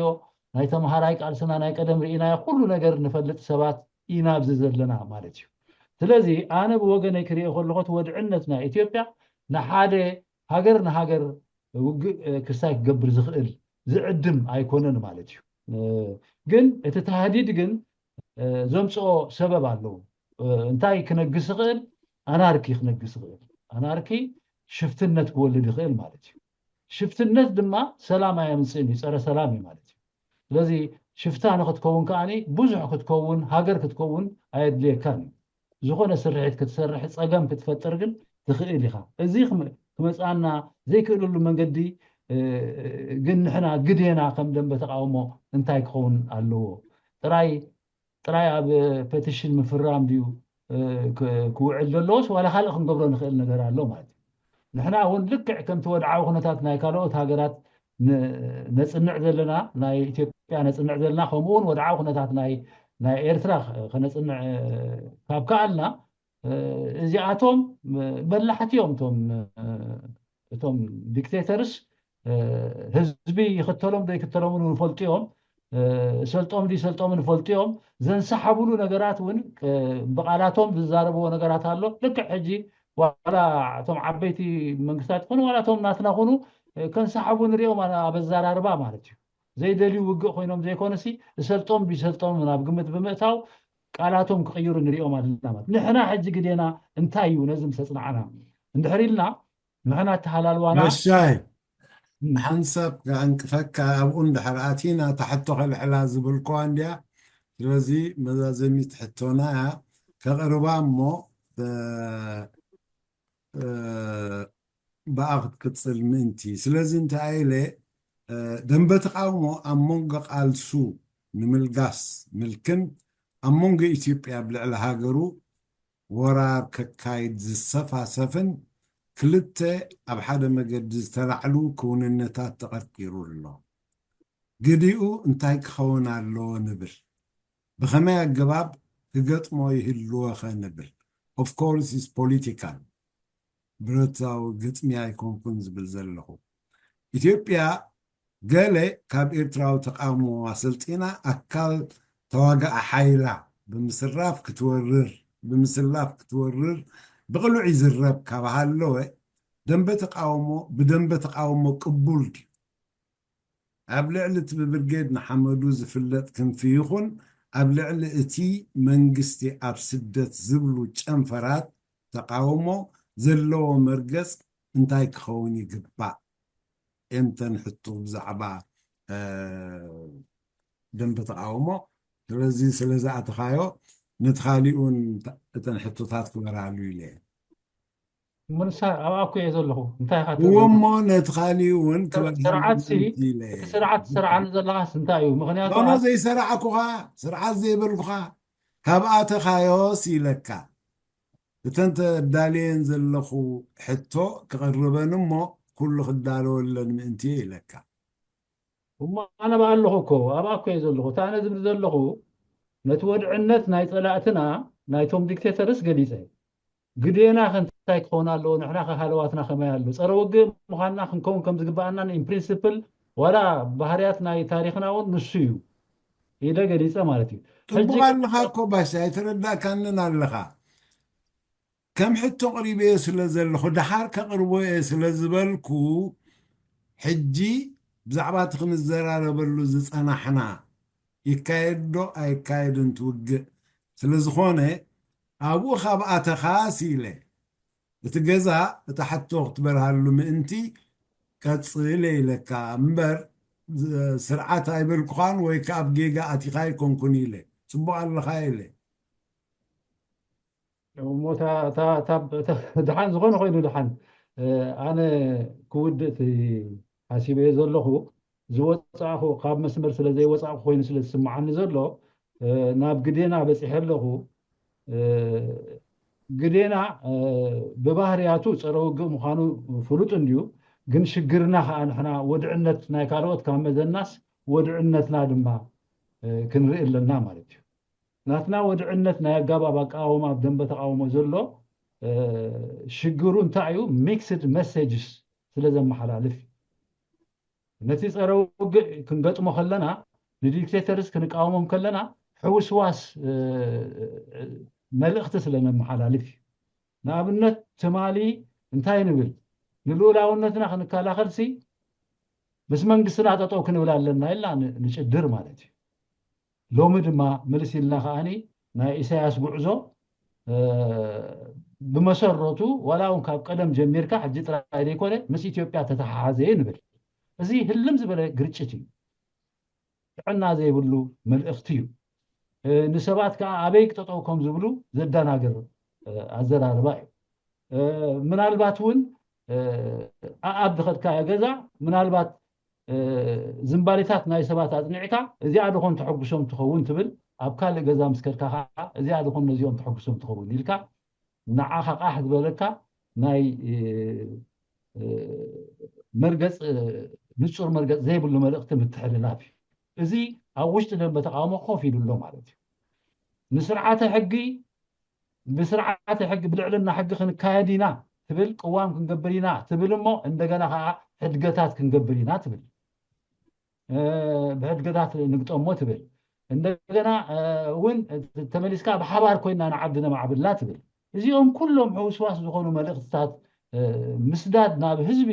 ናይ ተምሃራይ ቃልስና ናይ ቀደም ርኢናዮ ኩሉ ነገር ንፈልጥ ሰባት ኢና ኣብዚ ዘለና ማለት እዩ። ስለዚ ኣነ ብወገነይ ክሪኦ ከለኹ እቲ ወድዕነት ናይ ኢትዮጵያ ንሓደ ሃገር ንሃገር ውግእ ክስታይ ክገብር ዝኽእል ዝዕድም ኣይኮነን ማለት እዩ። ግን እቲ ታህዲድ ግን ዘምፅኦ ሰበብ ኣለዉ። እንታይ ክነግስ ይኽእል? ኣናርኪ ክነግስ ይኽእል። ኣናርኪ ሽፍትነት ክወልድ ይኽእል ማለት እዩ። ሽፍትነት ድማ ሰላም ኣየምፅእን እዩ፣ ፀረ ሰላም እዩ ማለት እዩ። ስለዚ ሽፍታ ንክትከውን ከዓኒ ብዙሕ ክትከውን ሃገር ክትከውን ኣየድልየካን እዩ። ዝኾነ ስርሒት ክትሰርሕ ፀገም ክትፈጥር ግን ትኽእል ኢኻ። እዚ ክመፅኣና ዘይክእልሉ መንገዲ ግን ንሕና ግዴና ከም ደንበ ተቃውሞ እንታይ ክኸውን ኣለዎ? ጥራይ ጥራይ ኣብ ፔቲሽን ምፍራም ድዩ ክውዕል ዘለዎስ ዋላ ካልእ ክንገብሮ ንኽእል ነገር ኣሎ ማለት እዩ። ንሕና እውን ልክዕ ከምቲ ወድዓዊ ኩነታት ናይ ካልኦት ሃገራት ነፅንዕ ዘለና ናይ ኢትዮጵያ ነፅንዕ ዘለና፣ ከምኡውን ወድዓዊ ኩነታት ናይ ኤርትራ ከነፅንዕ ካብ ከኣልና፣ እዚኣቶም በላሕቲ እዮም። እቶም ዲክቴተርስ ህዝቢ ይኽተሎም ዶ ይክተሎም ንፈልጡ እዮም። ሰልጦም ዶ ይሰልጦም ንፈልጡ እዮም። ዘንሰሓብሉ ነገራት እውን ብቃላቶም ዝዛረብዎ ነገራት ኣሎ። ልክዕ ሕጂ ዋላ እቶም ዓበይቲ መንግስታት ይኹኑ ዋላ እቶም ናትና ኹኑ ከንሰሓቡ ንሪኦም ኣብ ኣዘራርባ ማለት እዩ። ዘይደልዩ ውግእ ኮይኖም ዘይኮነሲ ዝሰልጦም ቢሰልጦም ናብ ግምት ብምእታው ቃላቶም ክቕይሩ ንሪኦም ኣለና። ማለት ንሕና ሕጂ ግዴና እንታይ እዩ ነዚ ምስ ኣፅናዕና እንድሕር ኢልና ንሕና ኣተሃላልዋና መሻይ ሓንሳብ ከዕንቅፈካ ኣብኡ እንድሕር ኣቲና ታሕቶ ከልዕላ ዝብልኳ እንድያ። ስለዚ መዛዘሚት ሕቶና እያ ከቕርባ እሞ ብኣ ክትቅፅል ምእንቲ። ስለዚ እንታይ ኢለ ደንበ ተቃውሞ ኣብ መንጎ ቃልሱ ንምልጋስ ምልክን ኣብ መንጎ ኢትዮጵያ ኣብ ልዕሊ ሃገሩ ወራር ከካይድ ዝሰፋሰፍን ክልተ ኣብ ሓደ መገዲ ዝተላዕሉ ክውንነታት ተቐርቂሩ ኣሎ። ግዲኡ እንታይ ክኸውን ኣለዎ ንብል? ብኸመይ ኣገባብ ክገጥሞ ይህልዎ ኸ ንብል? Of course is political፣ ብረታዊ ግጥሚ ኣይኮንኩን ዝብል ዘለኹ። ኢትዮጵያ ገለ ካብ ኤርትራዊ ተቃውሞ ኣሰልጢና ኣካል ተዋጋኢ ሓይላ ብምስራፍ ክትወርር ብምስላፍ ክትወርር ብቕሉዕ ይዝረብ ካብ ሃለወ ደንበ ተቃውሞ ብደንበ ተቃውሞ ቅቡል ድዩ? ኣብ ልዕሊ እቲ ብብርጌድ ንሓመዱ ዝፍለጥ ክንፊ ይኹን ኣብ ልዕሊ እቲ መንግስቲ ኣብ ስደት ዝብሉ ጨንፈራት ተቃውሞ ዘለዎ መርገጽ እንታይ ክኸውን ይግባእ? እምተን ሕቶ ብዛዕባ ደንበ ተቃውሞ። ስለዚ ስለዝኣተኻዮ ነቲ ካሊኡን እተን ሕቶታት ክበራሉ ኢለ። ምንሳ ኣብ ኣኩ እየ ዘለኹ። እንታይ ኢኻ ትብል? እወ እሞ ነቲ ካሊኡ እውን ክበርሃሉ ስርዓት ሲ ኢለ። እቲ ስርዓት ትሰርዓኒ ዘለኻስ እንታይ እዩ? ምኽንያቱ ኖኖ ኣብ ዘይሰራዕኩኻ ስርዓት ዘይበልኩኻ ካብ ኣተኻዮስ ኢለካ። እተን ተዳልየን ዘለኹ ሕቶ ክቕርበን እሞ ኩሉ ክዳለወለን ምእንቲ እየ ኢለካ። እሞ ኣነ ብኣለኹ እኮ ኣብ ኣኮ እየ ዘለኹ። እታ ኣነ ዝብል ዘለኹ ነቲ ወድዕነት ናይ ፀላእትና ናይቶም ዲክቴተርስ ገሊፀ። ግዴና ከ እንታይ ክኸውን ኣለዎ? ንሕና ከ ሃለዋትና ከመይ ኣሎ? ፀረ ውግእ ምዃንና ክንከውን ከም ዝግበኣና in principle ዋላ ባህርያት ናይ ታሪኽና እውን ንሱ እዩ ኢለ ገሊፀ ማለት እዩ። ሕጂ ጽቡቕ ኣለኻ እኮ ባሻ፣ ኣይተረዳእካንን ኣለኻ። ከም ሕቶ ኣቕሪበዮ ስለ ዘለኹ፣ ደሓር ከቕርቦ እየ ስለ ዝበልኩ፣ ሕጂ ብዛዕባ እቲ ክንዘራረበሉ ዝጸናሕና፣ ይካየድ ዶ ኣይካየድን እቲ ውግእ ስለ ዝኾነ፣ ኣብኡ ካብ ኣተኻስ ኢለ፣ እቲ ገዛ፣ እታ ሕቶ ክትበርሃሉ ምእንቲ፣ ቀጽል እየ ኢለካ እምበር፣ ዝ-፣ ስርዓት ኣይበልኩኻን ወይ ከኣ ኣብ ጌጋ ኣቲኻ ኣይኮንኩን ኢለ። ጽቡቕ ኣለኻ ኢለ። እሞ እታ- እታ- እታ- እታ- ደሓን ዝኾነ ኮይኑ ደሓን፣ እ፣ ኣነ ክውድእ እቲ ሓሲበዮ ዘለኹ ዝወፃእኹ ካብ መስመር ስለ ዘይወፃእኩ ኮይኑ ስለ ዝስምዓኒ ዘሎ፣ እ፣ ናብ ግዴና በፂሐ ኣለኹ። እ፣ ግዴና እ፣ ብባህርያቱ ፀረ ውግእ ምዃኑ ፍሉጥ እንድዩ። ግን ሽግርና ከዓ ንሕና ወድዕነት ናይ ካልኦት ካብ መዘናስ ወድዕነትና ድማ እ፣ ክንርኢ ኣለና ማለት እዩ። ናትና ወድዕነት ናይ ኣጋባብ ኣቃውማ ኣብ ደንበ ተቃውሞ ዘሎ እ፣ ሽግሩ እንታይ እዩ? ሚክስድ መሴጅስ ስለ ዘመሓላልፍ እዩ። ነቲ ፀረ ውግእ ክንገጥሞ ከለና ንዲክቴተርስ ክንቃወሞም ከለና ሕውስዋስ እ፣ መልእኽቲ ስለ ነመሓላልፍ እዩ። ንኣብነት ትማሊ እንታይ ንብል? ንልኡላውነትና ክንከላኸልሲ ምስ መንግስትና ጠጠው ክንብል ኣለና ኢልና ን- ንጭድር ማለት እዩ። ሎሚ ድማ ምልስ ኢልና ከዓኒ ናይ ኢሳያስ ጉዕዞ እ፣ ብመሰረቱ ዋላ እውን ካብ ቀደም ጀሚርካ ሕጂ ጥራይ ዘይኮነ ምስ ኢትዮጵያ ተተሓሓዘ እዩ ንብል። እዚ ህልም ዝበለ ግርጭት እዩ። ጥዕና ዘይብሉ መልእኽቲ እዩ። እ፣ ንሰባት ከዓ ኣበይ ክጠጠው ከም ዝብሉ ዘደናግር እ፣ ኣዘራርባ እዩ። እ፣ ምናልባት እውን እ፣ ኣኣብ ዝኸድካዮ ገዛ ምናልባት እ፣ ዝንባሌታት ናይ ሰባት ኣፅኒዕካ እዚኣ ድኾን ተሐጉሶም ትኸውን ትብል፣ ኣብ ካልእ ገዛ ምስ ከድካ ከዓ እዚኣ ድኾን ነዚኦም ተሐጉሶም ትኸውን ኢልካ ንዓኻ ቃሕ ዝበለካ ናይ እ፣ እ፣ መርገፅ እ፣ ንፁር መርገፅ ዘይብሉ መልእኽቲ ምትሕልላፍ እዩ። እዚ ኣብ ውሽጢ ደንበ ተቃውሞ ኮፍ ኢሉ ኣሎ ማለት እዩ። ንስርዓተ ሕጊ ብስርዓተ ሕጊ ብልዕልና ሕጊ ክንካየድ ኢና ትብል፣ ቅዋም ክንገብር ኢና ትብል፣ እሞ እንደገና ከዓ ሕድገታት ክንገብር ኢና ትብል። ብሕድገታት ንግጠሞ ትብል። እንደገና እውን ተመሊስካ ብሓባር ኮይና ንዓዲ ነማዕብላ ትብል። እዚኦም ኩሎም ሕውስዋስ ዝኾኑ መልእኽትታት ምስዳድ ናብ ህዝቢ፣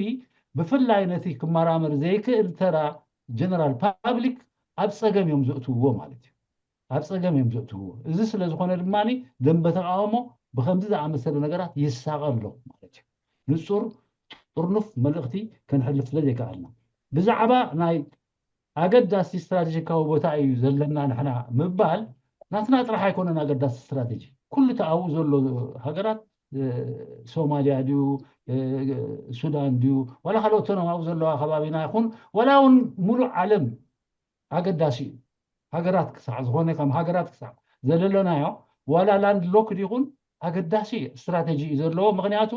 ብፍላይ ነቲ ክመራመር ዘይክእል ተራ ጀነራል ፓብሊክ ኣብ ፀገም እዮም ዘእትውዎ ማለት እዩ። ኣብ ፀገም እዮም ዘእትውዎ። እዚ ስለ ዝኾነ ድማ ደንበ ተቃውሞ ብከምዚ ዝኣመሰለ ነገራት ይሳቐ ኣሎ ማለት እዩ። ንፁር ጥርኑፍ መልእኽቲ ከነሕልፍ ስለ ዘይከኣልና፣ ብዛዕባ ናይ ኣገዳሲ ስትራቴጂካዊ ቦታ እዩ ዘለና ንሕና ምባል ናትና ጥራሕ ኣይኮነን ኣገዳሲ ስትራቴጂ። ኩሉ እቲ ኣብኡ ዘሎ ሃገራት ሶማልያ ድዩ፣ ሱዳን ድዩ፣ ዋላ ካልኦት እቶም ኣብኡ ዘለዋ ከባቢና ይኹን ዋላ እውን ሙሉእ ዓለም ኣገዳሲ እዩ። ሃገራት ክሳዕ ዝኾነ ከም ሃገራት ክሳዕ ዘለለናዮ ዋላ ላንድ ሎክ ይኹን ኣገዳሲ ስትራቴጂ እዩ ዘለዎ። ምክንያቱ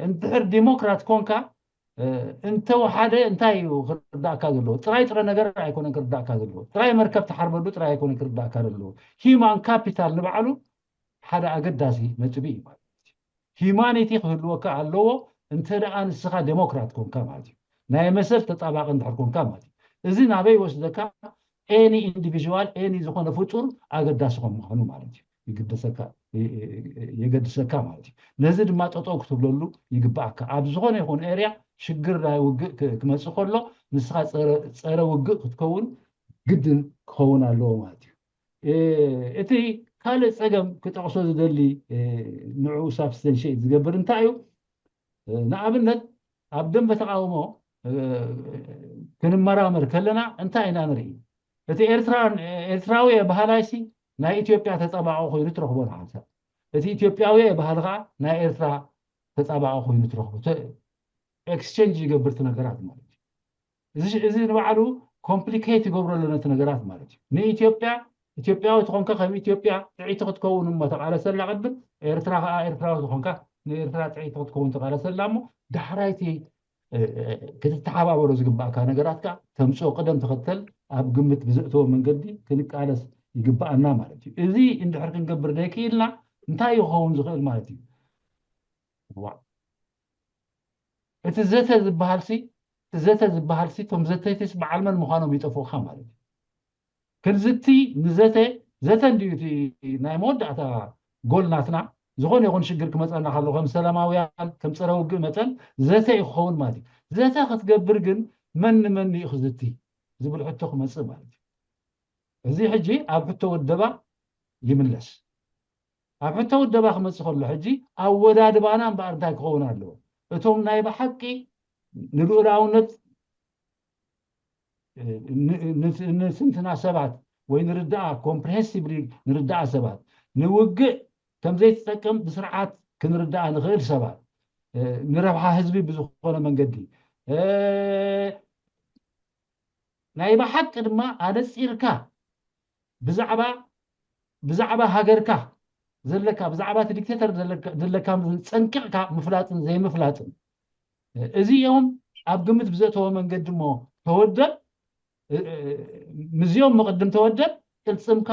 እንድሕር ዲሞክራት ኮንካ እንተወሓደ እንታይ እዩ ክርዳእካ ዘለዎ? ጥራይ ጥረ ነገር ኣይኮነን ክርዳእካ ዘለዎ። ጥራይ መርከብ ትሓርበሉ ጥራይ ኣይኮነን ክርዳእካ ዘለዎ። ሂማን ካፒታል ንባዕሉ ሓደ ኣገዳሲ ነጥቢ እዩ ማለት እዩ። ሂማኒቲ ክህልወካ ኣለዎ እንተ ደኣ ንስኻ ዴሞክራት ኮንካ ማለት እዩ። ናይ መሰል ተጣባቂ እንድሕር ኮንካ ማለት እዩ። እዚ ናበይ ይወስደካ? ኤኒ ኢንዲቪዥዋል ኤኒ ዝኾነ ፍጡር ኣገዳሲ ከም ምዃኑ ማለት እዩ። ይግደሰካ የገድሰካ ማለት እዩ። ነዚ ድማ ጠጠው ክትብለሉ ይግባኣካ። ኣብ ዝኾነ ይኹን ኤርያ ሽግር ናይ ውግእ ክመፅእ ከሎ ንስኻ ፀረ ውግእ ክትከውን ግድን ክኸውን ኣለዎ ማለት እዩ። እቲ ካልእ ፀገም ክጠቕሶ ዝደሊ ንዕኡ ሳብስተንሽት ዝገብር እንታይ እዩ? ንኣብነት ኣብ ደንበ ተቃውሞ ክንመራመር ከለና እንታይ ኢና ንርኢ? እቲ ኤርትራዊ ባህላይሲ ናይ ኢትዮጵያ ተፃባቂ ኮይኑ ትረኽቦ ንሓንሳብ፣ እቲ ኢትዮጵያዊ ባህል ከዓ ናይ ኤርትራ ተፃባቂ ኮይኑ ትረኽቦ። ኤክስቼንጅ ይገብር እቲ ነገራት ማለት እዩ። እዚ ንባዕሉ ኮምፕሊኬት ይገብረሉ ነቲ ነገራት ማለት እዩ። ንኢትዮጵያ ኢትዮጵያዊ ትኾንካ ከም ኢትዮጵያ ጥዕይቲ ክትከውን እሞ ተቃለሰላ ቅድም፣ ኤርትራ ከዓ ኤርትራዊ ትኾንካ ንኤርትራ ጥዕይቲ ክትከውን ተቃለሰላ እሞ ዳሕራይቲ ክትተሓባበሮ ዝግባእካ ነገራት ከዓ ተምፅኦ ቅደም ተኸተል ኣብ ግምት ብዘእተወ መንገዲ ክንቃለስ ይግባኣና ማለት እዩ። እዚ እንድሕር ክንገብር ዘይክኢልና እንታይ ይኸውን ዝኽእል ማለት እዩ? ዋእ፣ እቲ ዘተ ዝበሃል ሲ እቲ ዘተ ዝበሃል ሲ እቶም ዘተይቲስ በዓል መን ምዃኖም ይጠፍኡኻ ማለት እዩ። ክንዝቲ ንዘተ ዘተ እንድዩ እቲ ናይ መወዳእታ ጎል ናትና። ዝኾነ ይኹን ሽግር ክመፀና ከሎ ከም ሰላማውያን ከም ፀረ ውግእ መጠን ዘተ እዩ ክኸውን ማለት እዩ። ዘተ ክትገብር ግን መን ንመን እዩ ክዝቲ ዝብል ሕቶ ክመፅእ ማለት እዩ። እዚ ሕጂ ኣብ ሕቶ ወደባ ይምለስ። ኣብ ሕቶ ውደባ ክመፅእ ከሎ ሕጂ ኣወዳድባና እምበኣር እንታይ ክኸውን ኣለዎ? እቶም ናይ ብሓቂ ንልኡላውነት ንስንትና ሰባት ወይ ንርዳኣ ኮምፕሬሄንሲቭሊ ንርዳኣ ሰባት ንውግእ ከም ዘይትጠቅም ብስርዓት ክንርዳኣ ንኽእል ሰባት ንረብሓ ህዝቢ ብዝኾነ መንገዲ ናይ ብሓቂ ድማ ኣነፂርካ ብዛዕባ ብዛዕባ ሃገርካ ዘለካ ብዛዕባ እቲ ዲክቴተር ዘለካ ጸንቂቕካ ምፍላጥን ዘይምፍላጥን እዚኦም ኣብ ግምት ብዘእተወ መንገዲ እሞ ተወደብ ምስዚኦም መቕድም ተወደብ ቅልጽምካ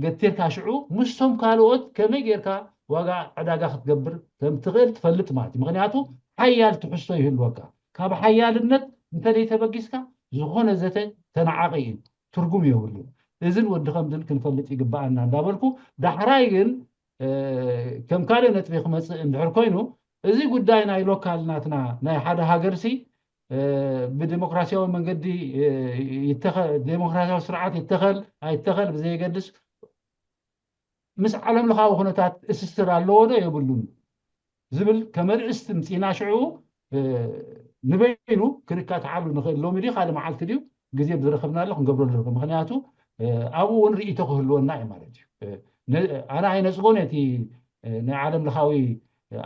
ገቲርካ ሽዑ ምስቶም ካልኦት ከመይ ጌርካ ዋጋ ዕዳጋ ክትገብር ከም ትኽእል ትፈልጥ ማለት እዩ። ምክንያቱ ሓያል ትሕዝቶ ይህልወካ። ካብ ሓያልነት እንተደይ ተበጊስካ ዝኾነ ዘተ ተነዓቂ እዩ፣ ትርጉም የብሉ። እዝን ወዲ ከምዝን ክንፈልጥ ይግባኣና እንዳበልኩ ዳሕራይ ግን ከም ካልእ ነጥቢ ክመፅእ እንድሕር ኮይኑ እዚ ጉዳይ ናይ ሎካል ናትና ናይ ሓደ ሃገር ሲ ብዲሞክራሲያዊ መንገዲ ዲሞክራሲያዊ ስርዓት ይተኸል ኣይተኸል ብዘየገድስ ምስ ዓለም ለኻዊ ኩነታት እስስር ኣለዎ ዶ የብሉን ዝብል ከመርእስቲ ምፅና ሽዑ ንበይኑ ክንካትዓሉ ንኽእል። ሎሚ ድዩ ካልእ መዓልቲ ድዩ ግዜ ዝረኸብናሉ ክንገብረሉ ንኽእል። ምክንያቱ ኣብኡ እውን ርእይቶ ክህልወና እዩ ማለት እዩ። ኣነ ኣይነፅጎን እቲ ናይ ዓለም ለኻዊ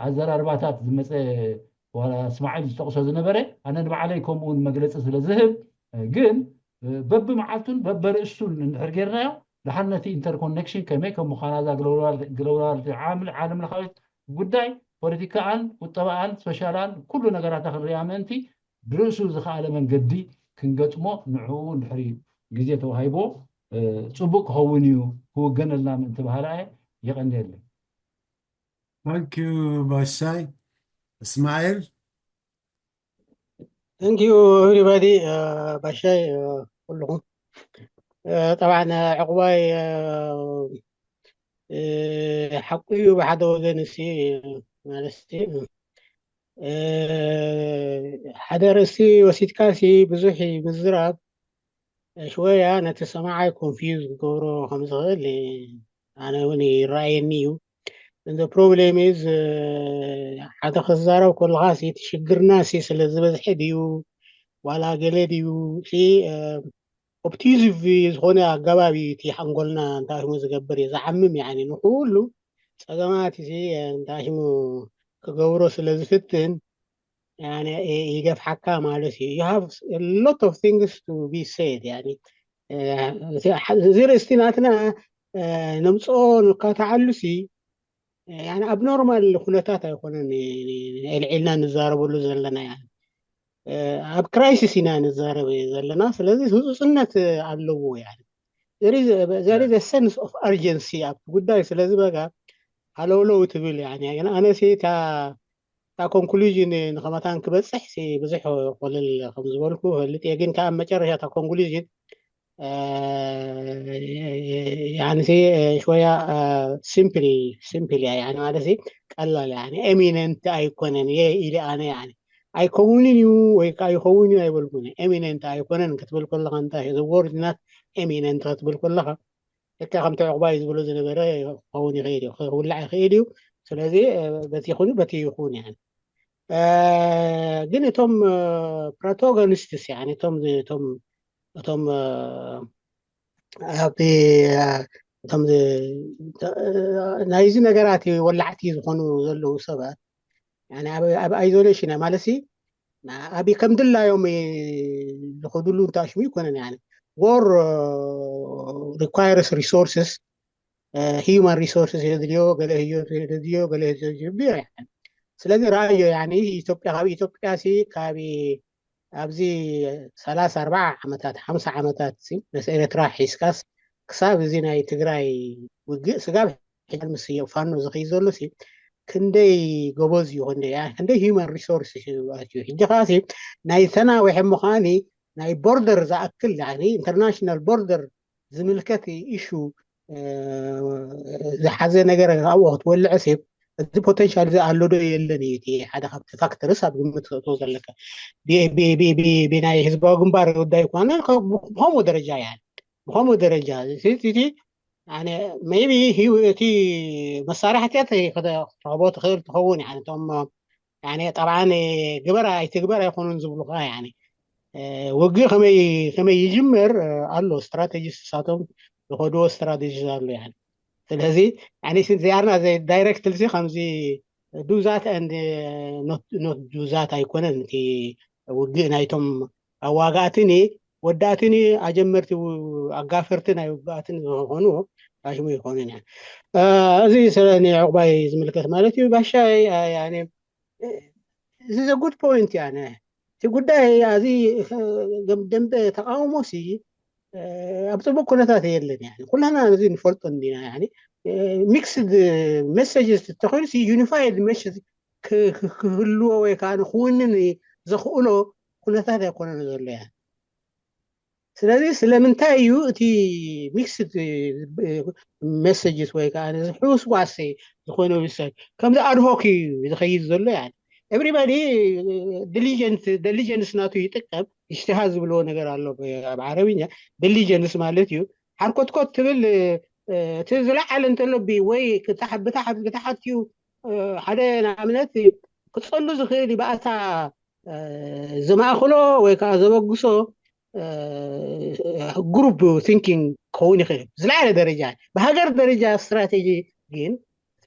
ኣዘራርባታት ዝመፀ ዋላ እስማዒል ዝጠቕሶ ዝነበረ ኣነ ንባዕለይ ከምኡውን መግለፂ ስለ ዝህብ ግን በብመዓልቱን በበርእሱን እንድሕር ጌርናዮ ደሓን ነቲ ኢንተርኮኔክሽን ከመይ ከም ምዃና እዛ ግሎባል ዓለም ለኻዊት ጉዳይ ፖለቲካኣን ቁጠባኣን ሶሻላን ኩሉ ነገራታ ክንሪኣ ምእንቲ ብርእሱ ዝኸኣለ መንገዲ ክንገጥሞ ንዕኡ እንድሕር ግዜ ተዋሂቦ ጽቡቅ ክኸውን እዩ፣ ክውገነልና ምእንቲ ባህላ እየ። የቐንየለይ። Thank you ባሻይ። እስማኤል። Thank you everybody. ባሻይ፣ ኩልኹም ጠብዓን ዕቑባይ ሓቁ እዩ። ብሓደ ወገን እሲ ማለት ሓደ ርእሲ ወሲድካ ሲ ብዙሕ ምዝራብ ሽወያ ነቲ ሰማዓይ confuse ክገብሮ ከም ዝኽእል ኣነ እውን ይረኣየኒ እዩ። The problem is ሓደ ክዛረብ ከለኻ ሲ እቲ ሽግርና ሲ ስለ ዝበዝሐ ድዩ ዋላ ገለ ድዩ ሲ obtrusive ዝኾነ ኣገባብ እዩ እቲ ሓንጎልና እንታይ ሽሙ ዝገብር እዩ ዝዓምም። ያኒ ንኩሉ ጸገማት እዚ እንታይ ሽሙ ክገብሮ ስለ ዝፍትን ያኒ ይገፍሓካ ማለት እዩ። You have a lot of things to be said። ያኒ እዚ ርእስቲ ናትና ነምፅኦ ንካታዓሉ ሲ ያኒ ኣብ ኖርማል ኩነታት ኣይኮነን ኣልዒልና ንዛረበሉ ዘለና። ያኒ ኣብ crisis ኢና ንዛረብ ዘለና። ስለዚ ህፁፅነት ኣለዎ። ያኒ there is a sense of urgency ኣብቲ ጉዳይ። ስለዚ በቃ ሃለውለው ትብል። ያኒ ኣነ ሲ እታ conclusion ንኸመታን ክበፅሕ ሲ ብዙሕ ቆልል ከም ዝበልኩ ፈልጥ እየ። ግን ከዓ መጨረሻ እታ conclusion ያኒ ሲ ሽወያ simple simple እያ። ያኒ ማለት ሲ ቀላል ያኒ imminent ኣይኮነን። የ ኢለ ኣነ ያኒ ኣይከውንን እዩ ወይ ከዓ ይኸውን እዩ ኣይበልኩን። Imminent ኣይኮነን ክትብል ከለኻ እንታይ the word is not imminent ክትብል ከለኻ ልክዕ ከምቲ ዕቑባይ ዝብሎ ዝነበረ ክኸውን ይኽእል እዩ፣ ክውላዕ ይኽእል እዩ። ስለዚ በቲ ይኹን በቲ ይኹን ያኒ ግን እቶም protagonists ያኒ እቶም እቶም እቶም ኣብቲ እቶም ናይዚ ነገራት ወላዕቲ ዝኾኑ ዘለዉ ሰባት ያኒ ኣብ isolation ማለት ሲ ኣብ ከም ድላዮም ዝኸድሉ እንታይ ሽሙ ይኮነን። ያኒ war requires resources፣ human resources የድልዮ፣ ገለ ህይወት የድልዮ፣ ገለ ህይወት የድልዮ። ያኒ ስለዚ ረኣዮ ያኒ ኢትዮጵያ ካብ ኢትዮጵያ ሲ ካብ ኣብዚ ሰላሳ ኣርባዓ ዓመታት ሓምሳ ዓመታት ሲ ምስ ኤርትራ ሒዝካስ ክሳብ እዚ ናይ ትግራይ ውግእ ስጋብ ሕጂ ምስ ፋኖ ዝኸይድ ዘሎ ሲ ክንደይ ጎበዝ እዩ፣ ክንደይ ክንደይ human resource እዩ ኣትዩ። ሕጂ ከዓ ሲ ናይ ተናዊሐ ምዃኒ ናይ border ዝኣክል ያኒ international border ዝምልከት issue ዝሓዘ ነገር ኣብኡ ክትወልዕ ሲ እዚ potential እዚ ኣሎ ዶ የለን እዩ እቲ ሓደ ካብቲ factors ኣብ ግምት ክትእትዎ ዘለካ። ብናይ ህዝባዊ ግንባር ጉዳይ እኳ ብኸምኡ ደረጃ ያኒ ብኸምኡ ደረጃ እቲ maybe እቲ መሳርሕታት ክትረኽቦ ትኽእል ትኸውን። ያኒ እቶም ያኒ ጠብዓን ግበር ኣይትግበር ኣይኮኑን ዝብሉኻ። ያኒ ውግእ ከመይ ከመይ ይጅመር ኣሎ strategy፣ ንሳቶም ዝኸድዎ strategy ኣሎ። ያኒ ስለዚ ያኒ they are not directly ሲ ከምዚ do that and not do that ኣይኮነን። እቲ ውግእ ናይቶም ኣዋጋእትን ወዳእትን ኣጀመርቲ ኣጋፈርቲ ናይ ውግኣትን ዝኾኑ ሽሙ ይኾኑን። እዚ ስለ ዕቑባይ ዝምልከት ማለት እዩ። ባሻይ ያኒ እዚ is a good point። ያኒ እቲ ጉዳይ እዚ ደንበ ተቃውሞ ሲ ኣብ ፅቡቅ ኩነታት የለን። ያኒ ኩላና እዚ ንፈልጦ እንዲና። ያኒ mixed messages ተኮይኑ ሲ unified message ክህልዎ ወይ ከዓ ንክውንን ዘኽእሎ ኩነታት ኣይኮነን ዘሎ። ያኒ ስለዚ ስለምንታይ እዩ እቲ mixed messages ወይ ከዓ ሕውስዋስ ዝኾነ ውሳኔ ከምዚ ad hoc እዩ ዝኸይድ ዘሎ። ያኒ everybody diligent፣ diligence ናቱ ይጥቀም። እጅትሃድ ዝብልዎ ነገር ኣሎ ኣብ ዓረብኛ። Diligence ማለት እዩ ሓርኮትኮት ትብል። እቲ ዝለዓለ እንተሎ ወይ ብታሕት እዩ ሓደ ንኣብነት ክፀሉ ዝኽእል እዩ ብኣታ ዘማእክሎ ወይ ከዓ ዘበግሶ group thinking ክኸውን ይኽእል። ዝለዓለ ደረጃ ብሃገር ደረጃ strategy ግን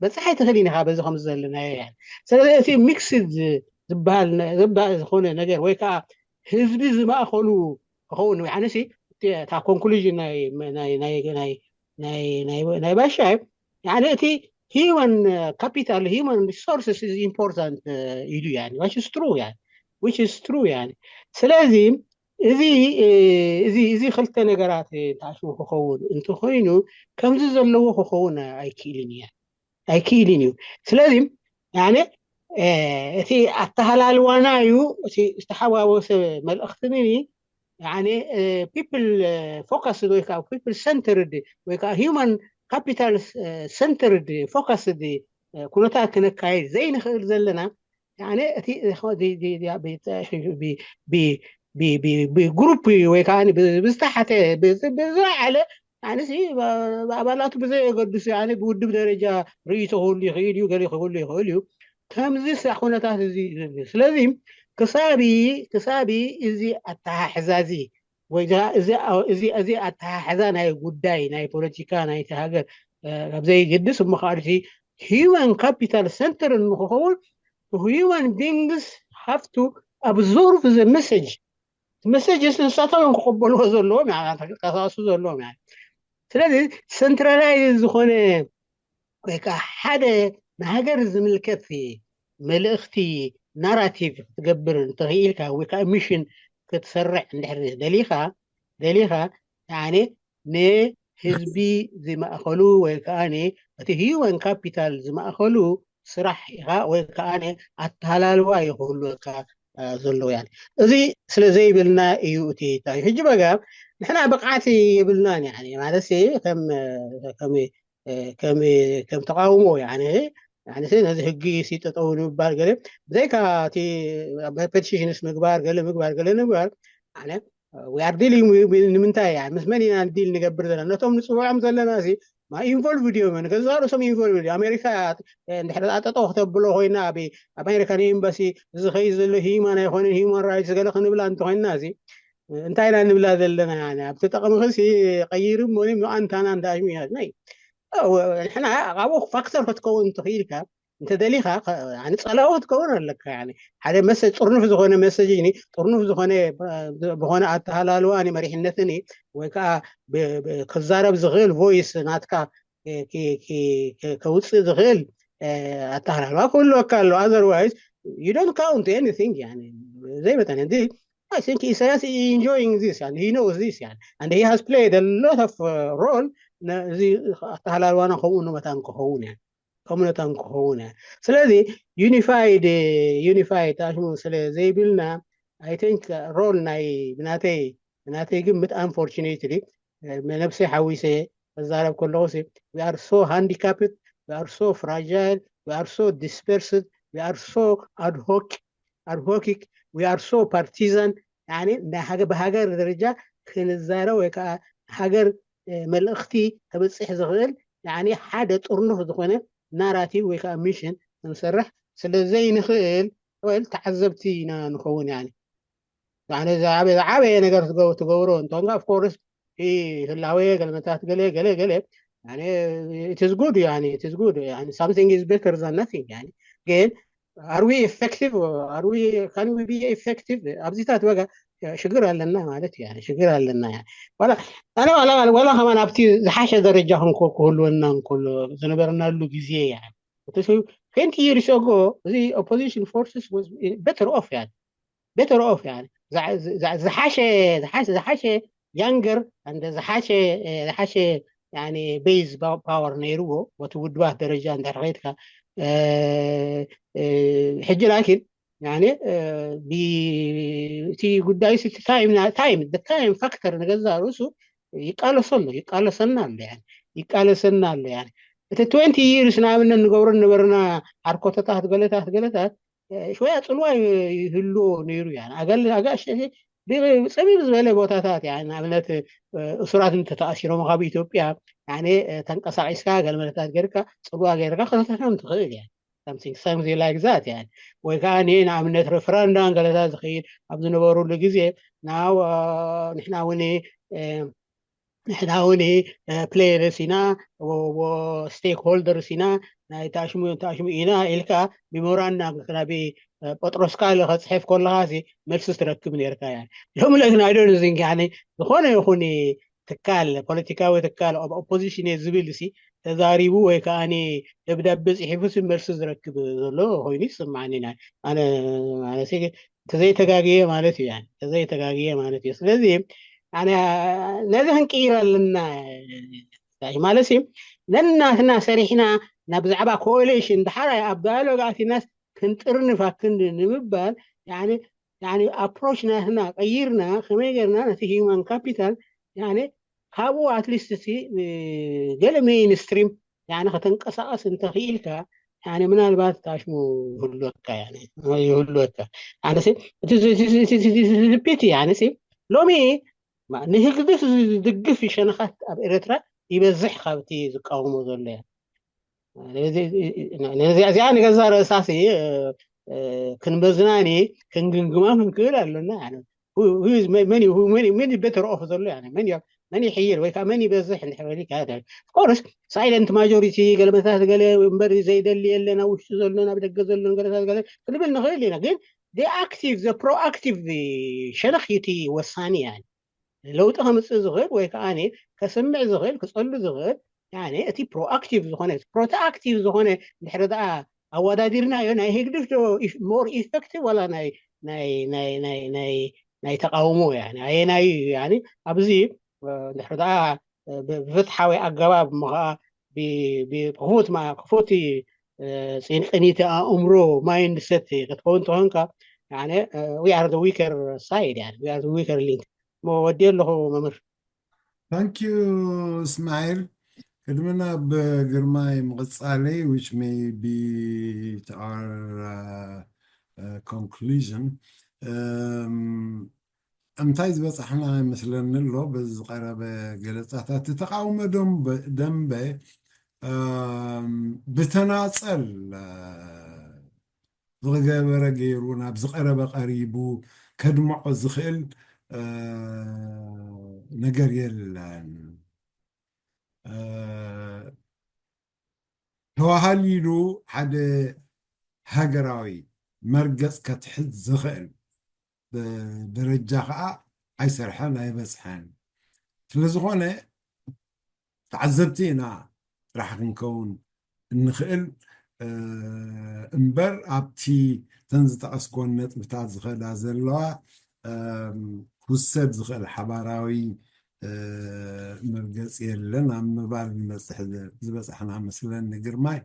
በፅሓይ ትኽእል ኢና በዚ ከም ዘለናዮ። ያኒ ስለዚ እቲ mixed ዝበሃል ዝኾነ ነገር ወይ ከዓ ህዝቢ ዝማእከሉ ክኸውን ያኒ እታ conclusion ናይ ባሻይ ያኒ እቲ human capital፣ human resources is important ኢሉ ያኒ which is true። ያኒ ስለዚ እዚ እዚ እዚ ክልተ ነገራት ተኣሽሙ ክኸውን እንተኮይኑ ከምዚ ዘለዎ ክኸውን ኣይክእልን እያ ኣይክእልን እዩ። ስለዚ ያኔ እቲ ኣተሃላልዋና እዩ እቲ ዝተሓዋወሰ መልእኽቲ ምን people focused ወይ ከዓ people centered ወይ ከዓ human capital centered focused ኩነታት ክነካይድ ዘይንኽእል ዘለና እቲ ብግሩፕ ወይ ከዓ ብዝተሓተ ብዝለዓለ ኣባላቱ ብዘየገድሱ ብውድብ ደረጃ ርእይቶ ክህሉ ይኽእል እዩ፣ ገለ ክህሉ ይኽእል እዩ። ከምዚ ኩነታት እዚ ስለዚ ክሳቢ ክሳቢ እዚ ኣተሓሕዛ እዚ ወይ እዚ ኣተሓሕዛ ናይ ጉዳይ ናይ ፖለቲካ ናይቲ ሃገር ካብ ዘይገድስ እሞ ከዓ human capital centered ንክኸውን human beings have to absorb the message message ንሳቶም እዮም ክቕበልዎ ዘለዎም ከሳሱ ዘለዎም። ስለዚ centralized ዝኾነ ወይ ከዓ ሓደ ንሃገር ዝምልከት መልእኽቲ ናራቲቭ ክትገብር እንተኽኢልካ ወይ ከዓ ሚሽን ክትሰርዕ እንድሕር ደሊኻ ደሊኻ ንህዝቢ ዝማእኸሉ ወይ ከዓ እቲ human capital ዝማእኸሉ ስራሕ ኢኻ ወይ ከዓ ኣተሃላልዋ ይኽህልወካ ዘሎ። ያ እዚ ስለ ዘይብልና እዩ እቲ ሕጂ በጋ ንሕና ብቕዓት የብልናን ማለት ከም ተቃውሞ ነዚ ህጊ ሲጠጠው ንምባል ገለ ብዘይካ ቲ petitions ምግባር ገለ ምግባር ገለ ምግባር we are dealing ንምንታይ ምስ መን ኢና ዲል ንገብር ዘለና ነቶም ንፅውዖም ዘለና ሲ involved እዮም ገዛ ርእሶም involved እዮም ኣሜሪካ እንድሕር ጠጠው ክተብሎ ኮይና ኣብ ኣሜሪካን ኤምባሲ እዚ ከይ ዘሎ human ኣይኮነን human rights ገለ ክንብላ እንተኮይና እዚ እንታይ ኢና ንብላ ዘለና ኣብቲ ጠቕሚ ክሲ ቀይር ሞኒ ኣንታና እንዳሽሙ ናይ ንሕና ኣብኡ ፋክተር ክትከውን ትኽኢልካ እንተደሊኻ ጸላዊ ክትከውን ኣለካ ሓደ መሰ ጥርኑፍ ዝኾነ መሰጅ ጥርኑፍ ዝኾነ ብኾነ ኣተሃላልዋ መሪሕነትን ወይ ከዓ ክዛረብ ዝኽእል ቮይስ ናትካ ከውፅእ ዝኽእል ኣተሃላልዋ ክህልወካ ኣሎ otherwise you don't count anything ዘይመጠን I think Isaias is enjoying this and he knows this and he has played a lot of role እዚ ኣተሃላልዋና ከምኡ መታን ክኸውን ከምኡ መታን ክኸውን ስለዚ unified unified ኣሽሙ ስለ ዘይብልና I think role ናይ ብናተይ ብናተይ ግምት unfortunately ነብሰይ ሓዊሰ ክዛረብ ከለኹ we are so handicapped we are so fragile we are so dispersed we are so ad hoc ad hoc we are so partisan ብሃገር ደረጃ ክንዛረብ ወይ ከዓ ሃገር መልእኽቲ ከብፅሕ ዝኽእል ሓደ ጥርኑፍ ዝኾነ ናራቲቭ ወይ ከዓ ሚሽን ክንሰርሕ ስለ ዘይንኽእል ተዓዘብቲ ኢና ንኸውን ዝዓበየ ነገር ትገብሮ እንተኾንካ of course ህላወ ገለመታት ገለ ገለ ገለ it is good it is good something is better than nothing ግን are we effective are we can we be effective ኣብዚታት በጋ ሽግር ኣለና ማለት እዩ ሽግር ኣለና ኣነ ዋላ ከማን ኣብቲ ዝሓሸ ደረጃ ክንኮ ክህልወና እንከሎ ዝነበርናሉ ግዜ twenty years ago እዚ opposition forces was better off يعني better off يعني ዝሓሸ ዝሓሸ younger and ዝሓሸ ዝሓሸ base power ነይርዎ በቲ ውድባት ደረጃ እንድሕር ከይድካ ሕጂ ላኪን እቲ ጉዳይ time time factor ንገዛ ርእሱ ይቃለሶ ኣሎ ይቃለሰና ኣሎ ይቃለሰና ኣሎ እቲ twenty years ንኣብነት ንገብሮ ነበርና ሓርኮተታት ገለታት ገለታት ሽወያ ፅልዋ ይህልዎ ነይሩ ያ ኣጋሽ ፀቢብ ዝበለ ቦታታት ንኣብነት እሱራት እንተተኣሲሮም ካብ ኢትዮጵያ ተንቀሳቂስካ ገለመለታት ገርካ ፅልዋ ገርካ ከተተሕም ትኽእል እያ something like that ወይ ከዓ ንኣብነት ሬፈረንዳም ገለታት ዝኽይድ ኣብ ዝነበሩሉ ግዜ ንሕና እውን ንሕና እውን players ኢና stakeholders ኢና ናይ ታሽሙ ታሽሙ ኢና ኢልካ memorandum ናብ ጴጥሮስ ካል ከፅሕፍ ከለካ መልሲ ትረክብ ነርካ እያ ሎም ለግና ዶ ዝንጋኒ ዝኾነ ይኹን ትካል ፖለቲካዊ ትካል ኦፖዚሽን ዝብል ሲ ተዛሪቡ ወይ ከዓ ደብዳቤ ፅሒፉ ሲ መልሲ ዝረክብ ዘሎ ኮይኑ ይስማዓኒ ኣነ ተዘይተጋግየ ማለት እዩ። ተዘይተጋግየ ማለት እዩ። ስለዚ ኣነ ነዚ ክንቅይር ኣለና ማለት ሲ ነናትና ሰሪሕና ናብ ብዛዕባ ኮኦሌሽን ድሓራይ ኣብ ዳያሎግ ኣቲናስ ክንጥርንፍ ኣክንዲ ንምባል ኣፕሮች ናትና ቀይርና ከመይ ገርና ነቲ ሂማን ካፒታል ካብኡ ኣትሊስት ሲ ገለ ሜይንስትሪም ከተንቀሳቀስ እንተኽኢልካ ምናልባት ታሽሙ ይህልወካ ይህልወካ ኣነሲ እቲ ፒቲ ኣነሲ ሎሚ ንህግድፍ ዝድግፍ ሸነኻት ኣብ ኤረትራ ይበዝሕ ካብቲ ዝቃወሞ ዘሎ እያ። እዚኣ ንገዛ ርእሳሲ ክንበዝናኒ ክንግምግማ ክንክእል ኣለና። መን በተር ኦፍ ዘሎ መን ይሕይል ወይ ከዓ መን ይበዝሕ እንድሕር ኮርስ ሳይለንት ማጆሪቲ ገለመታት ገለ እምበር ዘይደሊ የለን ኣብ ውሽጢ ዘሎን ኣብ ደገ ዘሎን ገለታት ገለ ክንብል ንኽእል ኢና። ግን ኣክቲቭ ፕሮኣክቲቭ ሸነኽ እቲ ወሳኒ እያ። ለውጢ ከምፅእ ዝኽእል ወይ ከዓ ከስምዕ ዝኽእል ክፀሉ ዝኽእል እቲ ፕሮኣክቲቭ ዝኾነ ፕሮተኣክቲቭ ዝኾነ ድሕሪ ደኣ ኣወዳዲርናዮ ናይ ህግድፍ ዶ ሞር ኢፌክቲቭ ዋላ ናይ ተቃውሞ እያ ኣየናዩ ኣብዚ ድሕሪ ደኣ ብፍትሓዊ ኣገባብ እሞ ከዓ ክፉት ክፉት ፅንቅኒቲ ኣእምሮ ማይንድሰት ክትከውን ተኾንካ we are the weaker side we are the weaker link ወዲ ኣለኹ መምህር Thank you እስማኤል። ቅድሚ ናብ ግርማይ ምቕጻለይ which may be our uh, uh, conclusion um, እንታይ ዝበጻሕና ይመስለኒ ኣሎ በዚ ዝቀረበ ገለጻታት ተቃውሞ ደንበ um, ብተናጸል uh, ዝገበረ ገይሩ ናብ ዝቀረበ ቀሪቡ ከድምዖ ዝኽእል ነገር የለን። ተዋሃሊሉ ሓደ ሃገራዊ መርገፅ ከትሕዝ ዝኽእል ደረጃ ከዓ ኣይሰርሐን ኣይበፅሐን። ስለዝኾነ ተዓዘብቲ ኢና ጥራሕ ክንከውን እንኽእል እምበር ኣብቲ ተን ዝጠቐስኮን ነጥብታት ዝኸዳ ዘለዋ ክውሰድ ዝኽእል ሓባራዊ መርገፂ የለን ኣብ ምባል ዝበፅሕና መስለኒ ግርማይ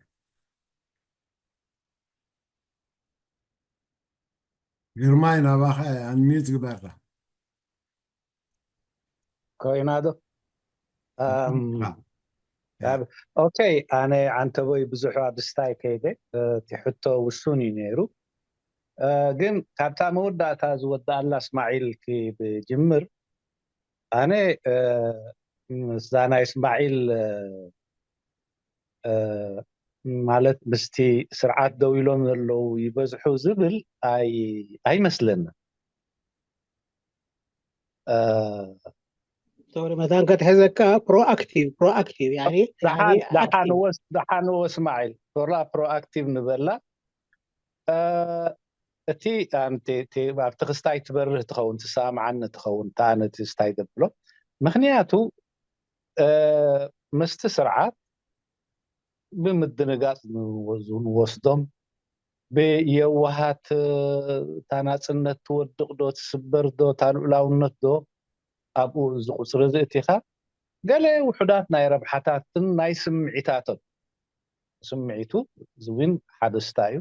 ግርማይ ናባኻ ኣንሚዩት ግበራ ኮይና ዶ ኦኬ ኣነ ዓንተቦይ ብዙሕ ኣብ ስታይ ከይደ እቲ ሕቶ ውሱን እዩ ነይሩ ግን ካብታ መወዳእታ ዝወዳኣላ እስማዒል ክብጅምር ኣነ ምስዛ ናይ እስማዒል ማለት ምስቲ ስርዓት ደው ኢሎም ዘለዉ ይበዝሑ ዝብል ኣይመስለንን ቶሪ መታን ከትሕዘካ ፕሮኣክቲቭ ፕሮኣክቲቭ ደሓንዎ እስማዒል ቶላ ፕሮኣክቲቭ ንበላ እቲ ኣብቲ ክስታይ ትበርህ ትኸውን ትሰማዓኒ ትኸውን እታ ነቲ ስታይ ዘብሎ ምክንያቱ ምስቲ ስርዓት ብምድንጋፅ ንወስዶም ብየዋሃት እታ ናፅነት ትወድቕ ዶ ትስበር ዶ እታ ልኡላውነት ዶ ኣብኡ እዚ ቁፅሪ እዚ እቲኻ ገለ ውሑዳት ናይ ረብሓታትን ናይ ስምዒታቶም ስምዒቱ እዚ እውን ሓደ ስታ እዩ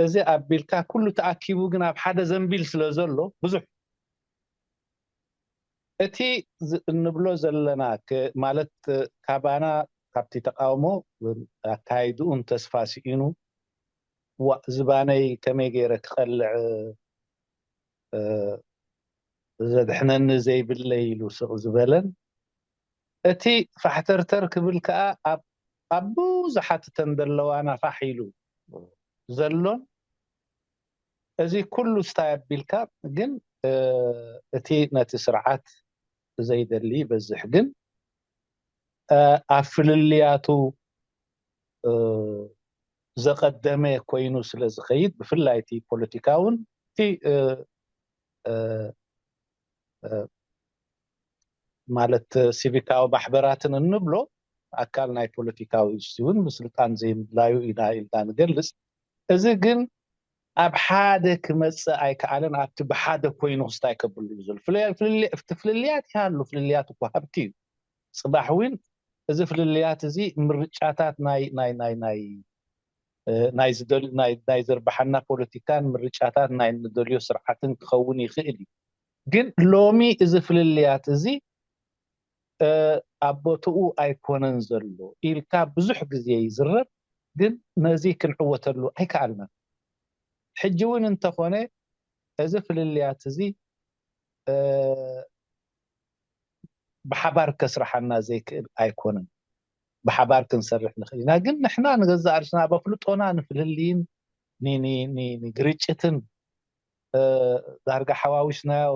እዚ ኣቢልካ ኩሉ ተኣኪቡ ግን ኣብ ሓደ ዘንቢል ስለ ዘሎ ብዙሕ እቲ እንብሎ ዘለና ማለት ካባና ካብቲ ተቃውሞ ኣካይድኡን ተስፋ ስኢኑ ዋእ ዝባነይ ከመይ ገይረ ክቐልዕ ዘድሕነኒ ዘይብለይ ኢሉ ስቕ ዝበለን እቲ ፋሕተርተር ክብል ከዓ ኣብ ብዙሓት እተን ዘለዋና ፋሕ ኢሉ ዘሎን እዚ ኩሉ ስታይ ኣቢልካ ግን እቲ ነቲ ስርዓት ዘይደሊ ይበዝሕ ግን ኣብ ፍልልያቱ ዘቐደመ ኮይኑ ስለ ዝኸይድ ብፍላይ እቲ ፖለቲካውን እቲ ማለት ሲቪካዊ ማሕበራትን እንብሎ ኣካል ናይ ፖለቲካዊ እውን ብስልጣን ዘይምድላዩ ኢና ኢልና ንገልፅ እዚ ግን ኣብ ሓደ ክመጽእ ኣይከኣለን። ኣብቲ ብሓደ ኮይኑ ክስታይ ከብሉ እዩ ዘሎ። ፍልልያት ይሃሉ፣ ፍልልያት እኮ ሃብቲ እዩ። ጽባሕ እውን እዚ ፍልልያት እዚ ምርጫታት ናይ ናይ ናይ ናይ ናይ ናይ ዝርባሓና ፖለቲካን ምርጫታት ናይ ንደልዮ ስርዓትን ክኸውን ይኽእል እዩ። ግን ሎሚ እዚ ፍልልያት እዚ ኣብ ቦትኡ ኣይኮነን ዘሎ ኢልካ ብዙሕ ግዜ ይዝረብ። ግን ነዚ ክንዕወተሉ ኣይከኣልናን። ሕጂ እውን እንተኾነ እዚ ፍልልያት እዚ ብሓባር ከስርሓና ዘይክእል ኣይኮነን። ብሓባር ክንሰርሕ ንኽእል ኢና። ግን ንሕና ንገዛእ ርእስና በፍልጦና ንፍልልይን ንግርጭትን ዳርጋ ሓዋዊስናዮ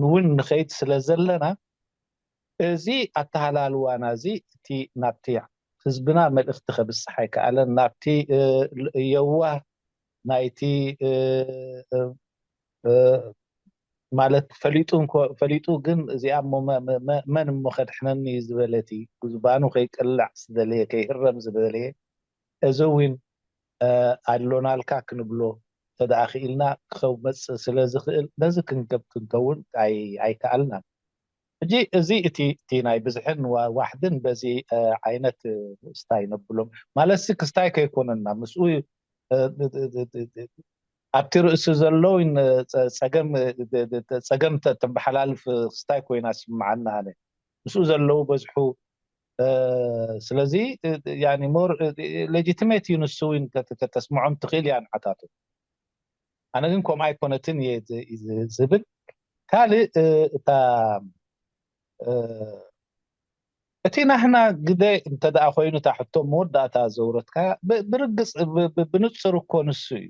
እውን ንኸይድ ስለ ዘለና፣ እዚ ኣተሃላልዋና እዚ እቲ ናብቲ ህዝብና መልእኽቲ ከብፅሕ ኣይከኣለን። ናብቲ የዋህ ናይቲ ማለት ፈሊጡ ፈሊጡ ግን እዚኣ መን እሞ ከድሕነኒ ዝበለ እቲ ጉዝባኑ ከይቅላዕ ዝደለየ ከይህረም ዝደለየ እዚ እውን ኣሎናልካ ክንብሎ ተደኣ ክኢልና ክኸመፅእ ስለ ዝኽእል ነዚ ክንገብ ክንከውን ኣይከኣልናን። ሕጂ እዚ እቲ እቲ ናይ ብዝሕን ዋሕድን በዚ ዓይነት ስታይ ነብሎም ማለት ሲ ክስታይ ከይኮነና ምስኡ ኣብቲ ርእሲ ዘሎ ጸገም ጸገም ተመሓላልፍ ክስታይ ኮይና ስምዓና ኣነ ምስኡ ዘለዉ በዝሑ ስለዚ ሞር ሌጂቲሜት እዩ ንሱ እውን ከተስምዖም ትኽእል እያ ንዓታቱ። ኣነ ግን ከምኡ ኣይኮነትን እየ ዝብል። ካልእ እታ እቲ ናህና ግደ እንተ ደኣ ኮይኑ እታ ሕቶ መወዳእታ ዘውረድካ ብርግጽ ብንጹር እኮ ንሱ እዩ።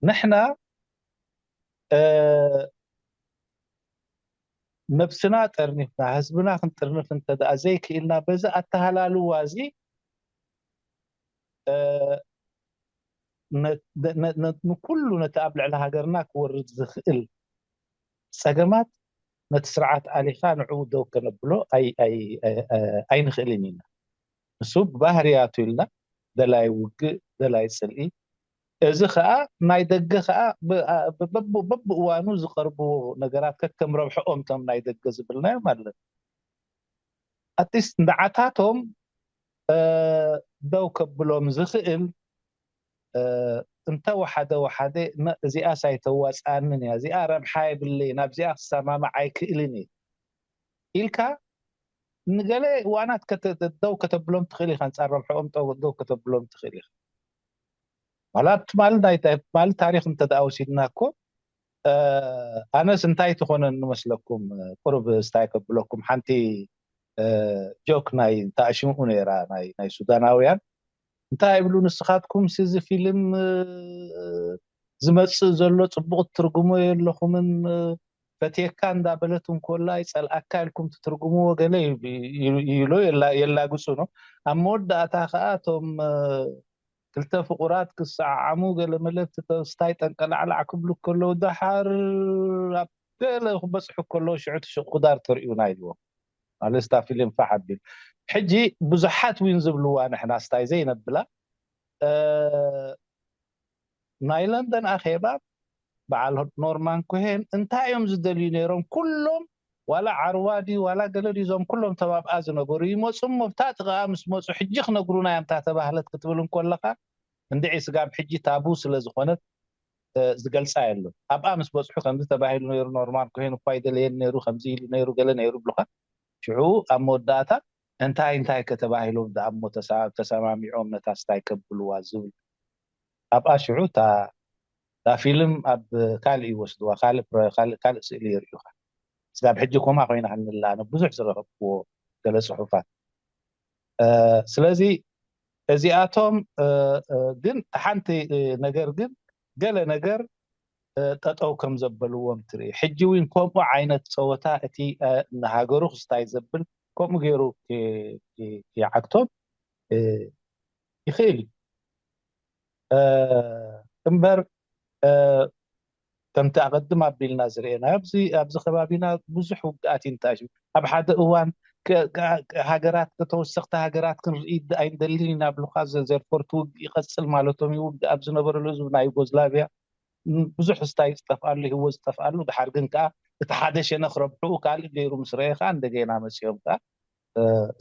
ንሕና ነብስና ጠርኒፍና ህዝብና ክንጥርንፍ እንተ ደኣ ዘይክኢልና በዚ ኣተሃላልዋ እዚ ንኩሉ ነቲ ኣብ ልዕሊ ሃገርና ክወርድ ዝኽእል ጸገማት ነቲ ስርዓት ኣሊኻ ንዕኡ ደው ከነብሎ ኣይንኽእልን ኢና። ንሱ ብባህርያቱ ኢልና ደላይ ውግእ፣ ደላይ ጽልኢ። እዚ ኸኣ ናይ ደገ ኸኣ በብእዋኑ ዝቐርብዎ ነገራት ከከም ረብሐኦም እቶም ናይ ደገ ዝብልናዮም ኣለና። ኣትሊስት ንዓታቶም ደው ከብሎም ዝኽእል እንተ ወሓደ ወሓደ እዚኣስ ኣይተዋፅኣንን እያ፣ እዚኣ ረብሓ የብለይን፣ ኣብዚኣ ክሰማማዕ ኣይክእልን እየ ኢልካ ንገለ እዋናት ደው ከተብሎም ትኽእል ኢኻ፣ ኣንፃር ረብሐኦም ደው ከተብሎም ትኽእል ኢኻ። ዋላ ትማሊ ናይ ትማሊ ታሪክ እንተ ደኣ ወሲድና እኮ ኣነስ እንታይ ትኾነ ንመስለኩም? ቁሩብ ስታይ ከብለኩም ሓንቲ ጆክ ናይ ተኣሽምኡ ነይራ ናይ ሱዳናውያን እንታይ ይብሉ ንስኻትኩም እዚ ፊልም ዝመፅእ ዘሎ ፅቡቕ ትርጉሞ የለኹምን ፈትየካ እንዳበለት እንኮላ ይፀልኣካ ኢልኩም ትትርጉምዎ ገለ ይብሎ የላግፁ ነው። ኣብ መወዳእታ ከዓ እቶም ክልተ ፍቑራት ክሰዓዓሙ ገለ መለ እቲ ተስታይ ጠንቀላዕላዕ ክብሉ ከለዉ ደሓር ኣብ ገለ ክበፅሑ ከለዉ ሽዑ እቲ ሽቁዳር ተርእዩና ኢልዎም። ማለት እታ ፊልም ፋሕ ኣቢሉ ሕጂ ብዙሓት ዊን ዝብልዋ ንሕና ስታይ ዘይነብላ ናይ ለንደን ኣኼባ በዓል ኖርማን ኮሄን እንታይ እዮም ዝደልዩ ነይሮም? ኩሎም ዋላ ዓርዋ ድዩ ዋላ ገለ ድዩ እዞም ኩሎም ተባብኣ ዝነበሩ ይመፁ እሞ ብታ ጥቓኣ ምስ መፁ ሕጂ ክነግሩና እዮም እታ ተባህለት ክትብል እንኮለኻ እንድዒ ስጋብ ሕጂ ታቡ ስለ ዝኾነት ዝገልፃ የለን። ኣብኣ ምስ በፅሑ ከምዚ ተባሂሉ ነይሩ፣ ኖርማን ኮሄን እኳ ይደለየን ነይሩ፣ ከምዚ ኢሉ ነይሩ፣ ገለ ነይሩ ብሉኻ። ሽዑ ኣብ መወዳእታ እንታይ እንታይ ከተባሂሎም ደኣ እሞ ተሰማሚዖም ነታ ስታይ ከብልዋ ዝብል ኣብኣ ሽዑ እታ ፊልም ኣብ ካልእ ይወስድዋ፣ ካልእ ስእሊ የርእዩኻ። ስጋብ ሕጂ ኮማ ኮይና ክንላ ኣነ ብዙሕ ዝረኸብክዎ ገለ ፅሑፋት። ስለዚ እዚኣቶም ግን ሓንቲ ነገር ግን ገለ ነገር ጠጠው ከም ዘበልዎም ትርኢ። ሕጂ እውን ከምኡ ዓይነት ፀወታ እቲ ንሃገሩ ክስታይ ዘብል ከምኡ ገይሩ ይዓግቶም ይኽእል እዩ እምበር ከምቲ ኣቐድም ኣቢልና ዝርኤናዮ ኣብዚ ከባቢና ብዙሕ ውግኣት ይንታሽ ኣብ ሓደ እዋን ሃገራት፣ ከተወሰኽቲ ሃገራት ክንርኢ ኣይንደልን ኢና ብሉካ። ዘርፎር ትውግ ይቐፅል ማለቶም ይውግ ኣብ ዝነበረሉ ህዝብ ናይ ዩጎዝላቪያ ብዙሕ ስታይ ዝጠፍኣሉ፣ ህይወት ዝጠፍኣሉ፣ ድሓር ግን ከዓ እቲ ሓደ ሸነኽ ረብሕኡ ካልእ ገይሩ ምስ ረአ ከዓ እንደገና መፂኦም ከዓ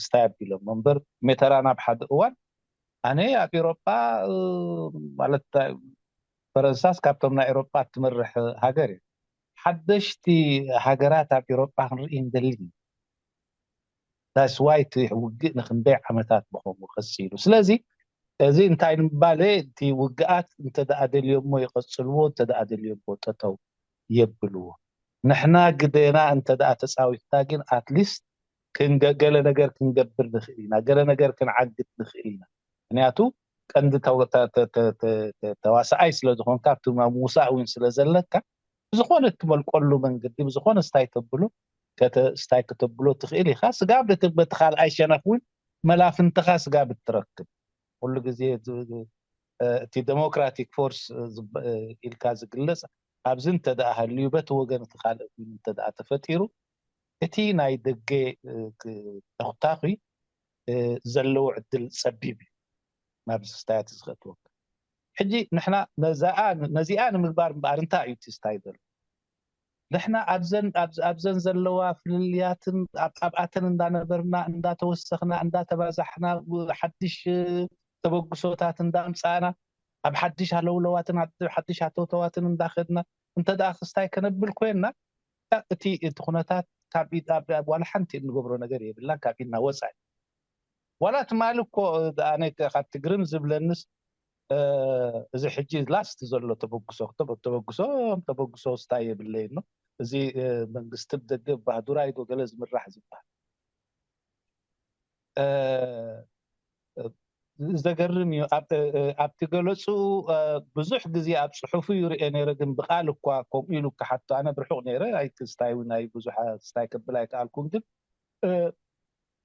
ስታይ ኣቢሎም እምበር፣ ሜተራ ናብ ሓደ እዋን ኣነ ኣብ ኤሮጳ ማለት ፈረንሳስ ካብቶም ናይ ኤሮጳ እትመርሕ ሃገር እዩ። ሓደሽቲ ሃገራት ኣብ ኤሮጳ ክንርኢ እንደሊ። ዳስዋይ እቲ ውግእ ንክንደይ ዓመታት ብኸምኡ ቀፂሉ። ስለዚ እዚ እንታይ ንምባል እቲ ውግኣት እንተ ደኣ ደልዮሞ ይቐፅልዎ፣ እንተ ደኣ ደልዮሞ ጠጠው የብልዎ። ንሕና ግደና እንተ ደኣ ተፃዊትና ግን ኣትሊስት ገለ ነገር ክንገብር ንኽእል ኢና፣ ገለ ነገር ክንዓግት ንኽእል ኢና። ምክንያቱ ቀንዲ ተዋሳኣይ ስለ ዝኾንካ ኣብቲ ምውሳእ እውን ስለ ዘለካ ብዝኾነ እትመልቀሉ መንገዲ ብዝኾነ ስታይ ተብሎ ስታይ ከተብሎ ትኽእል ኢኻ። ስጋብ በቲ ካልኣይ ሸነኽ እውን መላፍንትኻ ስጋብ እትረክብ ኩሉ ግዜ እቲ ዴሞክራቲክ ፎርስ ኢልካ ዝግለፅ ኣብዚ እንተ ደኣ ሃልዩ በቲ ወገን እቲ ካልእ እውን እንተ ደኣ ተፈጢሩ እቲ ናይ ደገ ተኹታኺ ዘለዎ ዕድል ፀቢብ እዩ ናብ ስታያት ዝኸእትወካ። ሕጂ ንሕና ነዚኣ ንምግባር እምበኣር እንታይ እዩ እቲ ስታይ ዘሎ? ንሕና ኣብዘን ዘለዋ ፍልልያትን ኣብኣተን እንዳነበርና እንዳተወሰኽና እንዳተባዛሕና ሓድሽ ተበግሶታት እንዳምፃእና ኣብ ሓድሽ ሃለውለዋትን ሓድሽ ሃተውተዋትን እንዳኸድና እንተ ደኣ ክስታይ ከነብል ኮይንና እቲ እቲ ኩነታት ካብ ኢድ ዋላ ሓንቲ እንገብሮ ነገር የብላን ካብ ኢድና ወፃኢ ዋላ ትማሊ እኮ ኣነ ካብቲ ግርም ዝብለንስ እዚ ሕጂ ላስት ዘሎ ተበግሶ ተበግሶ ተበግሶ ስታይ የብለይ ኖ እዚ መንግስቲ ብደገ ባህዱራይ ዶ ገለ ዝምራሕ ዝበሃል ዘገርም እዩ። ኣብቲ ገለፁ ብዙሕ ግዜ ኣብ ፅሑፉ ይርኤ ነይረ፣ ግን ብቃል እኳ ከምኡ ኢሉ ክሓቶ ኣነ ብርሑቕ ነይረ ኣይክስታይ እውን ኣይ ብዙሕ ስታይ ክብል ኣይከኣልኩን። ግን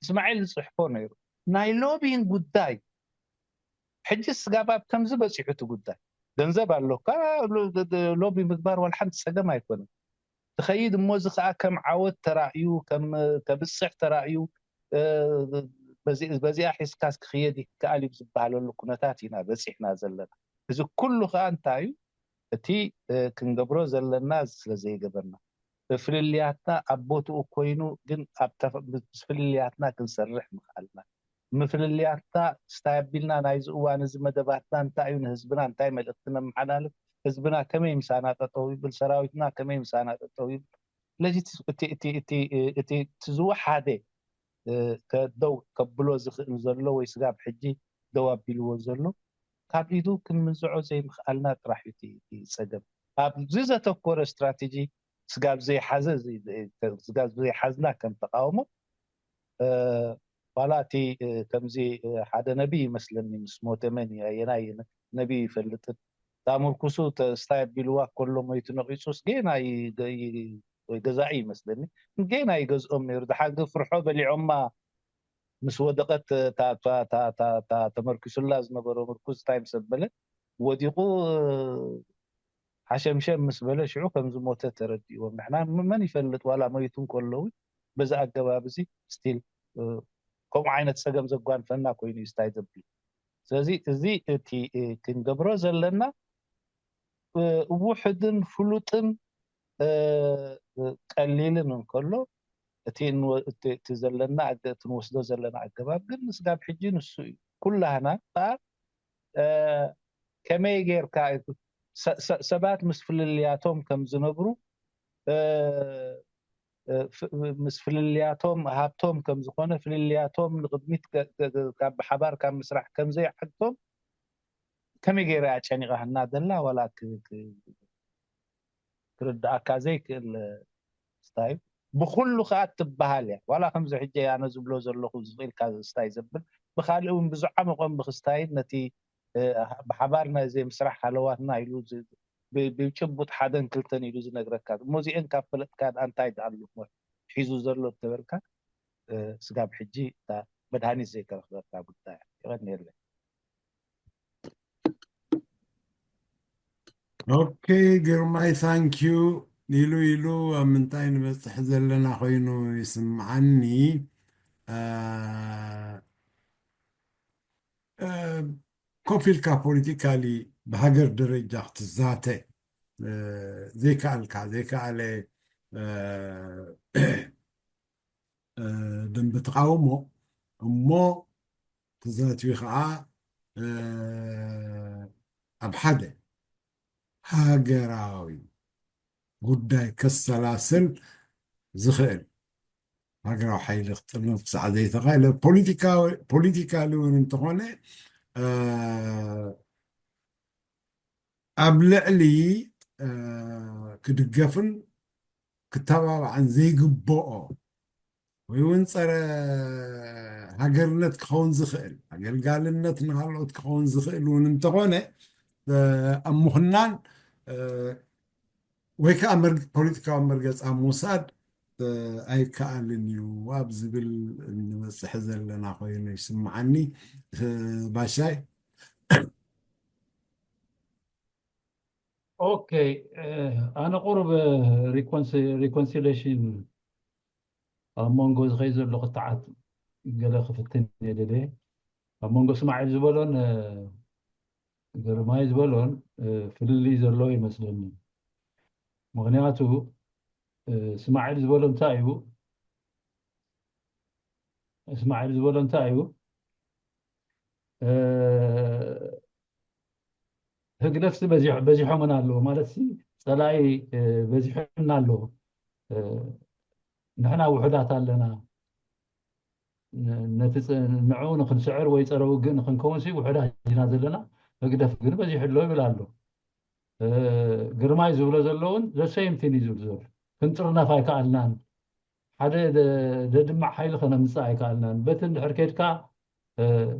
እስማዒል ዝፅሕፎ ነይሩ ናይ ሎቢን ጉዳይ ሕጂ ስጋብ ኣብ ከምዚ በፂሑ እቲ ጉዳይ ገንዘብ ኣሎካ ሎቢ ምግባር ዋላ ሓንቲ ፀገም ኣይኮነን። ትኸይድ እሞ እዚ ከዓ ከም ዓወት ተራእዩ ከም ተብፅሕ ተራእዩ በዚኣ ሒዝካስ ክኽየድ ይከኣል እዩ ዝበሃለሉ ኩነታት ኢና በፂሕና ዘለና። እዚ ኩሉ ከዓ እንታይ እዩ እቲ ክንገብሮ ዘለና እዚ ስለ ዘይገበርና ፍልልያትና ኣብ ቦትኡ ኮይኑ ግን ምስ ፍልልያትና ክንሰርሕ ምኽኣልና ምፍልልያትና ስታይ ኣቢልና ናይዚ እዋን እዚ መደባትና እንታይ እዩ ንህዝብና እንታይ መልእክቲ ነመሓላልፍ ህዝብና ከመይ ምሳና ጠጠው ይብል ሰራዊትና ከመይ ምሳና ጠጠው ይብል ስለዚ እቲ ዝወሓደ ደው ከብሎ ዝኽእል ዘሎ ወይ ስጋብ ሕጂ ደው ኣቢልዎ ዘሎ ካብ ኢዱ ክንምንዝዖ ዘይምኽኣልና ጥራሕ እዩ እቲ ፀገም ኣብዚ ዘተኮረ ስትራቴጂ ስጋብ ዘይሓዘ ስጋብ ዘይሓዝና ከም ተቃውሞ ዋላ እቲ ከምዚ ሓደ ነቢ ይመስለኒ ምስ ሞተ መን እዩ ኣየናይ ነቢ ይፈልጥን ዳምርኩሱ ስታይ ኣቢልዋ ከሎ ሞይቱ ነቂፁስ ጌና ወይ ገዛኢ ይመስለኒ ጌና ይገዝኦም ነይሩ ድሓር ግን ፍርሖ በሊዖማ ምስ ወደቀት ተመርኪሱላ ዝነበረ ምርኩዝ እንታይ ምስ ኣበለ ወዲቁ ሓሸምሸም ምስ በለ ሽዑ ከም ዝሞተ ተረዲእዎም ንሕና መን ይፈልጥ ዋላ መይቱ እንከሎ እውን በዚ ኣገባብ እዚ ስቲል ከምኡ ዓይነት ፀገም ዘጓንፈና ኮይኑ እዩ ስታይ ዘብል ስለዚ እዚ እቲ ክንገብሮ ዘለና ውሕድን ፍሉጥን ቀሊልን እንከሎ እቲ ዘለና እቲ ንወስዶ ዘለና ኣገባብ ግን ስጋብ ሕጂ ንሱ እዩ ኩላህና ከዓ ከመይ ጌርካ ሰባት ምስ ፍልልያቶም ከም ዝነብሩ ምስ ፍልልያቶም ሃብቶም ከም ዝኾነ ፍልልያቶም ንቅድሚት ካብ ብሓባር ካብ ምስራሕ ከም ዘይዓግቶም ከመይ ገይራ እያ ጨኒቓ ህና ዘላ ዋላ ክርድኣካ ዘይክእል ስታይ ብኩሉ ከዓ ትበሃል እያ ዋላ ከምዚ ሕጂ ኣነ ዝብሎ ዘለኹ ዝኽእልካ ስታይ ዘብል ብካልእ እውን ብዝዓመቆም ብክስታይን ነቲ ብሓባር ናይ ዘይምስራሕ ሃለዋትና ኢሉ ብጭቡጥ ሓደን ክልተን ኢሉ ዝነግረካ እሞ እዚአን ካብ ፈለጥካ ደኣ እንታይ ደኣ ኣሎ ሒዙ ዘሎ እተበልካ ስጋብ ሕጂ እታ መድሃኒት ዘይተረኽበታ ጉዳይ የቐንየለይ ኦኬ ግርማይ thank you ኢሉ ኢሉ ኣብ ምንታይ ንበፅሕ ዘለና ኮይኑ ይስምዓኒ ኮፍ ኢልካ ፖለቲካሊ ብሃገር ደረጃ ክትዛተ ዘይከኣልካ ዘይከኣለ ደንበ ተቃውሞ እሞ ተዛትዩ ከዓ ኣብ ሓደ ሃገራዊ ጉዳይ ከሰላስል ዝኽእል ሃገራዊ ሓይሊ ክጥርነፍ ክሳዕ ዘይተኻእለ ፖለቲካሊ እውን እንተኾነ ኣብ ልዕሊ ክድገፍን ክተባባዕን ዘይግብኦ ወይ እውን ፀረ ሃገርነት ክኸውን ዝኽእል ኣገልጋልነት ንካልኦት ክኸውን ዝኽእል እውን እንተኾነ ኣብ ምኹናን ወይ ከዓ ፖለቲካዊ መርገፂ ኣብ ምውሳድ ኣይከኣልን እዩ ኣብ ዝብል እንበፅሕ ዘለና ኮይኑ ይስምዓኒ። ባሻይ ኦኬ፣ ኣነ ቁሩብ reconciliation ኣብ መንጎ ዝኸይ ዘሎ ክትዓት ገለ ክፍትን የደለ ኣብ መንጎ እስማዒል ዝበሎን ግርማይ ዝበሎን ፍልልይ ዘሎ ይመስለኒ። ምክንያቱ እስማዒል ዝበሎ እንታይ እዩ? እስማዒል ዝበሎ እንታይ እዩ? ህግደፍሲ በዚሖምን ኣለዎ ማለት ሲ ፀላኢ በዚሖና ኣለዎ። ንሕና ውሑዳት ኣለና። ነቲ ንዕኡ ንክንስዕር ወይ ፀረ ውግእ ንክንከውን ሲ ውሑዳት ኢና ዘለና። ህግደፍ ግን በዚሑ ኣሎ ይብል ኣሎ። ግርማይ ዝብሎ ዘሎ እውን ዘሰይምቲን እዩ ዝብል ዘሎ። ክንጥርነፍ ኣይከኣልናን። ሓደ ደድማዕ ሓይሊ ከነምፅእ ኣይከኣልናን። በቲ እንድሕር ከድካ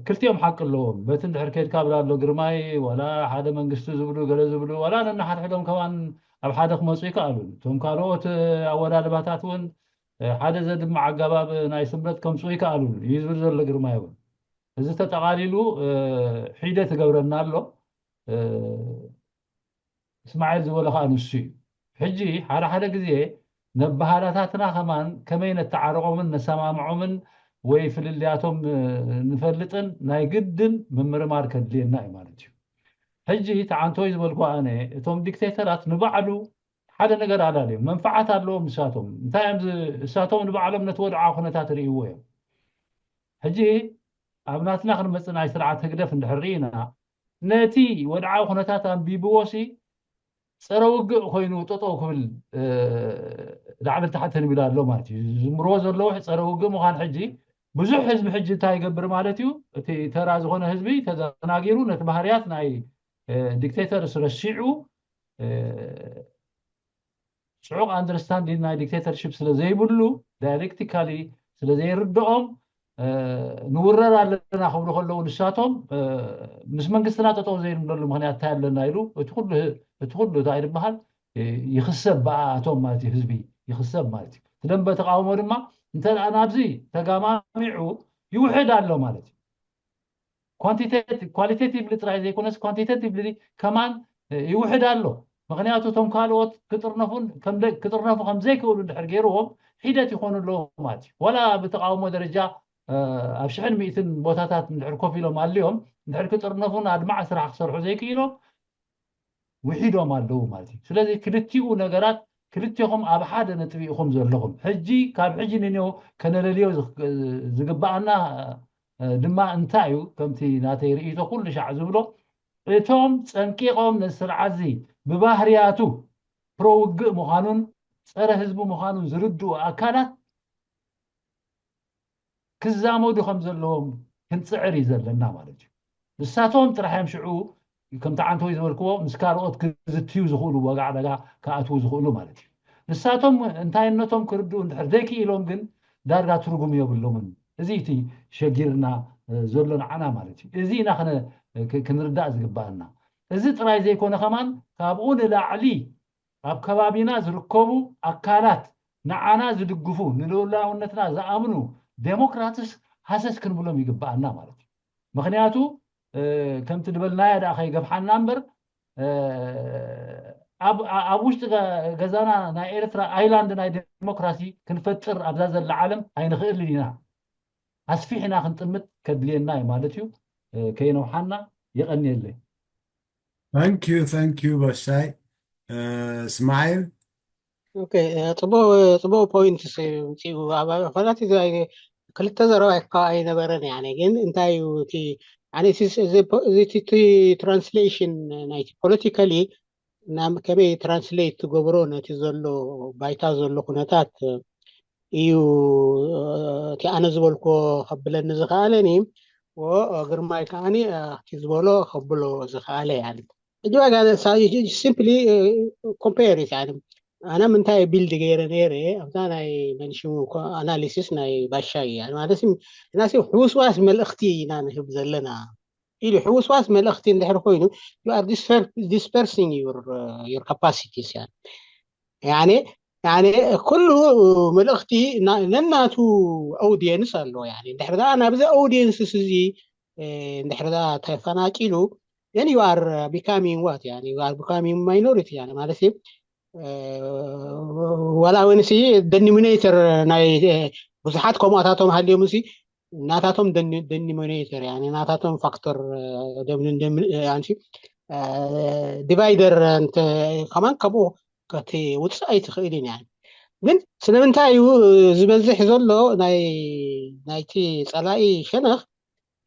ክልቲኦም ሓቂ ኣለዎም። በቲ እንድሕር ከድካ ብላ ኣሎ ግርማይ ዋላ ሓደ መንግስቲ ዝብሉ ገለ ዝብሉ ዋላ ነናሓድሕዶም ከማን ኣብ ሓደ ክመፁ ይከኣሉን። እቶም ካልኦት ኣወዳድባታት እውን ሓደ ዘድማዕ ኣገባብ ናይ ስምረት ከምፅኡ ይከኣሉን እዩ ዝብል ዘሎ ግርማይ እውን። እዚ ተጠቓሊሉ ሒደት ይገብረና ኣሎ። እስማዒል ዝበሎ ከዓ ንሱ እዩ። ሕጂ ሓደ ሓደ ግዜ ነባሃላታትና ከማን ከመይ ነተዓርቆምን ነሰማምዖምን ወይ ፍልልያቶም ንፈልጥን ናይ ግድን ምምርማር ከድልየና እዩ ማለት እዩ። ሕጂ ተዓንቶይ ዝበልኩ ኣነ እቶም ዲክቴተራት ንባዕሉ ሓደ ነገር ኣላልዮም መንፍዓት ኣለዎም ንሳቶም እንታይ እዮም እሳቶም ንባዕሎም ነቲ ወድዓ ኩነታት ርእይዎ እዮም። ሕጂ ኣብ ናትና ክንመፅእ ናይ ስርዓት ህግደፍ እንድሕር ርኢና ነቲ ወድዓዊ ኩነታት ኣንቢብዎ ሲ ፀረ ውግእ ኮይኑ ጠጠው ክብል ላዕልን ታሕትን ይብል ኣሎ ማለት እዩ። ዝምርዎ ዘለዉ ፀረ ውግእ ምዃን ሕጂ ብዙሕ ህዝቢ ሕጂ እንታይ ይገብር ማለት እዩ? እቲ ተራ ዝኾነ ህዝቢ ተዘናጊሩ ነቲ ባህርያት ናይ ዲክቴተርስ ረሲዑ ፅዑቕ understanding ናይ dictatorship ስለ ዘይብሉ dialectically ስለ ዘይርድኦም ንውረር ኣለና ክብሉ ከለዉ ንሳቶም ምስ መንግስትና ጠጠው ዘይንብለሉ ምክንያት እንታይ ኣለና ኢሉ እቲ ኩሉ እቲ ኩሉ እንታይ ዝበሃል ይኽሰብ ብኣቶም ማለት እዩ ህዝቢ ይኽሰብ ማለት እዩ እቲ ደንበ ተቃውሞ ድማ እንተ ናብዚ ተጋማሚዑ ይውሕድ ኣሎ ማለት እዩ quantitatively ጥራይ ዘይኮነስ quantitatively ከማን ይውሕድ ኣሎ ምክንያቱ እቶም ካልኦት ክጥርነፉን ክጥርነፉ ከም ዘይክእሉ እንድሕር ገይርዎም ሒደት ይኾኑ ኣለዎ ማለት እዩ ወላ ብተቃውሞ ደረጃ ኣብ ሽሕን ሚእትን ቦታታት እንድሕር ኮፍ ኢሎም ኣልዮም እንድሕር ክጥርነፉን ኣድማዕ ስራሕ ክሰርሑ ዘይክኢሎም ውሒዶም ኣለዉ ማለት እዩ ስለዚ ክልቲኡ ነገራት ክልቴኹም ኣብ ሓደ ነጥቢ ኢኹም ዘለኹም ሕጂ ካብ ሕጂ ንኔው ከነለልዮ ዝግባኣና ድማ እንታይ እዩ ከምቲ ናተይ ርእይቶ ኩሉ ሻዕ ዝብሎ እቶም ፀንቂቆም ነዚ ስርዓት እዚ ብባህርያቱ ፕሮውግእ ምዃኑን ፀረ ህዝቢ ምዃኑን ዝርድኡ ኣካላት ክዛመዱ ከም ዘለዎም ክንፅዕር እዩ ዘለና ማለት እዩ ንሳቶም ጥራሕ እዮም ሽዑ ከምቲ ዓንተወይ ዝበልክዎ ምስ ካልኦት ክዝትዩ ዝኽእሉ ወጋዕ ደጋ ክኣትዉ ዝኽእሉ ማለት እዩ ንሳቶም እንታይነቶም ክርድኡ እንድሕር ዘይክኢሎም ግን ዳርጋ ትርጉም የብሎምን እዚ እቲ ሸጊርና ዘሎ ንዓና ማለት እዩ እዚ ኢና ክንርዳእ ዝግባኣና እዚ ጥራይ ዘይኮነ ከማን ካብኡ ንላዕሊ ኣብ ከባቢና ዝርከቡ ኣካላት ንዓና ዝድግፉ ንልኡላውነትና ዝኣምኑ ዴሞክራትስ ሃሰስ ክንብሎም ይግባኣና ማለት እዩ ምክንያቱ ከምቲ ዝበልናያ ደኣ ከይገፍሓና እምበር ኣብ ውሽጢ ገዛና ናይ ኤርትራ ኣይላንድ ናይ ዴሞክራሲ ክንፈጥር ኣብዛ ዘላ ዓለም ኣይንኽእልን ኢና ኣስፊሕና ክንጥምት ከድልየና እዩ ማለት እዩ። ከይነውሓና፣ የቐንየለይ። Thank you, thank you ባሻይ። እስማዒል። Okay፣ ፅቡቅ point ምፅኡ። ኣብ ፈላቲ ክልተ ዘረባ እኳ ኣይነበረን። ያኔ ግን እንታይ እዩ እቲ፣ ያኔ እቲ translation ናይቲ politically ከመይ translate ትገብሮ ነቲ ዘሎ ባይታ ዘሎ ኩነታት እዩ። እቲ ኣነ ዝበልኮ ከብለኒ ዝኸኣለኒ፣ ግርማይ ከዓኒ እቲ ዝበሎ ከብሎ ዝኸኣለ። ያኔ ሕጂ ዋጋ simply compare። ያኔ ኣነ ምንታይ build ገይረ ነይረ ኣብዛ ናይ መንሽሙ analysis ናይ ባሻይ እያ ማለት ሕውስዋስ መልእኽቲ ኢና ንህብ ዘለና ኢሉ ሕውስዋስ መልእኽቲ እንድሕር ኮይኑ፣ you are dispersing your capacities። ያኔ ያኔ ኩሉ መልእኽቲ ነናቱ audience ኣለዎ። ያኔ እንድሕር ደኣ ናብዚ audience እዚ እንድሕር ደኣ ተፈናቂሉ፣ then you are becoming what? ያኔ you are becoming minority። ያኔ ማለት ዋላ እውን ሲ denominator ናይ ብዙሓት ከምኡታቶም ሃልዮም ሲ ናታቶም denominator፣ ያኔ ናታቶም ፋክተር divider ከማን ካብኡ ከቲ ውፅእ ኣይትኽእልን። ያኔ ግን ስለምንታይ እዩ ዝበዝሕ ዘሎ ናይቲ ፀላኢ ሸነኽ?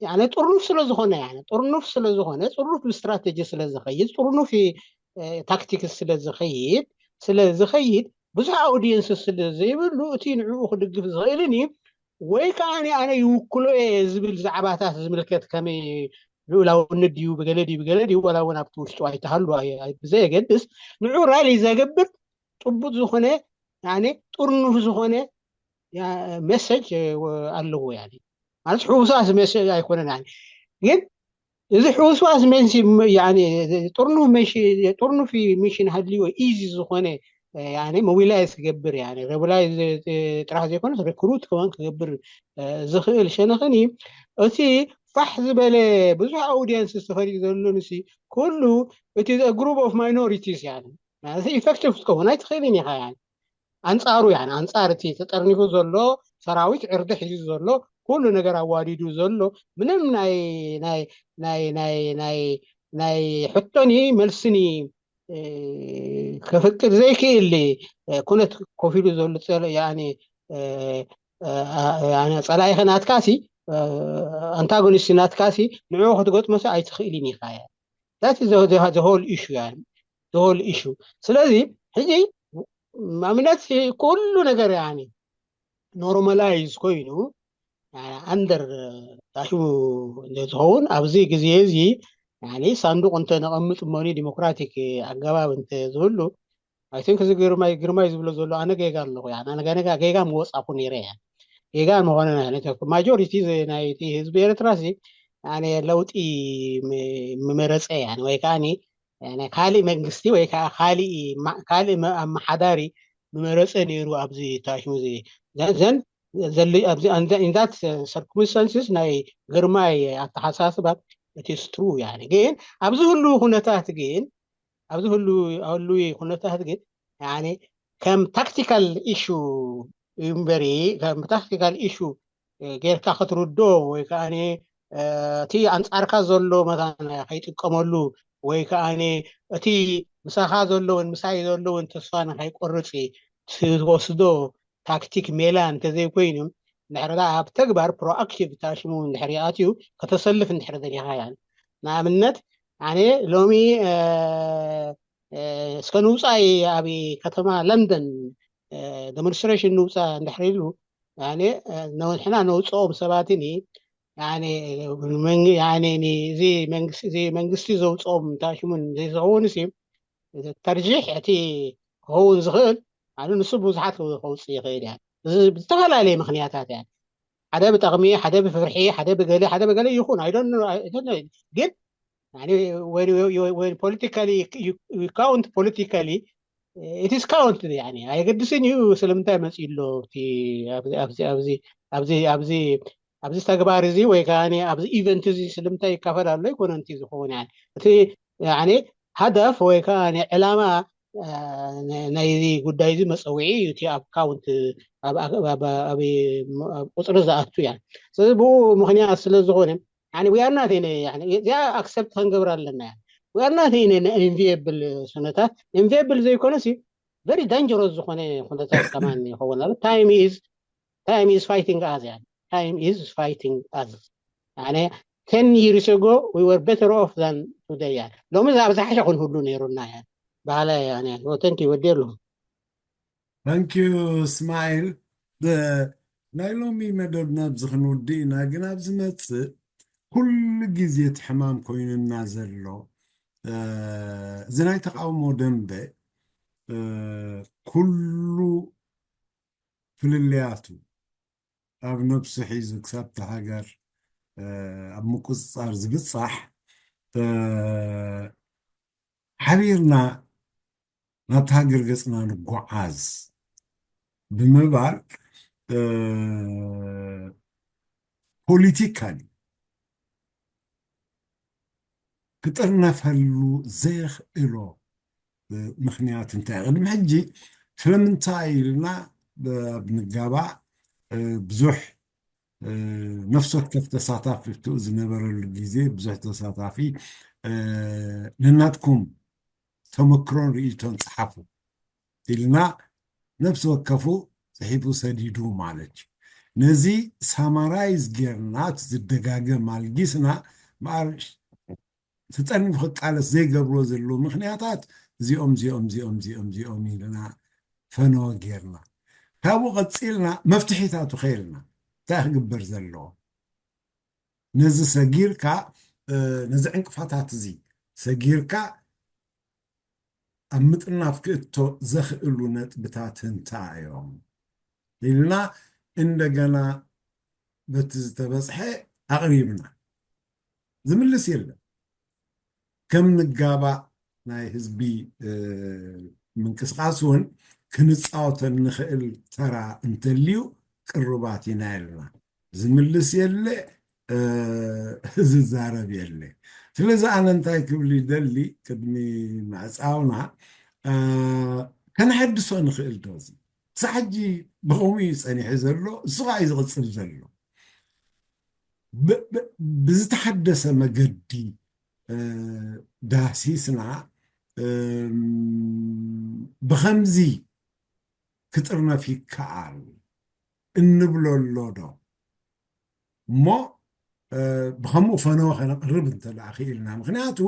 ያኔ ጥርኑፍ ስለዝኾነ፣ ያኔ ጥርኑፍ ስለዝኾነ፣ ጥርኑፍ ብስትራቴጂ ስለዝኸይድ፣ ጥርኑፍ ታክቲክስ ስለዝኸይድ ስለዝኸይድ ብዙሕ audience ስለዘይብሉ፣ እቲ ንዕኡ ክድግፍ ዝኽእልን እዩ ወይ ከዓ ኣነ ይውክሎ እየ ዝብል ዛዕባታት ዝምልከት፣ ከመይ ልኡላውነት ድዩ ብገለ ድዩ ብገለ ድዩ፣ ዋላ እውን ኣብቲ ውሽጡ ኣይተሃሉ ብዘየገድስ፣ ንዑ ራሊ ዘገብር ጥቡጥ ዝኾነ፣ ያኔ ጥርኑፍ ዝኾነ message ኣለዎ። ያኔ ማለት ሕውስዋስ message ኣይኮነን። ያኔ ግን እዚ ሕውስዋስ ጥርኑፍ ሚሽን ሃልዎ፣ easy ዝኾነ mobilize ክገብር፣ mobilize ጥራሕ ዘይኮነስ recruit ከማን ክገብር ዝኽእል ሸነኽን እዩ። እቲ ፋሕ ዝበለ ብዙሕ audience ዝተፈሪዩ ዘለኒ ኩሉ እቲ group of minorities፣ ያኔ ማለት effective ክትከውን ኣይትኽእልን ኢኻ። ያኔ ኣንፃሩ፣ ያኔ ኣንፃር እቲ ተጠርኒፉ ዘሎ ሰራዊት፣ ዕርዲ ሒዙ ዘሎ፣ ኩሉ ነገር ኣዋዲዱ ዘሎ፣ ምንም ናይ ናይ ናይ ናይ ናይ ናይ ሕቶኒ መልስኒ ከፍቅድ ዘይክእል ኩነት ኮፍ ኢሉ ዘሎ ፀላኢ ናትካሲ፣ ኣንታጎኒስት ናትካሲ ንዕኡ ክትገጥሞሲ ኣይትኽእልን ኢኻ። That is the whole issue። ስለዚ ሕጂ ኣብነት ኩሉ ነገር normalize ኮይኑ under ታሽሙ እንተዝኸውን፣ ኣብዚ ግዜ እዚ ሳንዱቕ እንተነቐምጥ እሞኒ ዲሞክራቲክ ኣገባብ እንተዝህሉ፣ I think እዚ ግርማይ ግርማይ ዝብሎ ዘሎ ኣነ ጌጋ ኣለኹ። ኣነ ጌጋ ምወፃኹ ነይረ። ጌጋ ምኾነ፣ ማጆሪቲ ናይቲ ህዝቢ ኤርትራ ሲ ለውጢ ምመረፀ ወይ ከዓ ካልእ መንግስቲ ወይ ከዓ ካልእ ኣመሓዳሪ ምመረፀ ነይሩ። ኣብዚ ታሽሙ ዘን ዘን in that circumstances ናይ ግርማይ ኣተሓሳስባ it is true። ግን ኣብዚ ህሉ ኩነታት ግን ኣብዚ ህሉ ህሉዊ ኩነታት ግን ከም ታክቲካል ኢሹ እምበሪ፣ ከም ታክቲካል ኢሹ ጌርካ ክትርዶ ወይ ከዓ እቲ ኣንፃርካ ዘሎ መታን ከይጥቀመሉ ወይ ከዓ እቲ ምሳኻ ዘለውን ምሳይ ዘለውን ተስፋ ንከይቆርፅ ትወስዶ ታክቲክ ሜላ እንተዘይኮይኑ፣ እንድሕር ኣብ ተግባር ፕሮኣክቲቭ ታሽሙ እንድሕር ይኣትዩ ከተሰልፍ እንድሕር ደሊኻ እያ። ንኣብነት ኣነ ሎሚ እስከ ንውፃኢ ኣብ ከተማ ለንደን ዴሞንስትሬሽን ንውፃ እንድሕር ኢሉ፣ ንሕና ነውፅኦም ሰባትኒ እዚ መንግስቲ ዘውፅኦም ታሽሙን ዘይዝኸውን ሲ ተርጂሕ እቲ ክኸውን ዝኽእል ኣነ ንሱ ብዙሓት ከውፅእ ይኽእል እያ። እዚ ብዝተፈላለየ ምክንያታት እያ። ሓደ ብጠቕሚ፣ ሓደ ብፍርሒ፣ ሓደ ብገለ፣ ሓደ ብገለ ይኹን፣ I don't know፣ ግን ፖለቲካሊ ካውንት፣ ፖለቲካሊ ኢትስ ካውንት፣ ኣየገድስን እዩ ስለምንታይ መፂኡ ኣሎ ኣብዚ ተግባር እዚ ወይ ከዓ ኣብዚ ኢቨንት እዚ ስለምንታይ ይካፈል ኣሎ ኣይኮነን እቲ ዝኸውን። እቲ ሃደፍ ወይ ከዓ ዕላማ ናይዚ ጉዳይ እዚ መፀውዒ እዩ፣ እቲ ኣብ ካውንት ኣብ ቁፅሪ ዝኣቱ እያ። ስለዚ ብኡ ምክንያት ስለ ዝኾነ we are not in እዚኣ ኣክሰፕት ክንገብር ኣለና እያ። We are not in enviable ኩነታት፣ enviable ዘይኮነሲ very dangerous ዝኾነ ኩነታት ከማን ይኸውን ኣሎ። Time is fighting us እያ። Time is fighting us። Ten years ago we were better off than today እያ። ሎሚ ኣብ ዝሓሸ ክንህሉ ነይሩና እያ በሃላይ እያ። Thank you፣ ወዲ ኣለኹ። Thank you እስማኤል። ናይ ሎሚ መደብና ኣብዚ ክንውድእ ኢና፣ ግን ኣብ ዝመፅእ ኩሉ ግዜ እቲ ሕማም ኮይኑና ዘሎ እዚ ናይ ተቃውሞ ደንበ ኩሉ ፍልልያቱ ኣብ ነብሱ ሒዙ ክሳብ እቲ ሃገር ኣብ ምቁፅፃር ዝብፃሕ ሓቢርና ናብቲ ሃገር ገፅና ንጓዓዝ ብምባል ፖለቲካሊ ክጥርነፈሉ ዘየኽእሎ ምኽንያት እንታይ? ቅድሚ ሕጂ ስለምንታይ ኢልና ኣብ ንጋባእ ብዙሕ ነፍሲ ወከፍ ተሳታፊ ኣብትኡ ዝነበረሉ ግዜ ብዙሕ ተሳታፊ ነናትኩም ተመክሮን ርእይቶን ፀሓፉ ኢልና ነፍሲ ወከፉ ፅሒፉ ሰዲዱ ማለት እዩ። ነዚ ሳማራይዝ ጌርና እቲ ዝደጋገም ኣልጊስና ምኣር ተጠርኒፉ ክቃለስ ዘይገብሮ ዘለዉ ምኽንያታት እዚኦም እዚኦም እዚኦም እዚኦም እዚኦም ኢልና ፈነወ ጌርና ካብኡ ቀፂልና መፍትሒታቱ ከየልና እንታይ ክግበር ዘለዎ ነዚ ሰጊርካ ነዚ ዕንቅፋታት እዚ ሰጊርካ ኣብ ምጥናፍ ክእቶ ዘኽእሉ ነጥብታት እንታይ እዮም ኢልና እንደገና በቲ ዝተበፅሐ ኣቕሪብና ዝምልስ የለን። ከም ንጋባእ ናይ ህዝቢ ምንቅስቃስ እውን ክንፃወቶ እንኽእል ተራ እንተልዩ ቅሩባት ኢና ኢልና ዝምልስ የለ ዝዛረብ የለ። ስለዚ ኣነ እንታይ ክብል ይደሊ ቅድሚ ምዕፃውና ከነሐድሶ ንኽእል ዶ እዚ ክሳብ ሕጂ ብኸምኡ እዩ ፀኒሑ ዘሎ እሱ ከዓ እዩ ዝቕፅል ዘሎ ብዝተሓደሰ መገዲ ዳህሲስና ብኸምዚ ክጥርነፍ ይከኣል እንብሎ ኣሎ ዶ እሞ ብኸምኡ ፈነወ ከነቕርብ እንተ ክኢልና ምክንያቱ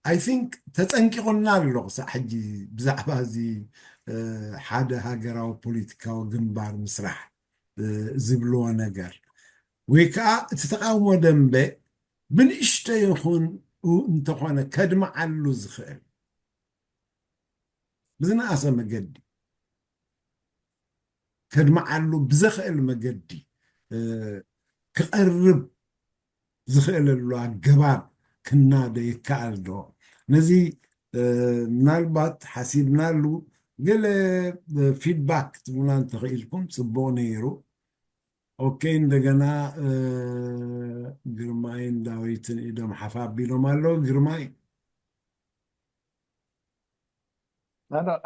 I think ተፀንቂቑና ኣሎ ክሳዕ ሕጂ ብዛዕባ እዚ ሓደ ሃገራዊ ፖለቲካዊ ግንባር ምስራሕ ዝብልዎ ነገር ወይ ከዓ እቲ ተቃውሞ ደንበ ብንእሽቶ ይኹን እንተኾነ ከድምዓሉ ዝኽእል ብዝነኣሰ መገዲ ከድምዓሉ ብዘኽእል መገዲ ክቐርብ ዝኽእለሉ ኣገባብ ክናደ ይከኣል ዶ? ነዚ ምናልባት ሓሲብናሉ ገለ ፊድባክ ክትቡና እንተኽኢልኩም ፅቡቕ ነይሩ። ኦኬ እንደገና ግርማይን ዳዊትን ኢዶም ሓፍ ኣቢሎም ኣለዉ። ግርማይ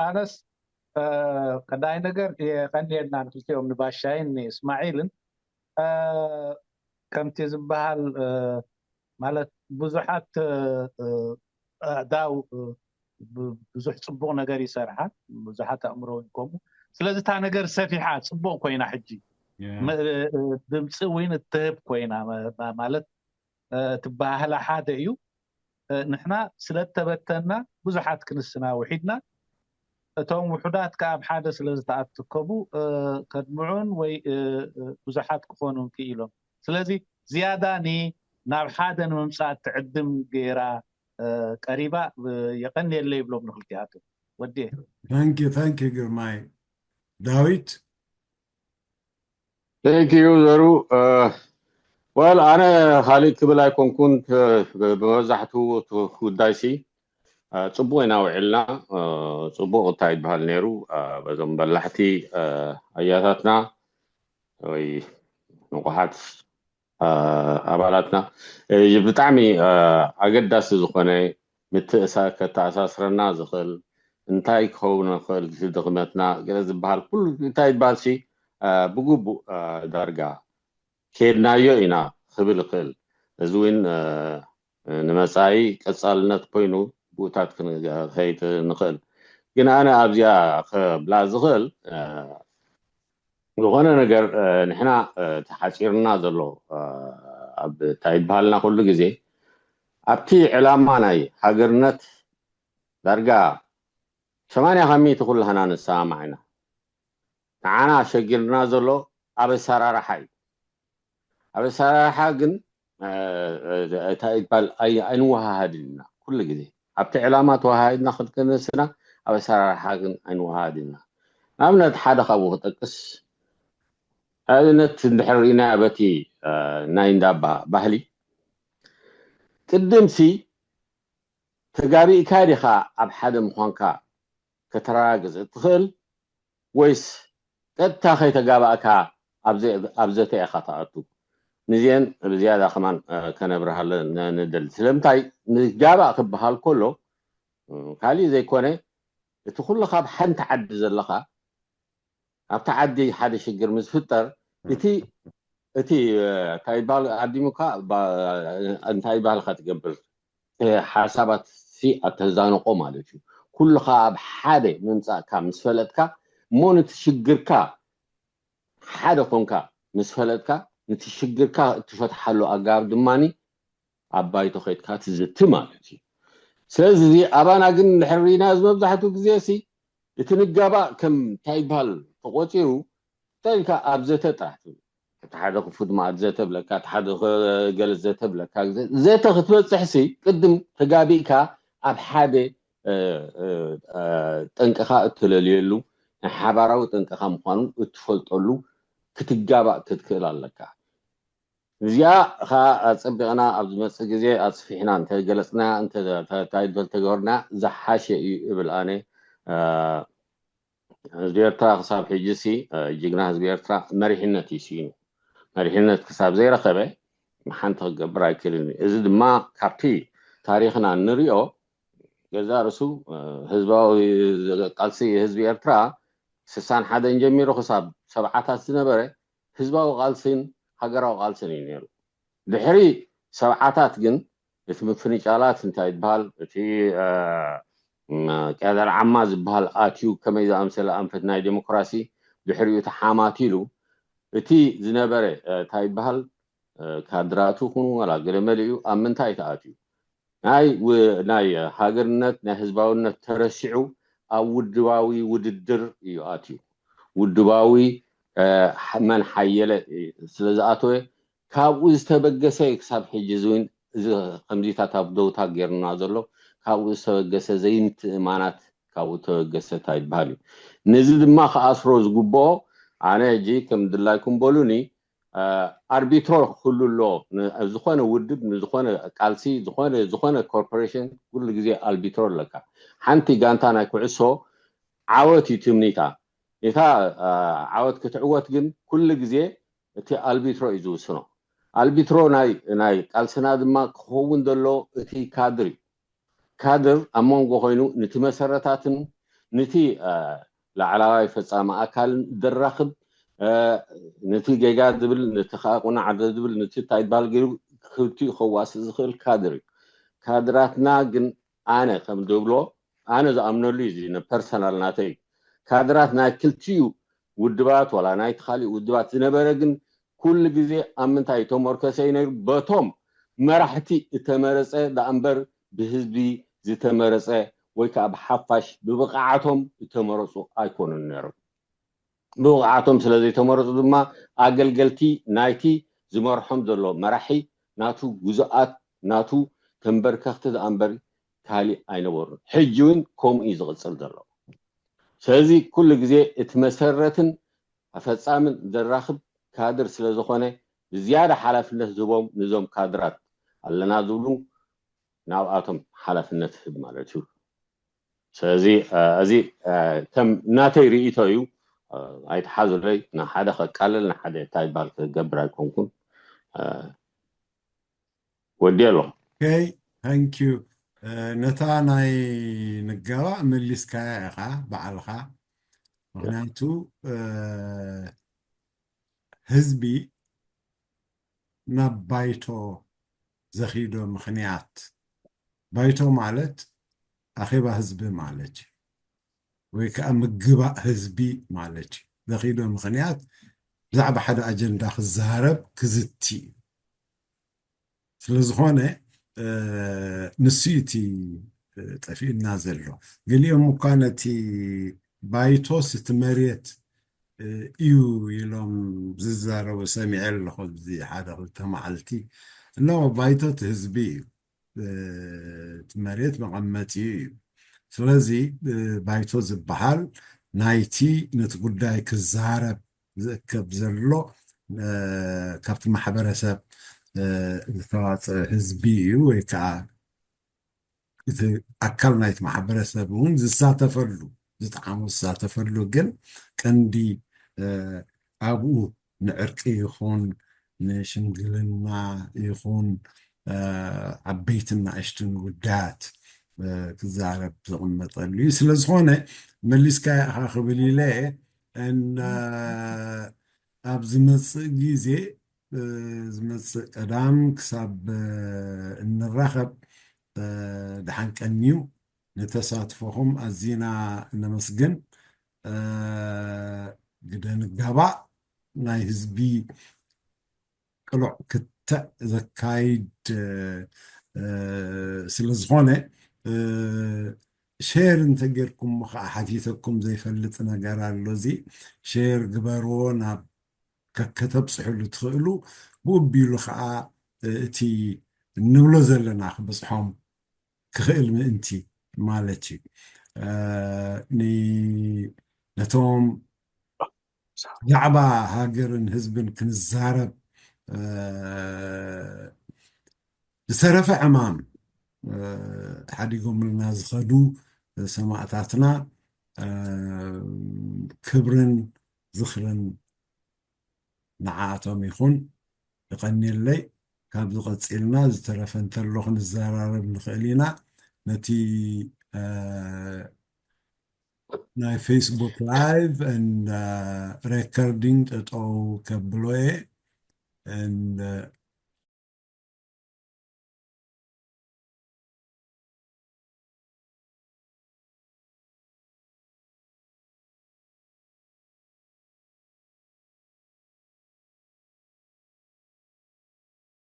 ኣነስ ቀዳይ ነገር የቀንየልና ንክልቲኦም ንባሻይን ንእስማዒልን ከምቲ ዝበሃል ማለት ብዙሓት ኣእዳው ብዙሕ ፅቡቕ ነገር ይሰርሓ ብዙሓት ኣእምሮ ይኮሙ ስለዚ እታ ነገር ሰፊሓ ፅቡቕ ኮይና ሕጂ ድምፂ እውን እትህብ ኮይና ማለት ትበሃላ ሓደ እዩ ንሕና ስለተበተና ብዙሓት ክንስና ውሒድና እቶም ውሑዳት ከኣ ኣብ ሓደ ስለ ዝተኣትከቡ ከድምዑን ወይ ብዙሓት ክኾኑ ክኢሎም ስለዚ ዝያዳ ኒ ናብ ሓደ ንምምፃእ ትዕድም ገይራ ቀሪባ የቀንየለይ ይብሎም ንክልቲኣቱ ወዴ ታንኪ ታንኪ ግርማይ ዳዊት Thank you ዘሩ well ኣነ ካልእ ክብል ኣይኮንኩን ብመብዛሕትኡ እቲ ጉዳይ ሲ ፅቡቅ ኢና ውዒልና ፅቡቅ እንታይ ይበሃል ነይሩ በዞም በላሕቲ ኣያታትና ወይ ንቁሓት ኣባላትና ብጣዕሚ ኣገዳሲ ዝኾነ ምትእሳ ከተኣሳስረና ዝኽእል እንታይ ክኸውን ይኽእል፣ ድኽመትና ገለ ዝበሃል ኩሉ እንታይ ይበሃል ሲ ብግቡእ ዳርጋ ከድናዮ ኢና ክብል ይኽእል። እዚ እውን ንመፃኢ ቀፃልነት ኮይኑ ብኡታት ክንኸይድ ንኽእል። ግን ኣነ ኣብዚኣ ክብላ ዝኽእል ዝኾነ ነገር ንሕና ተሓፂርና ዘሎ ኣብ እንታይ ይበሃልና ኩሉ ግዜ ኣብቲ ዕላማ ናይ ሃገርነት ዳርጋ ሰማንያ ካብ ሚእቲ ኩላህና ንሰማማዕ ኢና። ንዓና ሸጊርና ዘሎ ኣብ ኣሰራርሓ እዩ። ኣብ ኣሰራርሓ ግን እንታይ ይባል ኣይንወሃሃድን ኢና ኩሉ ግዜ ኣብቲ ዕላማ ተወሃሂድና ክትክንስና ኣብ ኣሰራርሓ ግን ኣይንወሃሃድን ኢና። ንኣብነት ሓደ ካብኡ ክጠቅስ ኣብነት እንድሕር ርኢናዮ በቲ ናይ እንዳባ ባህሊ ቅድምሲ ተጋቢእካ ዲኻ ኣብ ሓደ ምዃንካ ከተረጋግፅ እትኽእል ወይስ ቀጥታ ከይተጋባእካ ኣብ ዘተ ኢኻ ትኣቱ? ንዚአን ብዝያዳ ከማን ከነብርሃለን ንደሊ። ስለምንታይ ንጋባእ ክበሃል ከሎ ካሊእ ዘይኮነ እቲ ኩሉ ካብ ሓንቲ ዓዲ ዘለኻ ኣብቲ ዓዲ ሓደ ሽግር ምስ ፍጠር እቲ እቲ እንታይ ይበሃል ኣዲሙካ እንታይ ይበሃልካ ትገብር ሓሳባት ሲ ኣተዛንቆ ማለት እዩ። ኩልኻ ኣብ ሓደ ምምፃእካ ምስ ፈለጥካ እሞ ነቲ ሽግርካ ሓደ ኮንካ ምስ ፈለጥካ ነቲ ሽግርካ እትፈትሓሉ ኣገባብ ድማ ኣብ ባይቶ ከይድካ ትዝቲ ማለት እዩ። ስለዚ ኣባና ግን እንድሕር ርኢና እዚ መብዛሕትኡ ግዜ ሲ እቲ ንጋባእ ከም እንታይ ይበሃል ተቆፂሩ እንታይ ኢልካ ኣብ ዘተ ጥራሕ ትብል። እቲ ሓደ ክፉት መኣዲ ዘተ ብለካ፣ እቲ ሓደ ገለ ዘተ ብለካ፣ ዘተ ክትበፅሕ ሲ ቅድም ተጋቢእካ ኣብ ሓደ ጠንቅኻ እትለልየሉ ናይ ሓባራዊ ጠንቅኻ ምዃኑ እትፈልጠሉ ክትጋባእ ክትክእል ኣለካ። እዚኣ ከዓ ኣፀቢቕና ኣብ ዝመፅእ ግዜ ኣፅፊሕና እንተገለፅና እንተተገበርና ዝሓሸ እዩ እብል ኣነ። ህዝቢ ኤርትራ ክሳብ ሕጂ ሲ ጅግና ህዝቢ ኤርትራ መሪሕነት እዩ ስኢኑ። መሪሕነት ክሳብ ዘይረኸበ ንሓንቲ ክገብር ኣይክእልን እዩ። እዚ ድማ ካብቲ ታሪኽና እንሪኦ ገዛ ርእሱ ህዝባዊ ቃልሲ ህዝቢ ኤርትራ ስሳን ሓደን ጀሚሩ ክሳብ ሰብዓታት ዝነበረ ህዝባዊ ቃልሲን ሃገራዊ ቃልሲን እዩ ነይሩ። ድሕሪ ሰብዓታት ግን እቲ ምፍንጫላት እንታይ ይበሃል እቲ ቀደር ዓማ ዝበሃል ኣትዩ ከመይ ዝኣምሰለ ኣንፈት ናይ ዴሞክራሲ ድሕሪኡ ተሓማቲሉ እቲ ዝነበረ እንታይ ይበሃል ካድራቱ ኩኑ ዋላ ገለ መሊኡ ኣብ ምንታይ ተኣትዩ ናይ ናይ ሃገርነት ናይ ህዝባውነት ተረሲዑ ኣብ ውድባዊ ውድድር እዩ ኣትዩ። ውድባዊ መን ሓየለ ስለ ዝኣተወ ካብኡ ዝተበገሰ ክሳብ ሕጂ እዚ እውን እዚ ከምዚታት ኣብ ደውታ ገይርና ዘሎ ካብኡ ዝተበገሰ ዘይምትእማናት ካብኡ ተበገሰ እንታይ ይበሃል እዩ። ነዚ ድማ ክኣስሮ ዝግብኦ ኣነ ሕጂ ከም ድላይኩም በሉኒ ኣርቢትሮ ክህሉ ኣሎ። ዝኾነ ውድብ ንዝኾነ ቃልሲ ዝኾነ ዝኾነ ኮርፖሬሽን ኩሉ ግዜ ኣርቢትሮ ኣለካ። ሓንቲ ጋንታ ናይ ኩዕሶ ዓወት እዩ ትምኒታ። እታ ዓወት ክትዕወት ግን ኩሉ ግዜ እቲ ኣርቢትሮ እዩ ዝውስኖ። ኣርቢትሮ ናይ ናይ ቃልስና ድማ ክኸውን ዘሎ እቲ ካድር እዩ። ካድር ኣብ መንጎ ኮይኑ ንቲ መሰረታትን ንቲ ላዕላዋይ ፈፃሚ ኣካልን ዘራኽብ ንቲ ጌጋ ዝብል ንቲ ከዓ ቁናዕ ዝብል ንቲ እንታይ ይበሃል ገይሩ ክልቲኡ ከዋስእ ዝኽእል ካድር እዩ። ካድራትና ግን ኣነ ከም ዝብሎ ኣነ ዝኣምነሉ እዩ እዚ ፐርሰናል ናተይ እዩ። ካድራት ናይ ክልቲኡ ውድባት ዋላ ናይቲ ካሊእ ውድባት ዝነበረ ግን ኩሉ ግዜ ኣብ ምንታይ ተመርኮሰ እዩ ነይሩ በቶም መራሕቲ እተመረፀ ደኣ እምበር ብህዝቢ ዝተመረፀ ወይ ከዓ ብሓፋሽ ብብቕዓቶም እተመረፁ ኣይኮኑን ነይሮም። ብብቕዓቶም ስለ ዘይተመረፁ ድማ ኣገልገልቲ ናይቲ ዝመርሖም ዘሎ መራሒ ናቱ ግዙኣት ናቱ ተንበርከኽቲ ደኣ እምበር ካሊእ ኣይነበሩን። ሕጂ እውን ከምኡ እዩ ዝቕፅል ዘሎ። ስለዚ ኩሉ ግዜ እቲ መሰረትን ኣፈፃምን ዘራኽብ ካድር ስለ ዝኾነ ብዝያዳ ሓላፍነት ዝህቦም ንዞም ካድራት ኣለና ዝብሉ ናብኣቶም ሓላፍነት ህብ ማለት እዩ። ስለዚ እዚ ከም ናተይ ርእይቶ እዩ። ኣይተሓዙለይ ንሓደ ከቃልል ንሓደ እንታይ ይበሃል ክገብር ኣይኮንኩን። ወዲ ኣሎ okay thank you ነታ ናይ ንጋባእ መሊስካያ ኢኻ ባዕልኻ። ምኽንያቱ ህዝቢ ናብ ባይቶ ዘኺዶ ምኽንያት፣ ባይቶ ማለት ኣኼባ ህዝቢ ማለት እዩ፣ ወይ ከዓ ምግባእ ህዝቢ ማለት እዩ። ዘኺዶ ምኽንያት ብዛዕባ ሓደ ኣጀንዳ ክዛረብ ክዝቲ እዩ። ስለዝኾነ ንሱ እቲ ጠፊእና ዘሎ። ገሊኦም እኳ ነቲ ባይቶስ እቲ መሬት እዩ ኢሎም ዝዛረቡ ሰሚዐ ኣለኹ። እዚ ሓደ ክልተ መዓልቲ እኖ ባይቶ እቲ ህዝቢ እዩ፣ እቲ መሬት መቐመጢ እዩ። ስለዚ ባይቶ ዝበሃል ናይቲ ነቲ ጉዳይ ክዛረብ ዝእከብ ዘሎ ካብቲ ማሕበረሰብ ዝተዋፀ ህዝቢ እዩ፣ ወይ ከዓ እቲ ኣካል ናይቲ ማሕበረሰብ እውን ዝሳተፈሉ፣ ዝጠዓሙ ዝሳተፈሉ፣ ግን ቀንዲ ኣብኡ ንዕርቂ ይኹን ንሽምግልና ይኹን ዓበይትን ንእሽትን ጉዳያት ክዛረብ ዝቕመጠሉ እዩ። ስለዝኾነ መሊስካ ኢኻ ክብል ኢለ እየ። ኣብ ዝመፅእ ግዜ፣ ዝመፅእ ቀዳም ክሳብ እንራኸብ ደሓን ቀንዩ። ንተሳትፎኹም ኣዚና ነመስግን። ግደ ንጋባእ ናይ ህዝቢ ቅሉዕ ክትዕ ዘካይድ ስለዝኾነ፣ ሼር እንተጌርኩም ከዓ ሓቲተኩም ዘይፈልጥ ነገር ኣሎ፣ እዚ ሼር ግበርዎ ናብ ከከተብፅሕሉ ትኽእሉ። ብኡ ኣቢሉ ከዓ እቲ እንብሎ ዘለና ክበፅሖም ክኽእል ምእንቲ ማለት እዩ። ነቶም ብዛዕባ ሃገርን ህዝብን ክንዛረብ ዝተረፈ ዕማም ሓዲጎምልና ዝኸዱ ሰማእታትና ክብርን ዝኽርን ንዓኣቶም ይኹን። ይቐንየለይ። ካብዚ ቀፂልና ዝተረፈ እንተሎ ክንዘራረብ ንኽእል ኢና። ነቲ ናይ ፌስቡክ ላይቭ ን ሬኮርዲንግ ጠጠው ከብሎ እየ።